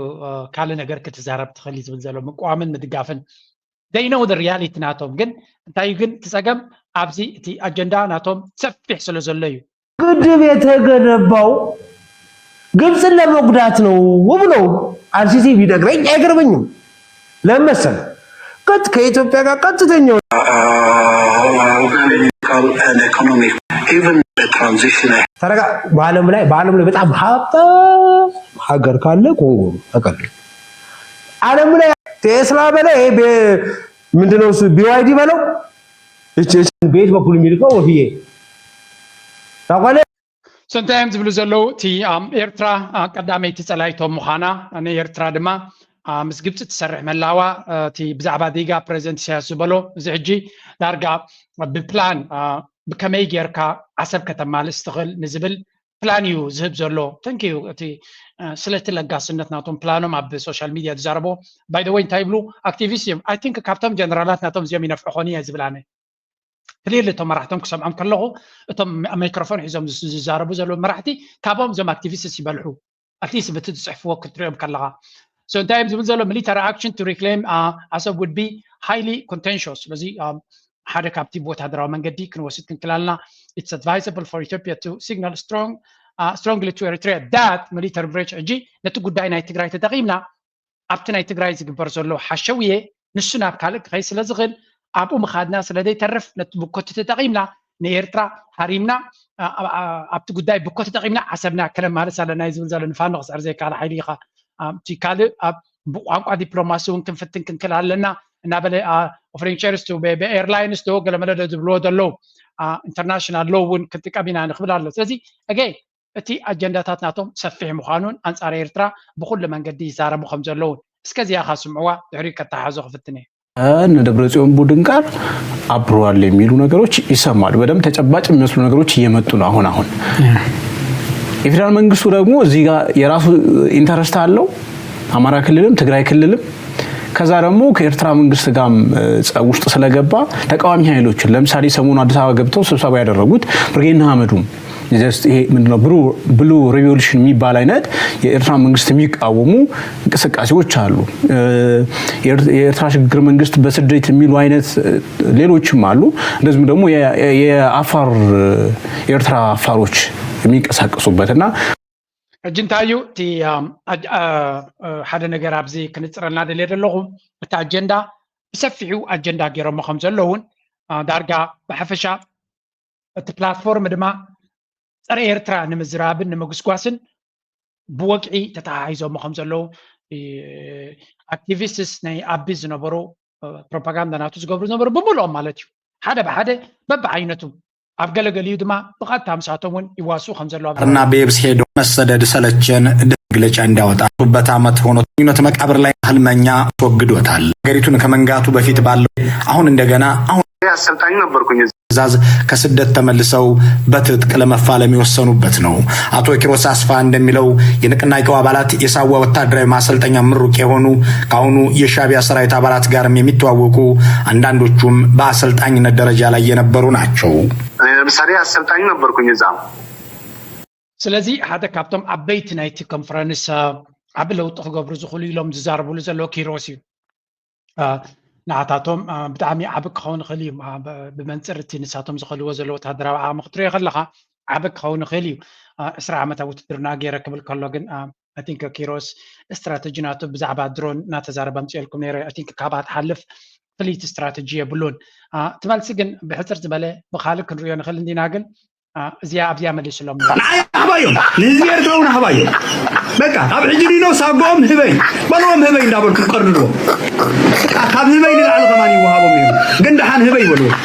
ካልእ ነገር ክትዛረብ ትኽእል እዩ ዝብል ዘሎ ምቅዋምን ምድጋፍን they know the reality ናቶም ግን እንታይ እዩ ግን እቲ ፀገም ኣብዚ እቲ ኣጀንዳ ናቶም ሰፊሕ ስለ ዘሎ እዩ ግድብ የተገነባው ግብፅን ለመጉዳት ነው ብሎ አልሲሲ ቢነግረኝ አይገርመኝም። ለምን መሰለህ? ቀጥ ከኢትዮጵያ ጋር ቀጥተኛው ተረጋ በዓለም ላይ በዓለም ላይ በጣም ሀብታም ሀገር ካለ ኮንጎ ነው። ተቀል ዓለም ላይ ቴስላ በለው ይሄ ምንድነው እሱ ቢዋይዲ በለው ቤት በኩል የሚልከው ወፍዬ ታውቃለህ። So እንታይ እዮም ዝብሉ ዘለዉ እቲ ኤርትራ ቀዳመይቲ ፀላይቶም ምዃና ንኤርትራ ድማ ምስ ግብፂ ትሰርሕ መላዋ እቲ ብዛዕባ ዜጋ ፕሬዚደንት ኢሳያስ ዝበሎ እዚ ሕጂ ዳርጋ ብፕላን ብከመይ ጌርካ ዓሰብ ከተማልስ ትኽእል ንዝብል ፕላን እዩ ዝህብ ዘሎ thank you እቲ ስለቲ ለጋስነት ናቶም ፕላኖም ኣብ ሶሻል ሚድያ ዝዛረቦ by the way እንታይ ይብሉ ኣክቲቪስት እዮም I think ካብቶም ጀነራላት ናቶም እዚኦም ይነፍዑ ኾኑ እየ ዝብል ኣነ ክሊርሊ እቶም መራሕቶም ክሰምዖም ከለኹ እቶም ማይክሮፎን ሒዞም ዝዛረቡ ዘለዉ መራሕቲ ካብኦም እዞም ኣክቲቪስትስ ይበልሑ ኣትሊስት በቲ ዝፅሕፍዎ ክትሪኦም ከለኻ so እንታይ እዮም ዝብል ዘሎ military action to reclaim Assab would be highly contentious ስለዚ ሓደ ካብቲ ብወታደራዊ መንገዲ ክንወስድ ክንክእል ኣለና it's advisable for Ethiopia to signal strong strongly to Eritrea that military breach ሕጂ ነቲ ጉዳይ ናይ ትግራይ ተጠቒምና ኣብቲ ናይ ትግራይ ዝግበር ዘሎ ሓሸውየ ንሱ ናብ ካልእ ክኸይ ስለ ዝኽእል ኣብኡ ምኻድና ስለ ዘይተርፍ ነቲ ብኮቲ ተጠቒምና ንኤርትራ ሃሪምና ኣብቲ ጉዳይ ብኮ ተጠቒምና ዓሰብና ከነማልስ ኣለና እዩ ዝብል ዘሎ ንፋኖ ክስዕር ዘይከኣል ሓይሊ ኢኻ እቲ ካልእ ኣብ ብቋንቋ ዲፕሎማሲ እውን ክንፍትን ክንክል ኣለና እናበለ offering shares to airlines ዶ ገለመለ ዝብልዎ ዘለዉ international law እውን ክንጥቀም ኢና ንክብል ኣሎ ስለዚ again እቲ ኣጀንዳታት ናቶም ሰፊሕ ምዃኑን ኣንጻር ኤርትራ ብኹሉ መንገዲ ይዛረቡ ከም ዘለዉን እስከ እዚኣ ካ ስምዕዋ ድሕሪኡ ከተሓዞ ክፍትን እየ እነ ደብረጽዮን ቡድን ጋር አብረዋል የሚሉ ነገሮች ይሰማሉ። በደንብ ተጨባጭ የሚመስሉ ነገሮች እየመጡ ነው። አሁን አሁን የፌዴራል መንግስቱ ደግሞ እዚህ ጋር የራሱ ኢንተረስት አለው። አማራ ክልልም ትግራይ ክልልም ከዛ ደግሞ ከኤርትራ መንግስት ጋርም ውስጥ ስለገባ ተቃዋሚ ኃይሎችን ለምሳሌ ሰሞኑ አዲስ አበባ ገብተው ስብሰባ ያደረጉት ብርጌድ ንሓመዱም ይሄ ምንድነው ብሉ ሪቮሉሽን የሚባል አይነት የኤርትራ መንግስት የሚቃወሙ እንቅስቃሴዎች አሉ። የኤርትራ ሽግግር መንግስት በስደት የሚሉ አይነት ሌሎችም አሉ። እንደዚሁም ደግሞ የአፋር ኤርትራ አፋሮች የሚንቀሳቀሱበት እና ሕጂ እንታይ እዩ እቲ ሓደ ነገር ኣብዚ ክንፅረልና ደልየ ዘለኹ እቲ ኣጀንዳ ብሰፊሑ ኣጀንዳ ገይሮሞ ከም ዘለውን ዳርጋ ብሓፈሻ እቲ ፕላትፎርም ድማ ፀረ ኤርትራ ንምዝራብን ንምጉስጓስን ብወግዒ ተተሓሒዞሞ ከም ዘለዉ ኣክቲቪስትስ ናይ ኣቢ ዝነበሩ ፕሮፓጋንዳ ናቱ ዝገብሩ ዝነበሩ ብምልኦም ማለት እዩ ሓደ ብሓደ በብዓይነቱ ኣብ ገለገሊኡ ድማ ብቐጥታ ምሳቶም እውን ይዋስኡ ከም ዘለዉ እና ቤብስ ሄዶ መሰደድ ሰለቸን መግለጫ እንዲያወጣ በት ዓመት ሆኖ ነት መቃብር ላይ ህልመኛ አስወግዶታል። ሀገሪቱን ከመንጋቱ በፊት ባለው አሁን እንደገና አሁን አሰልጣኝ ነበርኩኝ። ትእዛዝ ከስደት ተመልሰው በትጥቅ ለመፋለም የወሰኑበት ነው። አቶ ኪሮስ አስፋ እንደሚለው የንቅናቄው አባላት የሳዋ ወታደራዊ ማሰልጠኛ ምሩቅ የሆኑ ከአሁኑ የሻቢያ ሰራዊት አባላት ጋርም የሚተዋወቁ አንዳንዶቹም በአሰልጣኝነት ደረጃ ላይ የነበሩ ናቸው። ለምሳሌ አሰልጣኝ ነበርኩኝ እዛ ስለዚ ሓደ ካብቶም ዓበይቲ ናይቲ ኮንፈረንስ ዓቢ ለውጢ ክገብሩ ዝኽእሉ ኢሎም ዝዛረብሉ ዘለዉ ኪሮስ እዩ። ንዓታቶም ብጣዕሚ ዓቢ ክኸውን ይኽእል እዩ። ብመንፅር እቲ ንሳቶም ዝኸልዎ ዘለዉ ወታደራዊ ዓቕሚ ክትሪኦ ከለኻ ዓቢ ክኸውን ይኽእል እዩ። ዕስራ ዓመት ኣብ ውትድርና ገይረ ክብል ከሎ ግን I think ኪሮስ ስትራተጂ ናቱ ብዛዕባ ድሮን እናተዛረበ ኣምፅኦልኩም ነይረ። I think ካብኣ ትሓልፍ ፍልይቲ ስትራተጂ የብሉን። እቲ መልሲ ግን ብሕፅር ዝበለ ብካልእ ክንሪኦ ንኽእል እንዲና ግን እዚኣ ኣብዚኣ መሊስሎም። ንዓይ ኣህባዮም፣ ንህዝቢ ኤርትራ እውን ኣህባዮም። በቃ ካብ ሕጂ ዲኖ ሳጎኦም ህበይ በልዎም፣ ህበይ እንዳበልኩም ቀርድድዎም። በቃ ካብ ህበይ ንላዕሊ ከማን ይወሃቦም ነይሩ፣ ግን ደሓን ህበይ በልዎም።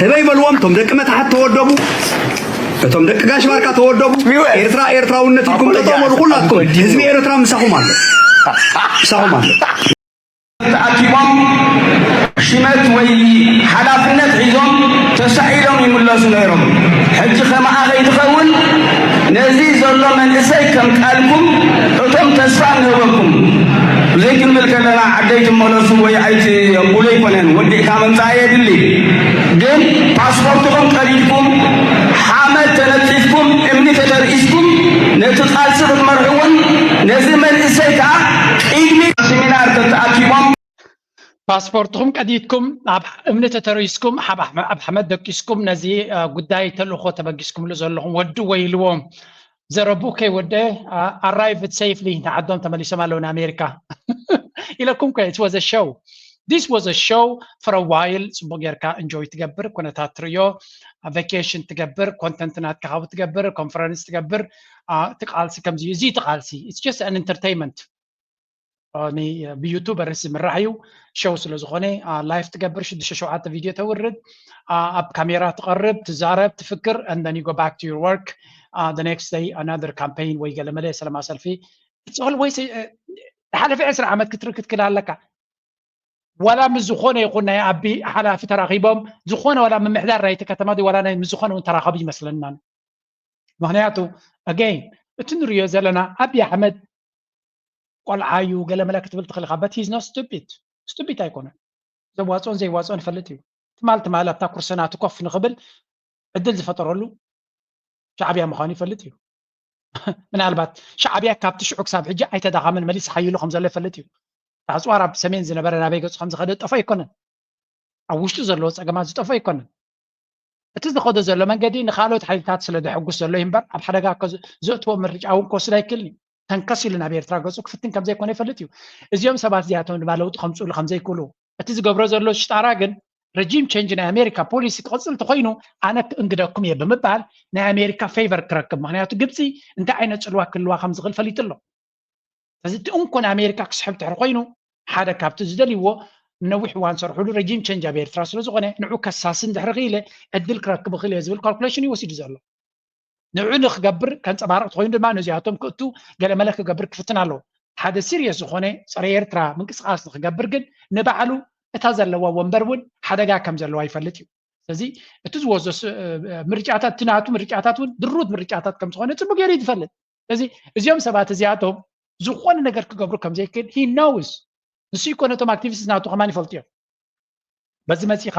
ህበይ በልዎም። እቶም ደቂ መታሕት ተወደቡ፣ እቶም ደቂ ጋሽ ባርካ ተወደቡ። ኤርትራ ኤርትራውነት ኢልኩም ጠጠው በሉ። ኩላትኩም ህዝቢ ኤርትራ ምሳኹም ኣሎ፣ ምሳኹም ኣሎ። ተኣኪቦም ሽመት ወይ ሓላፍነት ሒዞም ተሳኢሎም ይምለሱ ነይሮም። ሕጂ ከማኣ ከይትኸውን ነዚ ዘሎ መንእሰይ ከም ቃልኩም እቶም ተስፋ ንህበኩም ዘይክንብል ከለና ዓደይ ትመለሱ ወይ ኣይትየብሉ ኣይኮነን። ወዲእካ ምምፃእ የድሊ፣ ግን ፓስፖርትኹም ቀዲድኩም ሓመድ ተነፂፍኩም እምኒ ተተርኢስኩም ነቲ ቃልሲ ክትመርሕዎን ነዚ መንእሰይ ከዓ ቅድሚ ሰሚናር ተተኣኪቦም ፓስፖርትኹም ቀዲድኩም ኣብ እምኒ ተተርኢስኩም ኣብ ሓመድ ደቂስኩም ነዚ ጉዳይ ተልእኾ ተበጊስኩምሉ ዘለኹም ወዲ ወይልዎም ዘረቡ ከይወደ arrived safely ንዓዶም ተመሊሶም ኣለዉ ንኣሜሪካ ኢለኩም ኮ it was a show this was a show for a while ፅቡቅ ጌርካ enjoy ትገብር ኩነታት ትርእዮ vacation ትገብር content ናትካ ካብኡ ትገብር conference ትገብር እቲ ቃልሲ ከምዚ እዩ እዚ እቲ ቃልሲ it's just an entertainment ብዩቱበርስ ዝምራሕ እዩ show ስለ ዝኾነ live ትገብር ሽዱሽተ ሸውዓተ ቪድዮ ተውርድ ኣብ ካሜራ ትቐርብ ትዛረብ ትፍክር and then you go back to your work the next day another campaign ወይ ገለመለ ሰለማ ሰልፊ it's always ዝሓለፈ ዕስራ ዓመት ክትርኢ ክትክል ኣለካ ዋላ ምስ ዝኾነ ይኹን ናይ ኣቢ ሓላፊ ተራኺቦም ዝኾነ ዋላ ምምሕዳር ናይቲ ከተማ ዋላ ናይ ምስ ዝኾነ እውን ተራኸቡ ይመስለና ምክንያቱ again እቲ ንሪኦ ዘለና ኣቢ ኣሕመድ ቆልዓ እዩ ገለመለ ክትብል ትኽእል ኢኻ but he's not stupid stupid ኣይኮነን ዘዋፅኦን ዘይዋፅኦን ይፈልጥ እዩ ትማል ትማል ኣብታ ኩርሰናቱ ኮፍ ንኽብል ዕድል ዝፈጠረሉ ሻዕብያ ምዃኑ ይፈልጥ እዩ ምናልባት ሻዕብያ ካብቲ ሽዑ ክሳብ ሕጂ ኣይተዳኸመን መሊስ ሓይሉ ከም ዘሎ ይፈልጥ እዩ ኣፅዋር ኣብ ሰሜን ዝነበረ ናበይ ገፁ ከም ዝኸደ ጠፎ ኣይኮነን ኣብ ውሽጡ ዘለዎ ፀገማት ዝጠፎ ኣይኮነን እቲ ዝኸዶ ዘሎ መንገዲ ንካልኦት ሓይልታት ስለ ዘሐጉስ ዘሎ እዩ እምበር ኣብ ሓደጋ ዘእትዎ ምርጫ እውን ክወስድ ኣይክእልን እዩ ተንከስ ኢሉ ናብ ኤርትራ ገፁ ክፍትን ከም ዘይኮነ ይፈልጥ እዩ እዚኦም ሰባት እዚኣቶም ድማ ለውጢ ከምፅእሉ ከም ዘይክእሉ እቲ ዝገብሮ ዘሎ ሽጣራ ግን regime change ናይ ኣሜሪካ policy ክቕፅል እንተኮይኑ ኣነ ክእንግደኩም እየ ብምባል ናይ ኣሜሪካ favor ክረክብ ምክንያቱ ግብፂ እንታይ ዓይነት ፅልዋ ክህልዋ ከም ዝኽእል ፈሊጡ ኣሎ እዚ እቲ እንኮ ንኣሜሪካ ክስሕብ ድሕሪ ኮይኑ ሓደ ካብቲ ዝደልይዎ ንነዊሕ እዋን ዝሰርሕሉ regime change ኣብ ኤርትራ ስለ ዝኾነ ንዑ ከሳሲ እንድሕሪ ክኢለ ዕድል ክረክብ እኽእል እየ ዝብል calculation እዩ ወሲዱ ዘሎ ንዑ ንክገብር ከንፀባርቕ ተኮይኑ ድማ ነዚኣቶም ክእቱ ገለመለ ክገብር ክፍትን ኣለዎ ሓደ ሲሪየስ ዝኾነ ጸረ ኤርትራ ምንቅስቃስ ንክገብር ግን ንባዕሉ እታ ዘለዋ ወንበር እውን ሓደጋ ከም ዘለዋ ይፈልጥ እዩ። ስለዚ እቲ ዝወስዶ ስ- ምርጫታት እቲ ናቱ ምርጫታት እውን ድሩት ምርጫታት ከም ዝኾነ ጽቡቅ ገይሩ እዩ ዝፈልጥ። ስለዚ እዚኦም ሰባት እዚኣቶም ዝኾነ ነገር ክገብሩ ከም ዘይክእል he knows። ንሱ ይኮነ እቶም ኣክቲቪስት ናቱ ከማን ይፈልጡ እዮም። በዚ መፂኻ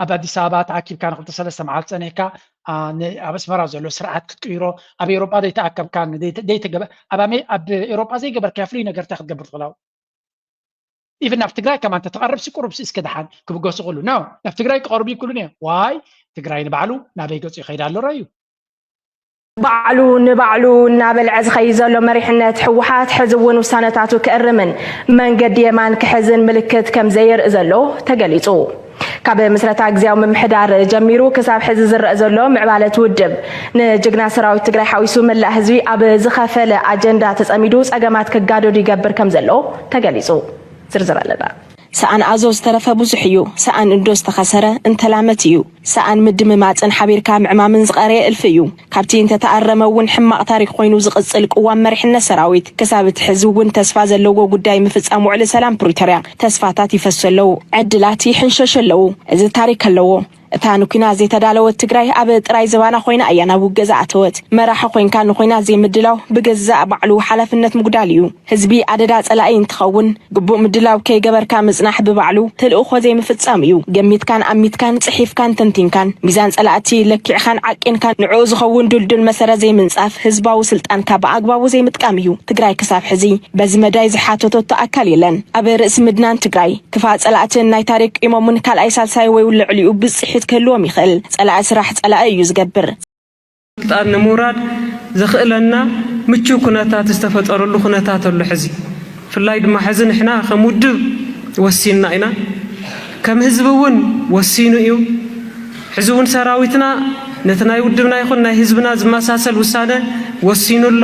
ኣብ ኣዲስ ኣበባ ተኣኪብካ ንክልተ ሰለስተ መዓልቲ ፀኒሕካ ኣብ ኣስመራ ዘሎ ስርዓት ክትቅይሮ ኣብ ኤሮጳ ዘይተኣከብካ ዘይተገበ ኣብ ኤሮጳ ዘይገበርካዮ ፍሉይ ነገር እንታይ ክትገብር ትኽእል? ኢቭን ናብ ትግራይ ከማ እንተተቐርብሲ ቁሩብሲ እስከ ደሓን ክብገሱ ክእሉ ነው። ናብ ትግራይ ክቐርቡ ይክእሉን እዮም። ዋይ ትግራይ ንባዕሉ ናበይ ገፁ ይኸይድ ኣሎ ረዩ። ባዕሉ ንባዕሉ እናበልዐ ዝኸይድ ዘሎ መሪሕነት ህወሓት ሕዚ እውን ውሳነታቱ ክእርምን መንገዲ የማን ክሕዝን ምልክት ከም ዘየርኢ ዘሎ ተገሊፁ። ካብ ምስረታ ግዝያዊ ምምሕዳር ጀሚሩ ክሳብ ሕዚ ዝረአ ዘሎ ምዕባለት ውድብ ንጅግና ሰራዊት ትግራይ ሓዊሱ መላእ ህዝቢ ኣብ ዝኸፈለ ኣጀንዳ ተፀሚዱ ፀገማት ክጋደዱ ይገብር ከም ዘሎ ተገሊፁ። ዝርዝር ኣለና። ሰኣን ኣዞ ዝተረፈ ብዙሕ እዩ። ሰኣን እዶ ዝተኸሰረ እንተላመት እዩ። ሰኣን ምድምማፅን ሓቢርካ ምዕማምን ዝቐረየ እልፊ እዩ። ካብቲ እንተተኣረመ እውን ሕማቕ ታሪክ ኮይኑ ዝቕፅል ቅዋም መሪሕነት ሰራዊት ክሳብ እቲ ሕዚ እውን ተስፋ ዘለዎ ጉዳይ ምፍፃም ውዕሊ ሰላም ፕሪቶርያ ተስፋታት ይፈሱ ኣለዉ። ዕድላት ይሕንሸሹ ኣለዉ። እዚ ታሪክ ኣለዎ። እታ ንኲናት ዘይተዳለወት ትግራይ ኣብ ጥራይ ዝባና ኮይና እያ ናብ ውግእ ዝኣተወት። መራሒ ኮይንካ ንኹናት ዘይምድላው ብገዛእ ባዕሉ ሓላፍነት ምጉዳል እዩ። ህዝቢ ኣደዳ ፀላኢ እንትኸውን ግቡእ ምድላው ከይገበርካ ምፅናሕ ብባዕሉ ተልእኾ ዘይምፍፃም እዩ። ገሚትካን ኣሚትካን ፅሒፍካን ተንቲንካን ሚዛን ፀላእቲ ለኪዕካን ዓቂንካን ንዕኡ ዝኸውን ድልዱል መሰረት ዘይምንፃፍ ህዝባዊ ስልጣንካ ብኣግባቡ ዘይምጥቃም እዩ። ትግራይ ክሳብ ሕዚ በዚ መዳይ ዝሓተተቶ ኣካል የለን። ኣብ ርእሲ ምድናን ትግራይ ክፋእ ፀላእትን ናይ ታሪክ ቂሞምን ካልኣይ ሳልሳይ ወይ ልዕሊኡ ብፅሒት ክህልዎም ይኽእል። ፀላኢ ስራሕ ፀላኢ እዩ ዝገብር። ስልጣን ንምውራድ ዘኽእለና ምቹው ኩነታት ዝተፈጠረሉ ኩነታት ኣሎ ሕዚ። ብፍላይ ድማ ሕዚ ንሕና ከም ውድብ ወሲንና ኢና። ከም ህዝቢ እውን ወሲኑ እዩ። ሕዚ እውን ሰራዊትና ነቲ ናይ ውድብና ይኹን ናይ ህዝብና ዝመሳሰል ውሳነ ወሲኑ ኣሎ።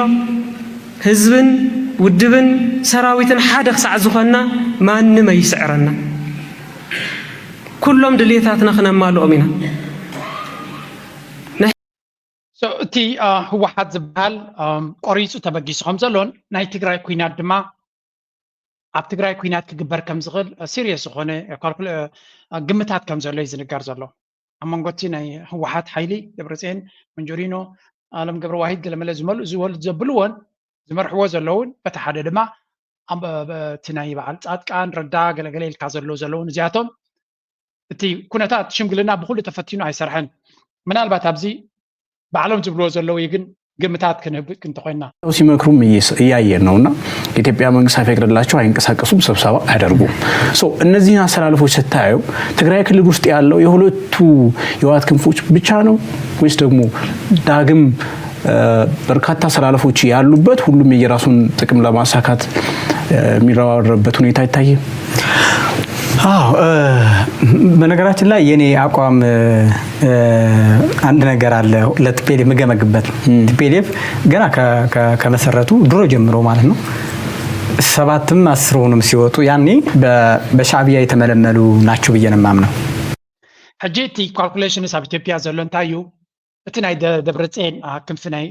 ህዝብን ውድብን ሰራዊትን ሓደ ክሳዕ ዝኾንና ማንም ኣይስዕረና። ኩሎም ድልየታትና ክነማልኦም ኢና። So እቲ ህወሓት ዝበሃል ቆሪፁ ተበጊሱ ከም ዘሎን ናይ ትግራይ ኩናት ድማ ኣብ ትግራይ ኩናት ክግበር ከም ዝኽእል ሲሪየስ ዝኾነ ግምታት ከም ዘሎ እዩ ዝንገር ዘሎ። ኣብ መንጎ እቲ ናይ ህወሓት ሓይሊ ደብረፅዮን፣ መንጆሪኖ፣ ኣለም ገብረዋሂድ ገለመለ ዝመልኡ ዝበሉ ዘብልዎን ዝመርሕዎ ዘለውን በቲ ሓደ ድማ እቲ ናይ በዓል ፃድቃን ረዳ ገለገለ ኢልካ ዘሎ ዘለውን እዚኣቶም እቲ ኩነታት ሽምግልና ብኩሉ ተፈቲኑ ኣይሰርሐን። ምናልባት ኣብዚ ባዕሎም ዝብልዎ ዘለዉ ግን ግምታት ክንህብ እንተኮይና ሲመክሩም እያየን ነውና የኢትዮጵያ መንግስት ሳይፈቅድላቸው አይንቀሳቀሱም፣ ስብሰባ አያደርጉም። እነዚህን አሰላለፎች ስታየው ትግራይ ክልል ውስጥ ያለው የሁለቱ የህወሓት ክንፎች ብቻ ነው ወይስ ደግሞ ዳግም በርካታ አሰላለፎች ያሉበት ሁሉም የየራሱን ጥቅም ለማሳካት የሚረባረብበት ሁኔታ አይታይም? አዎ፣ በነገራችን ላይ የኔ አቋም አንድ ነገር አለ። ለቲፒኤልኤፍ የምገመግምበት ቲፒኤልኤፍ ገና ከመሰረቱ ድሮ ጀምሮ ማለት ነው ሰባትም አስር ሆኑም ሲወጡ ያኔ በሻዕብያ የተመለመሉ ናቸው ብዬ ነው የማምነው። ሕጂ እቲ ካልኩሌሽንስ ኣብ ኢትዮጵያ ዘሎ እንታይ እዩ? እቲ ናይ ደብረፅኤን ክንፊ ናይ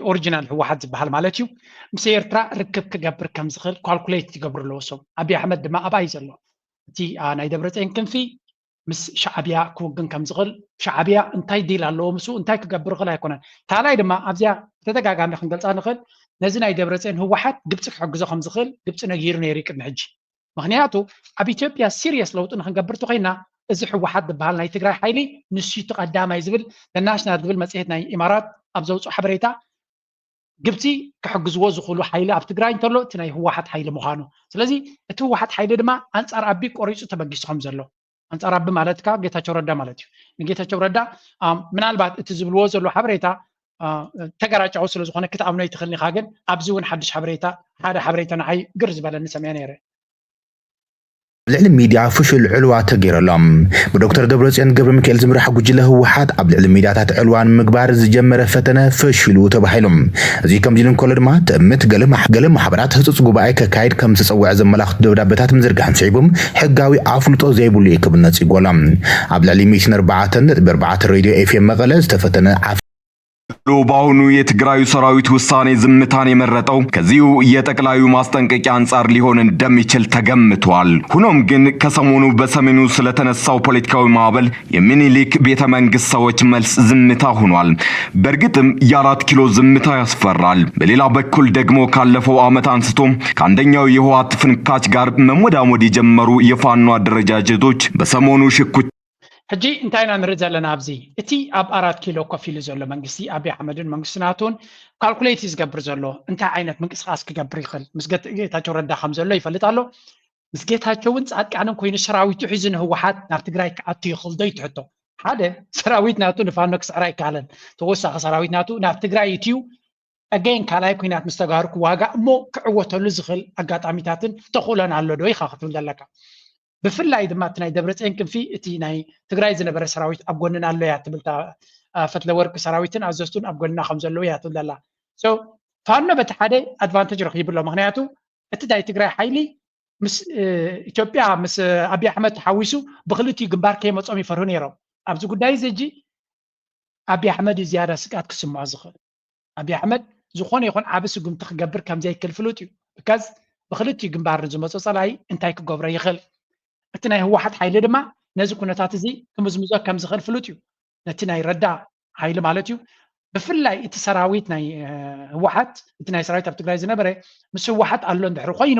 ኦሪጂናል ህወሓት ዝበሃል ማለት እዩ ምስ ኤርትራ ርክብ ክገብር ከም ዝኽእል ካልኩሌት ይገብሩ ኣለዎ እሶም። ኣብይ ኣሕመድ ድማ ኣብኣ እዩ ዘሎ። እቲ ናይ ደብረፅኤን ክንፊ ምስ ሻዕብያ ክውግን ከም ዝኽእል፣ ሻዕብያ እንታይ ዲል ኣለዎ ምስኡ እንታይ ክገብር ይኽእል ኣይኮነን። ካልኣይ ድማ ኣብዚኣ ብተደጋጋሚ ክንገልፃ ንኽእል ነዚ ናይ ደብረፅኤን ህወሓት ግብፂ ክሕግዞ ከም ዝኽእል ግብፂ ነጊሩ ነይሩ እዩ ቅድሚ ሕጂ። ምኽንያቱ ኣብ ኢትዮጵያ ሲሪየስ ለውጢ ንክንገብር ተኮይና እዚ ህወሓት ዝበሃል ናይ ትግራይ ሓይሊ ንሱ እቲ ቀዳማይ ዝብል ናሽናል ዝብል መፅሄት ናይ ኢማራት ኣብ ዘውፅኦ ሓበሬታ ግብፂ ክሕግዝዎ ዝኽእሉ ሓይሊ ኣብ ትግራይ እንተሎ እቲ ናይ ህወሓት ሓይሊ ምዃኑ። ስለዚ እቲ ህወሓት ሓይሊ ድማ ኣንፃር ኣቢ ቆሪፁ ተበጊሱ ከም ዘሎ ኣንፃር ኣቢ ማለት ከዓ ጌታቸው ረዳ ማለት እዩ። ንጌታቸው ረዳ ምናልባት እቲ ዝብልዎ ዘሎ ሓበሬታ ተገራጫዊ ስለዝኾነ ክትኣምኖ ይትኽእል ኢኻ። ግን ኣብዚ እውን ሓድሽ ሓበሬታ ሓደ ሓበሬታ ንዓይ ግር ዝበለኒ ሰሚዐ ነይረ። ኣብ ልዕሊ ሚድያ ፍሹል ዕልዋ ተገይሩ ኣሎ። ብዶክተር ደብረፅዮን ገብረሚካኤል ዝምራሕ ጉጅለ ህወሓት ኣብ ልዕሊ ሚድያታት ዕልዋ ንምግባር ዝጀመረ ፈተነ ፈሺሉ ተባሂሉ። እዚ ከምዚ ኢሉ እንከሎ ድማ ትእምት ገለ ማሕበራት ህፁፅ ጉባኤ ከካይድ ከም ዝተፀውዐ ዘመላኽቱ ደብዳበታት ምዝርጋሕን ስዒቡ ሕጋዊ ኣፍልጦ ዘይብሉ እዩ ክብል ነፂጉ ኣሎ። ኣብ ልዕሊ ሚእትን ኣርባዕተን ነጥቢ ኣርባዕተ ሬድዮ ኤፍኤም መቐለ ዝተፈተነ ዓፍ በአሁኑ የትግራዩ ሰራዊት ውሳኔ ዝምታን የመረጠው ከዚሁ የጠቅላዩ ማስጠንቀቂያ አንጻር ሊሆን እንደሚችል ተገምቷል። ሆኖም ግን ከሰሞኑ በሰሜኑ ስለተነሳው ፖለቲካዊ ማዕበል የሚኒሊክ ቤተ መንግስት ሰዎች መልስ ዝምታ ሆኗል። በእርግጥም የአራት ኪሎ ዝምታ ያስፈራል። በሌላ በኩል ደግሞ ካለፈው ዓመት አንስቶ ከአንደኛው የህወሓት ፍንካች ጋር መሞዳሞድ የጀመሩ የፋኖ አደረጃጀቶች በሰሞኑ ሽኩቻ ሕጂ እንታይ ኢና ንርኢ ዘለና ኣብዚ? እቲ ኣብ ኣራት ኪሎ ኮፍ ኢሉ ዘሎ መንግስቲ፣ ኣብይ ኣሕመድን መንግስቲ ናቱን ካልኩሌት እዩ ዝገብር ዘሎ። እንታይ ዓይነት ምንቅስቃስ ክገብር ይኽእል? ምስ ጌታቸው ረዳ ከም ዘሎ ይፈልጥ ኣሎ። ምስ ጌታቸውን ፃድቃንን ኮይኑ ሰራዊቱ ሒዙ ንህወሓት ናብ ትግራይ ክኣቱ ይኽእል ዶ ይትሕቶ። ሓደ ሰራዊት ናቱ ንፋኖ ክስዕር ኣይከኣለን። ተወሳኺ ሰራዊት ናቱ ናብ ትግራይ እትዩ ኣገይን ካልኣይ ኩናት ምስ ተጋሩ ክዋጋእ እሞ ክዕወተሉ ዝኽእል ኣጋጣሚታትን ተኽእሎን ኣሎ ዶ ኢኻ ክትብል ዘለካ። ብፍላይ ድማ እቲ ናይ ደብረፅዮን ክንፊ እቲ ናይ ትግራይ ዝነበረ ሰራዊት ኣብ ጎንና ኣሎ እያ ትብል። ፈትለወርቂ ሰራዊትን ኣዘዝቱን ኣብ ጎንና ከም ዘለዉ እያ ትብል ዘላ። ፋኖ በቲ ሓደ ኣድቫንቴጅ ረኺቡ ኣሎ። ምክንያቱ እቲ ናይ ትግራይ ሓይሊ ምስ ኢትዮጵያ ምስ ኣብይ ኣሕመድ ተሓዊሱ ብክልቲኡ ግንባር ከይመፆም ይፈርሁ ነይሮም። ኣብዚ ጉዳይ እዚ ሕጂ ኣብይ ኣሕመድ እዩ ዝያዳ ስግኣት ክስምዖ ዝኽእል። ኣብይ ኣሕመድ ዝኾነ ይኹን ዓቢ ስጉምቲ ክገብር ከም ዘይክእል ፍሉጥ እዩ። ብካዝ ብክልቲኡ ግንባር ንዝመፆ ፀላኢ እንታይ ክገብሮ ይኽእል። እቲ ናይ ህወሓት ሓይሊ ድማ ነዚ ኩነታት እዚ ክምዝምዞ ከም ዝኽእል ፍሉጥ እዩ። ነቲ ናይ ረዳ ሓይሊ ማለት እዩ። ብፍላይ እቲ ሰራዊት ናይ ህወሓት እቲ ናይ ሰራዊት ኣብ ትግራይ ዝነበረ ምስ ህወሓት ኣሎ እንድሕሪ ኮይኑ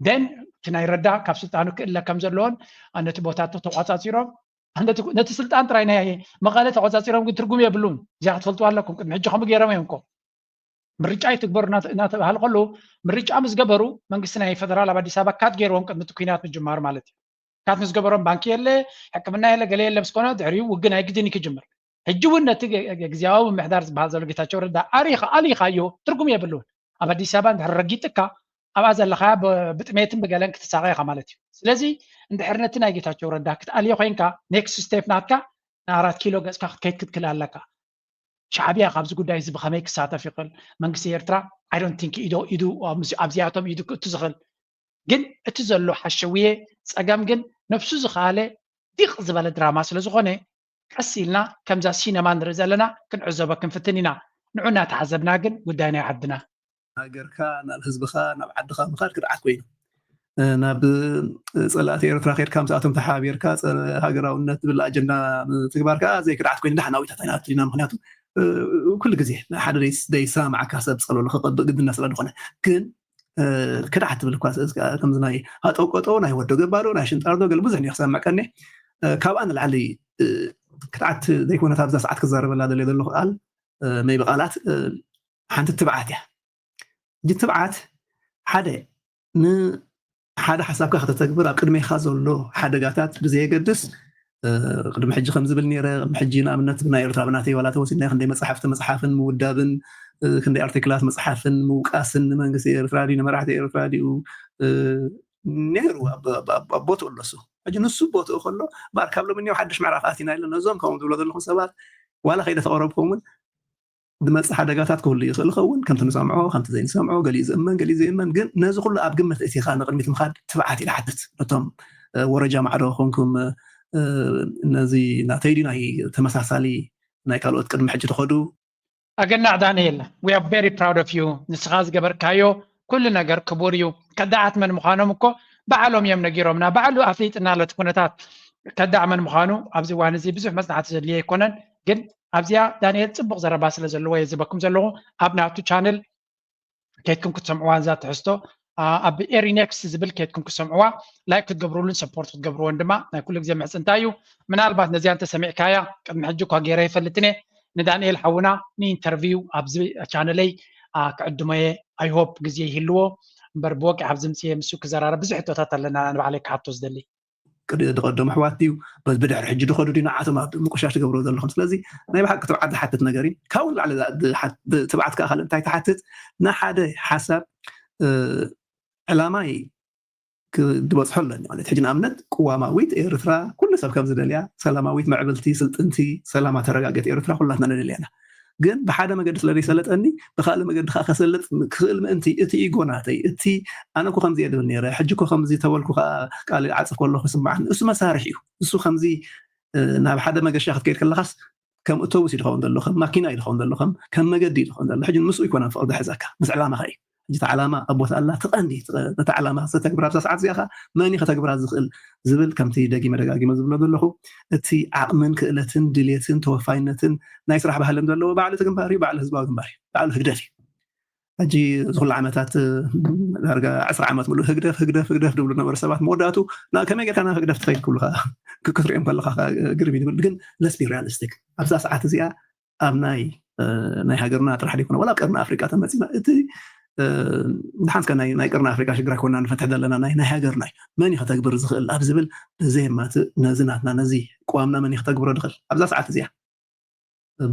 ደን እቲ ናይ ረዳ ካብ ስልጣኑ ክእለ ከም ዘለዎን ነቲ ቦታቱ ተቋፃፂሮም ነቲ ስልጣን ጥራይ ናይ መቐለ ተቆፃፂሮም ግን ትርጉም የብሉን። እዚኣ ክትፈልጡ ኣለኩም። ቅድሚ ሕጂ ከምኡ ገይሮም እዮም እኮ ምርጫ ይትግበሩ እናተባሃለ ከለዉ ምርጫ ምስ ገበሩ መንግስቲ ናይ ፌደራል ኣብ ኣዲስ ኣበባ ካት ገይርዎም ቅድሚ እቲ ኩናት ምጅማሩ ማለት እዩ። ካት ምስ ገበሮም ባንኪ የለ፣ ሕክምና የለ፣ ገለ የለ ምስ ኮነ ድሕሪኡ ውግእ ናይ ግድን እዩ ክጅምር። ሕጂ እውን ነቲ ግዝያዊ ምምሕዳር ዝበሃል ዘሎ ጌታቸው ረዳ ኣሪኻ ኣሊኻዮ ትርጉም የብሉን። ኣብ ኣዲስ ኣበባ እንድሕር ረጊጥካ ኣብኣ ዘለኻያ ብጥሜትን ብገለን ክትሳቐ ኢኻ ማለት እዩ። ስለዚ እንድሕር ነቲ ናይ ጌታቸው ረዳ ክትኣልዮ ኮይንካ ኔክስት ስቴፕ ናትካ ንኣራት ኪሎ ገፅካ ክትከይድ ክትክል ኣለካ። ሻዕብያ ካብዚ ጉዳይ እዚ ብኸመይ ክሳተፍ ይኽእል? መንግስቲ ኤርትራ I don't think ኢዶ ኢዱ ኣብዚኣቶም ኢዱ ክእቱ ዝኽእል ግን እቲ ዘሎ ሓሸውየ ፀገም ግን ነብሱ ዝኸኣለ ዲቕ ዝበለ ድራማ ስለ ዝኾነ ቀስ ኢልና ከምዛ ሲነማ ንርኢ ዘለና ክንዕዘቦ ክንፍትን ኢና። ንዑ እናተዓዘብና ግን ጉዳይ ናይ ዓድና ሃገርካ ናብ ህዝብኻ ናብ ዓድኻ ምኻድ ክድዓት ኮይኑ ናብ ፀላእቲ ኤርትራ ከድካ ምስኣቶም ተሓቢርካ ፀረ ሃገራውነት ዝብል ኣጀንዳ ትግባር ከዓ ዘይክድዓት ኮይኑ ዳሕና ዊታት ኣይናትልና ምክንያቱ ኩሉ ግዜ ሓደ ዘይሰማማዓካ ሰብ ፀለሉ ክቐብእ ግድና ስለ ዝኾነ ግን ክድዓት ትብል እኳ ከምዚ ናይ ሃጠውቀጠው ናይ ወዶ ገባዶ ናይ ሽንጣርዶ ገለ ብዙሕ ክሰምዕ ቀኒ ካብኣ ንላዕሊ ክድዓት ዘይኮነት ኣብዛ ሰዓት ክዛረበላ ደለ ዘለኹ ቃል መይቢ ቃላት ሓንቲ ትብዓት እያ። ሕጂ ትብዓት ሓደ ንሓደ ሓሳብካ ከተተግብር ኣብ ቅድሜኻ ዘሎ ሓደጋታት ብዘየገድስ ቅድሚ ሕጂ ከም ዝብል ነይረ ቅድሚ ሕጂ ንኣብነት ብናይ ኤርትራ ብናተይ ዋላ ተወሲድና ክንደይ መፅሓፍቲ ምፅሓፍን ምውዳብን ክንደይ ኣርቲክላት ምፅሓፍን ምውቃስን ንመንግስቲ ኤርትራ ድዩ ንመራሕቲ ኤርትራ ድዩ ነይሩ ኣብ ቦትኡ ኣለሱ ሕጂ ንሱ ቦትኡ ከሎ ባር ካብ ሎሚ እኒኦ ሓድሽ ምዕራፍ ኣቲና ኢለ ነዞም ከምኡ ዝብሎ ዘለኹም ሰባት ዋላ ከይደ ተቐረብኩም እውን ዝመፅእ ሓደጋታት ክህሉ ይኽእል ይኸውን ከምቲ ንሰምዖ ከምቲ ዘይንሰምዖ ገሊኡ ዝእመን ገሊኡ ዘይእመን ግን ነዚ ኩሉ ኣብ ግምት እቲኻ ንቕድሚት ምኻድ ትብዓት ኢለ ሓትት ነቶም ወረጃ ማዕዶ ኮንኩም ነዚ ናተይ ድዩ ናይ ተመሳሳሊ ናይ ካልኦት ቅድሚ ሕጂ ተኸዱ ኣገናዕ ዳንኤል we are very proud of you ንስኻ ዝገበርካዮ ኩሉ ነገር ክቡር እዩ ከዳዓት መን ምዃኖም እኮ ባዕሎም እዮም ነጊሮምና ባዕሉ ኣፍሊጥና ኣሎ እቲ ኩነታት ከዳዕ መን ምዃኑ ኣብዚ እዋን እዚ ብዙሕ መፅናዕቲ ዘድልዮ ኣይኮነን ግን ኣብዚኣ ዳንኤል ፅቡቕ ዘረባ ስለ ዘለዎ እየ ዝበኩም ዘለኹ ኣብ ናቱ ቻነል ከይድኩም ክትሰምዕዋ እዛ ትሕዝቶ ኣብ ኤሪኔክስ ዝብል ከይድኩም ክትሰምዕዋ ላይክ ክትገብሩሉን ሰፖርት ክትገብርዎን ድማ ናይ ኩሉ ግዜ ምሕፅንታ እዩ ምናልባት ነዚኣ እንተሰሚዕካያ ቅድሚ ሕጂ እኳ ገይረ ይፈልጥን እየ ንዳንኤል ሓውና ንኢንተርቪው ኣብዚ ቻነለይ ክዕድሞየ ኣይሆፕ ግዜ ይህልዎ እምበር ብወቂ ኣብ ዝምፅየ ምስ ክዘራረብ ብዙሕ ሕቶታት ኣለና ንባዕለይ ክሓቶ ዝደሊ ድቐደሙ ኣሕዋት ድዩ በዚ ብድሕሪ ሕጂ ድኸዱ ድዩ ንዓቶም ኣብ ምቁሻሽ ትገብርዎ ዘለኹም ስለዚ ናይ ብሓቂ ትብዓት ዝሓትት ነገር እዩ ካብኡ ንላዕሊ ትብዓት ከዓ ካልእ እንታይ ትሓትት ንሓደ ሓሳብ ዕላማይ ክድበፅሖ ኣለኒ ማለት ሕጂ ንኣብነት ቅዋማዊት ኤርትራ ኩሉ ሰብ ከም ዝደልያ ሰላማዊት ምዕብልቲ ስልጥንቲ ሰላማ ተረጋገት ኤርትራ ኩላትና ንደልያና ግን ብሓደ መገዲ ስለ ዘይሰለጠኒ ብካልእ መገዲ ከዓ ከሰልጥ ክኽእል ምእንቲ እቲ ኢጎ ናተይ እቲ ኣነ እኮ ከምዚ እየ ድብል ነይረ ሕጂ እኮ ከምዚ ተበልኩ ከዓ ቃል ዓፅፍ ከለኩ ይስማዓኒ እሱ መሳርሒ እዩ እሱ ከምዚ ናብ ሓደ መገሻ ክትከይድ ከለካስ ከም ኣውቶቡስ እዩ ዝኸውን ዘሎ፣ ከም ማኪና እዩ ዝኸውን ዘሎ፣ ከም ከም መገዲ እዩ ዝኸውን ዘሎ። ሕጂ ምስኡ ኣይኮነን ፍቕሪ ዝሕዘካ፣ ምስ ዕላማኻ እዩ። ሕጂ እቲ ዕላማ ኣብ ቦታ ኣላ፣ እቲ ቀንዲ እቲ ቀ- ነታ ዕላማ ከተግብራ ኣብዛ ሰዓት እዚኣ ኸዓ መን እዩ ከተግብራ ዝኽእል ዝብል፣ ከምቲ ደጊመ ደጋጊመ ዝብሎ ዘለኹ፣ እቲ ዓቕምን ክእለትን ድሌትን ተወፋይነትን ናይ ስራሕ ባህልን ዘለዎ ባዕሉ እቲ ግንባር እዩ፣ ባዕሉ ህዝባዊ ግንባር እዩ፣ ባዕሉ ህግደፍ እዩ። ሕጂ እዚ ኩሉ ዓመታት ዳርጋ ዕስራ ዓመት ሙሉእ ህግደፍ ህግደፍ ህግደፍ ድብሉ ነበሩ ሰባት፣ መወዳእቱ ና ከመይ ጌርካ ናብ ህግደፍ ትኸይድ ክብሉኻ ክትሪኦም ከለኻ ግርም እዩ። ግን let's be realistic፣ ኣብዛ ሰዓት እዚኣ ኣብ ናይ ናይ ሃገርና ጥራሕ ዘይኮነ ዋላ ኣብ ቀርኒ ኣፍሪቃ ተመፂና እቲ ድሓን እስከ ናይ ናይ ቀርኒ ኣፍሪቃ ሽግር ኣይኮና ንፈትሕ ዘለና ናይ ናይ ሃገርና እዩ። መን እዩ ከተግብር ዝኽእል ኣብ ዝብል፣ ነዚ የማትእ፣ ነዚ ናትና ነዚ ቅዋምና መን እዩ ከተግብሮ ዝኽእል ኣብዛ ሰዓት እዚኣ?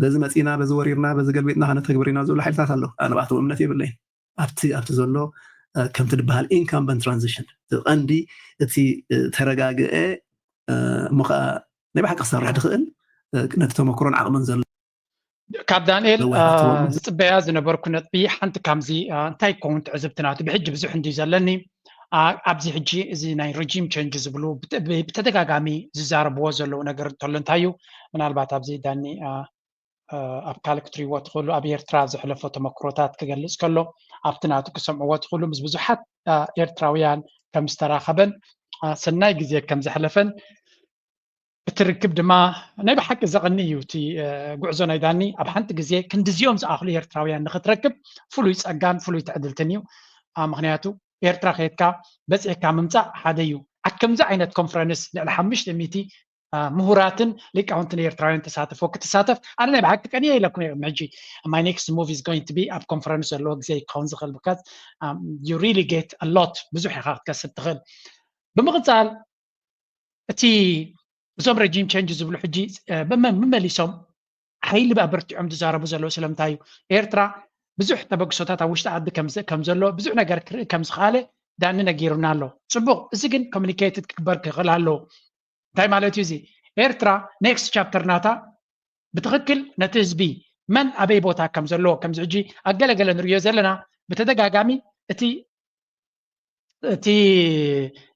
በዚ መፂና በዚ ወሪርና በዚ ገልቢጥና ከነተግብር ኢና ዝብሉ ሓይልታት ኣለዉ። ኣነ ብኣቶም እምነት የብለይን። ኣብቲ ኣብቲ ዘሎ ከምቲ ዝበሃል incumbent transition እቲ ቀንዲ እቲ ተረጋግአ እሞ ከዓ ናይ ብሓቂ ክሰርሕ ዝኽእል ነቲ ተመክሮን ዓቕምን ዘሎ ካብ ዳንኤል ዝፅበያ ዝነበርኩ ነጥቢ ሓንቲ ካብዚ እንታይ ክኸውን ትዕዝብቲ ናቱ ብሕጂ ብዙሕ እንድዩ ዘለኒ ኣብዚ ሕጂ እዚ ናይ regime change ዝብሉ ብተደጋጋሚ ዝዛረብዎ ዘለዉ ነገር እንተሎ እንታይ እዩ? ምናልባት ኣብዚ ዳኒ ኣብ ካልእ ክትሪእዎ ትኽእሉ ኣብ ኤርትራ ዘሕለፎ ተመክሮታት ክገልፅ ከሎ ኣብቲ ናቱ ክሰምዕዎ ትኽእሉ ምስ ብዙሓት ኤርትራውያን ከም ዝተራኸበን ሰናይ ግዜ ከም ዘሕለፈን እቲ ርክብ ድማ ናይ ብሓቂ ዘቐኒ እዩ እቲ ጉዕዞ ናይ ዳኒ ኣብ ሓንቲ ግዜ ክንድዚኦም ዝኣኽሉ ኤርትራውያን ንክትረክብ ፍሉይ ፀጋን ፍሉይ ትዕድልትን እዩ ምክንያቱ ኤርትራ ከየድካ በፂሕካ ምምፃእ ሓደ እዩ ኣብ ከምዚ ዓይነት ኮንፈረንስ ልዕሊ ሓሙሽተ ሚእቲ ምሁራትን ሊቃውንትን ኤርትራውያን ተሳተፎ ክትሳተፍ ኣነ ናይ ብሓቂ ቀንየ ኢለኩም እዮም ሕጂ my next move is going to be ኣብ ኮንፈረንስ ዘለዎ ግዜ ክኸውን ዝኽእል because you really get a lot ብዙሕ ኢኻ ክትከስብ ትኽእል ብምቕፃል እቲ እዞም regime change ዝብሉ ሕጂ መመሊሶም ሓይሊ ኣበርቲዖም ዝዛረቡ ዘለዉ ስለምንታይ እዩ ኤርትራ ብዙሕ ተበግሶታት ኣብ ውሽጢ ዓዲ ከም ዘሎ ብዙሕ ነገር ክርኢ ከም ዝኽኣለ ዳኒ ነጊሩና ኣሎ ፅቡቕ እዚ ግን communicated ክግበር ክኽእል ኣለዎ እንታይ ማለት እዩ እዚ ኤርትራ next chapter ናታ ብትኽክል ነቲ ህዝቢ መን ኣበይ ቦታ ከም ዘለዎ ከምዚ ሕጂ ኣብ ገለገለ ንሪኦ ዘለና ብተደጋጋሚ እቲ እቲ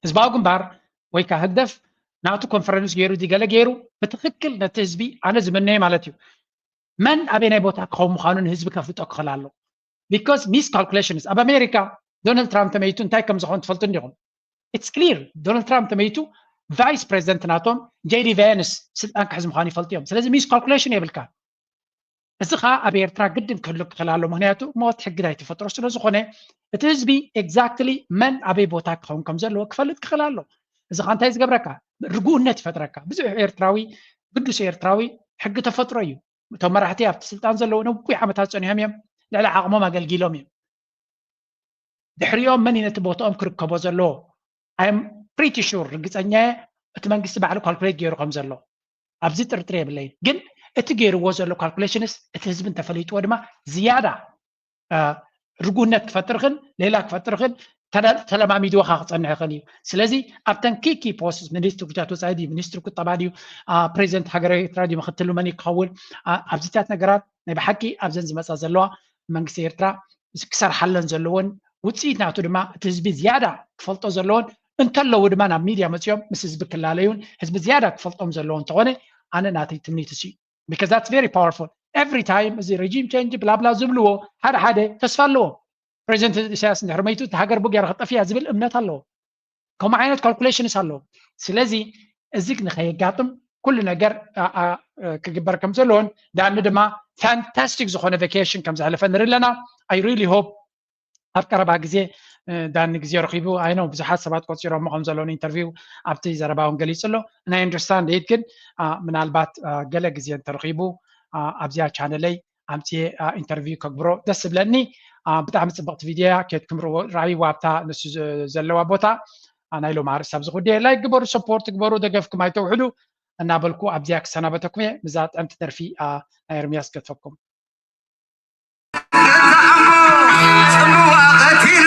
ህዝባዊ ግንባር ወይ ከዓ ህግደፍ ናቱ ኮንፈረንስ ገይሩ ዲገለ ገይሩ ብትኽክል ነቲ ህዝቢ ኣነ ዝምነዮ ማለት እዩ መን ኣበይ ናይ ቦታ ክኸውን ምዃኑ ንህዝቢ ከፍልጦ ክኽእል ኣሎ because miscalculations ኣብ ኣሜሪካ ዶናልድ ትራምፕ ተመይቱ እንታይ ከም ዝኾን ትፈልጡ እንዲኹም it's clear ዶናልድ ትራምፕ ተመይቱ vice president ናቶም ጄዲ ቫንስ ስልጣን ክሕዝ ምዃኑ ይፈልጡ እዮም ስለዚ miscalculation የብልካ እዚ ከዓ ኣብ ኤርትራ ግድን ክህሉ ክኽእል ኣሎ ምክንያቱ ሞት ሕጊ ናይ ተፈጥሮ ስለዝኾነ እቲ ህዝቢ exactly መን ኣበይ ቦታ ክኸውን ከም ዘለዎ ክፈልጥ ክኽእል ኣሎ እዚ ከዓ እንታይ ዝገብረካ ርጉእነት ይፈጥረካ ብዙሕ ኤርትራዊ ግዱስ ኤርትራዊ ሕጊ ተፈጥሮ እዩ እቶም መራሕቲ ኣብቲ ስልጣን ዘለዉ ነዊሕ ዓመታት ፀኒሖም እዮም ልዕሊ ዓቕሞም ኣገልጊሎም እዮም ድሕሪኦም መን እዩ ነቲ ቦትኦም ክርከቦ ዘለዎ I'm pretty sure ርግፀኛ እቲ መንግስቲ ባዕሉ calculate ገይሩ ከም ዘሎ ኣብዚ ጥርጥር የብለይን ግን እቲ ገይርዎ ዘሎ calculation ስ እቲ ህዝቢ እንተፈሊጥዎ ድማ ዝያዳ ርጉነት ክፈጥርክን ሌላ ክፈጥርክን ተለማሚድዎ ከዓ ክፀንሕ ይኽእል እዩ ስለዚ ኣብተን key key posts ሚኒስትሪ ጉዳያት ወፃኢ ድዩ ሚኒስትሪ ቁጠባ ድዩ ፕሬዚደንት ሃገራዊ ኤርትራ ድዩ ምክትሉ መን ክኸውን ኣብዚታት ነገራት ናይ ብሓቂ ኣብዘን ዝመፃ ዘለዋ መንግስቲ ኤርትራ ክሰርሓለን ዘለዎን ውፅኢት ናቱ ድማ እቲ ህዝቢ ዝያዳ ክፈልጦ ዘለዎን እንተለዉ ድማ ናብ ሚድያ መፅኦም ምስ ህዝቢ ክላለዩን ህዝቢ ዝያዳ ክፈልጦም ዘለዎ እንተኾነ ኣነ ናተይ ትምኒት እሱ እዩ because that's very powerful every time እዚ regime change ብላብላ ዝብልዎ ሓደ ሓደ ተስፋ ኣለዎም ፕሬዚደንት ኢሳያስ እንድሕር መይቱ እቲ ሃገር ብጌራ ክጠፍያ ዝብል እምነት ኣለዎ ከምኡ ዓይነት calculation ስ ኣለዎ ስለዚ እዚ ንኸየጋጥም ኩሉ ነገር ክግበር ከም ዘለዎን ዳኒ ድማ fantastic ዝኾነ vacation ከም ዘሕለፈ ንርኢ ኣለና I really hope ኣብ ቀረባ ግዜ ዳኒ ግዜ ረኺቡ ኣይነው ብዙሓት ሰባት ቆፂሮሞ ከም ዘለውን interview ኣብቲ ዘረባ እውን ገሊፁ ኣሎ ናይ understand it ግን ምናልባት ገለ ግዜ እንተረኺቡ ኣብዚኣ ቻነለይ ኣምፅየ interview ከግብሮ ደስ ዝብለኒ ብጣዕሚ ፅብቕቲ ቪድዮ እያ ኬድኩም ርኣይዋ ኣብታ ንሱ ዘለዋ ቦታ ናይ ሎማ ርእሲ ኣብዚ ጉዳይ like ግበሩ support ግበሩ ደገፍኩም ኣይተውሕዱ እናበልኩ ኣብዚኣ ክሰናበተኩም እየ ምዛ ጥዕምቲ ደርፊ ናይ ኤርምያስ ገድፈኩም ጽምዋ ቀቲላ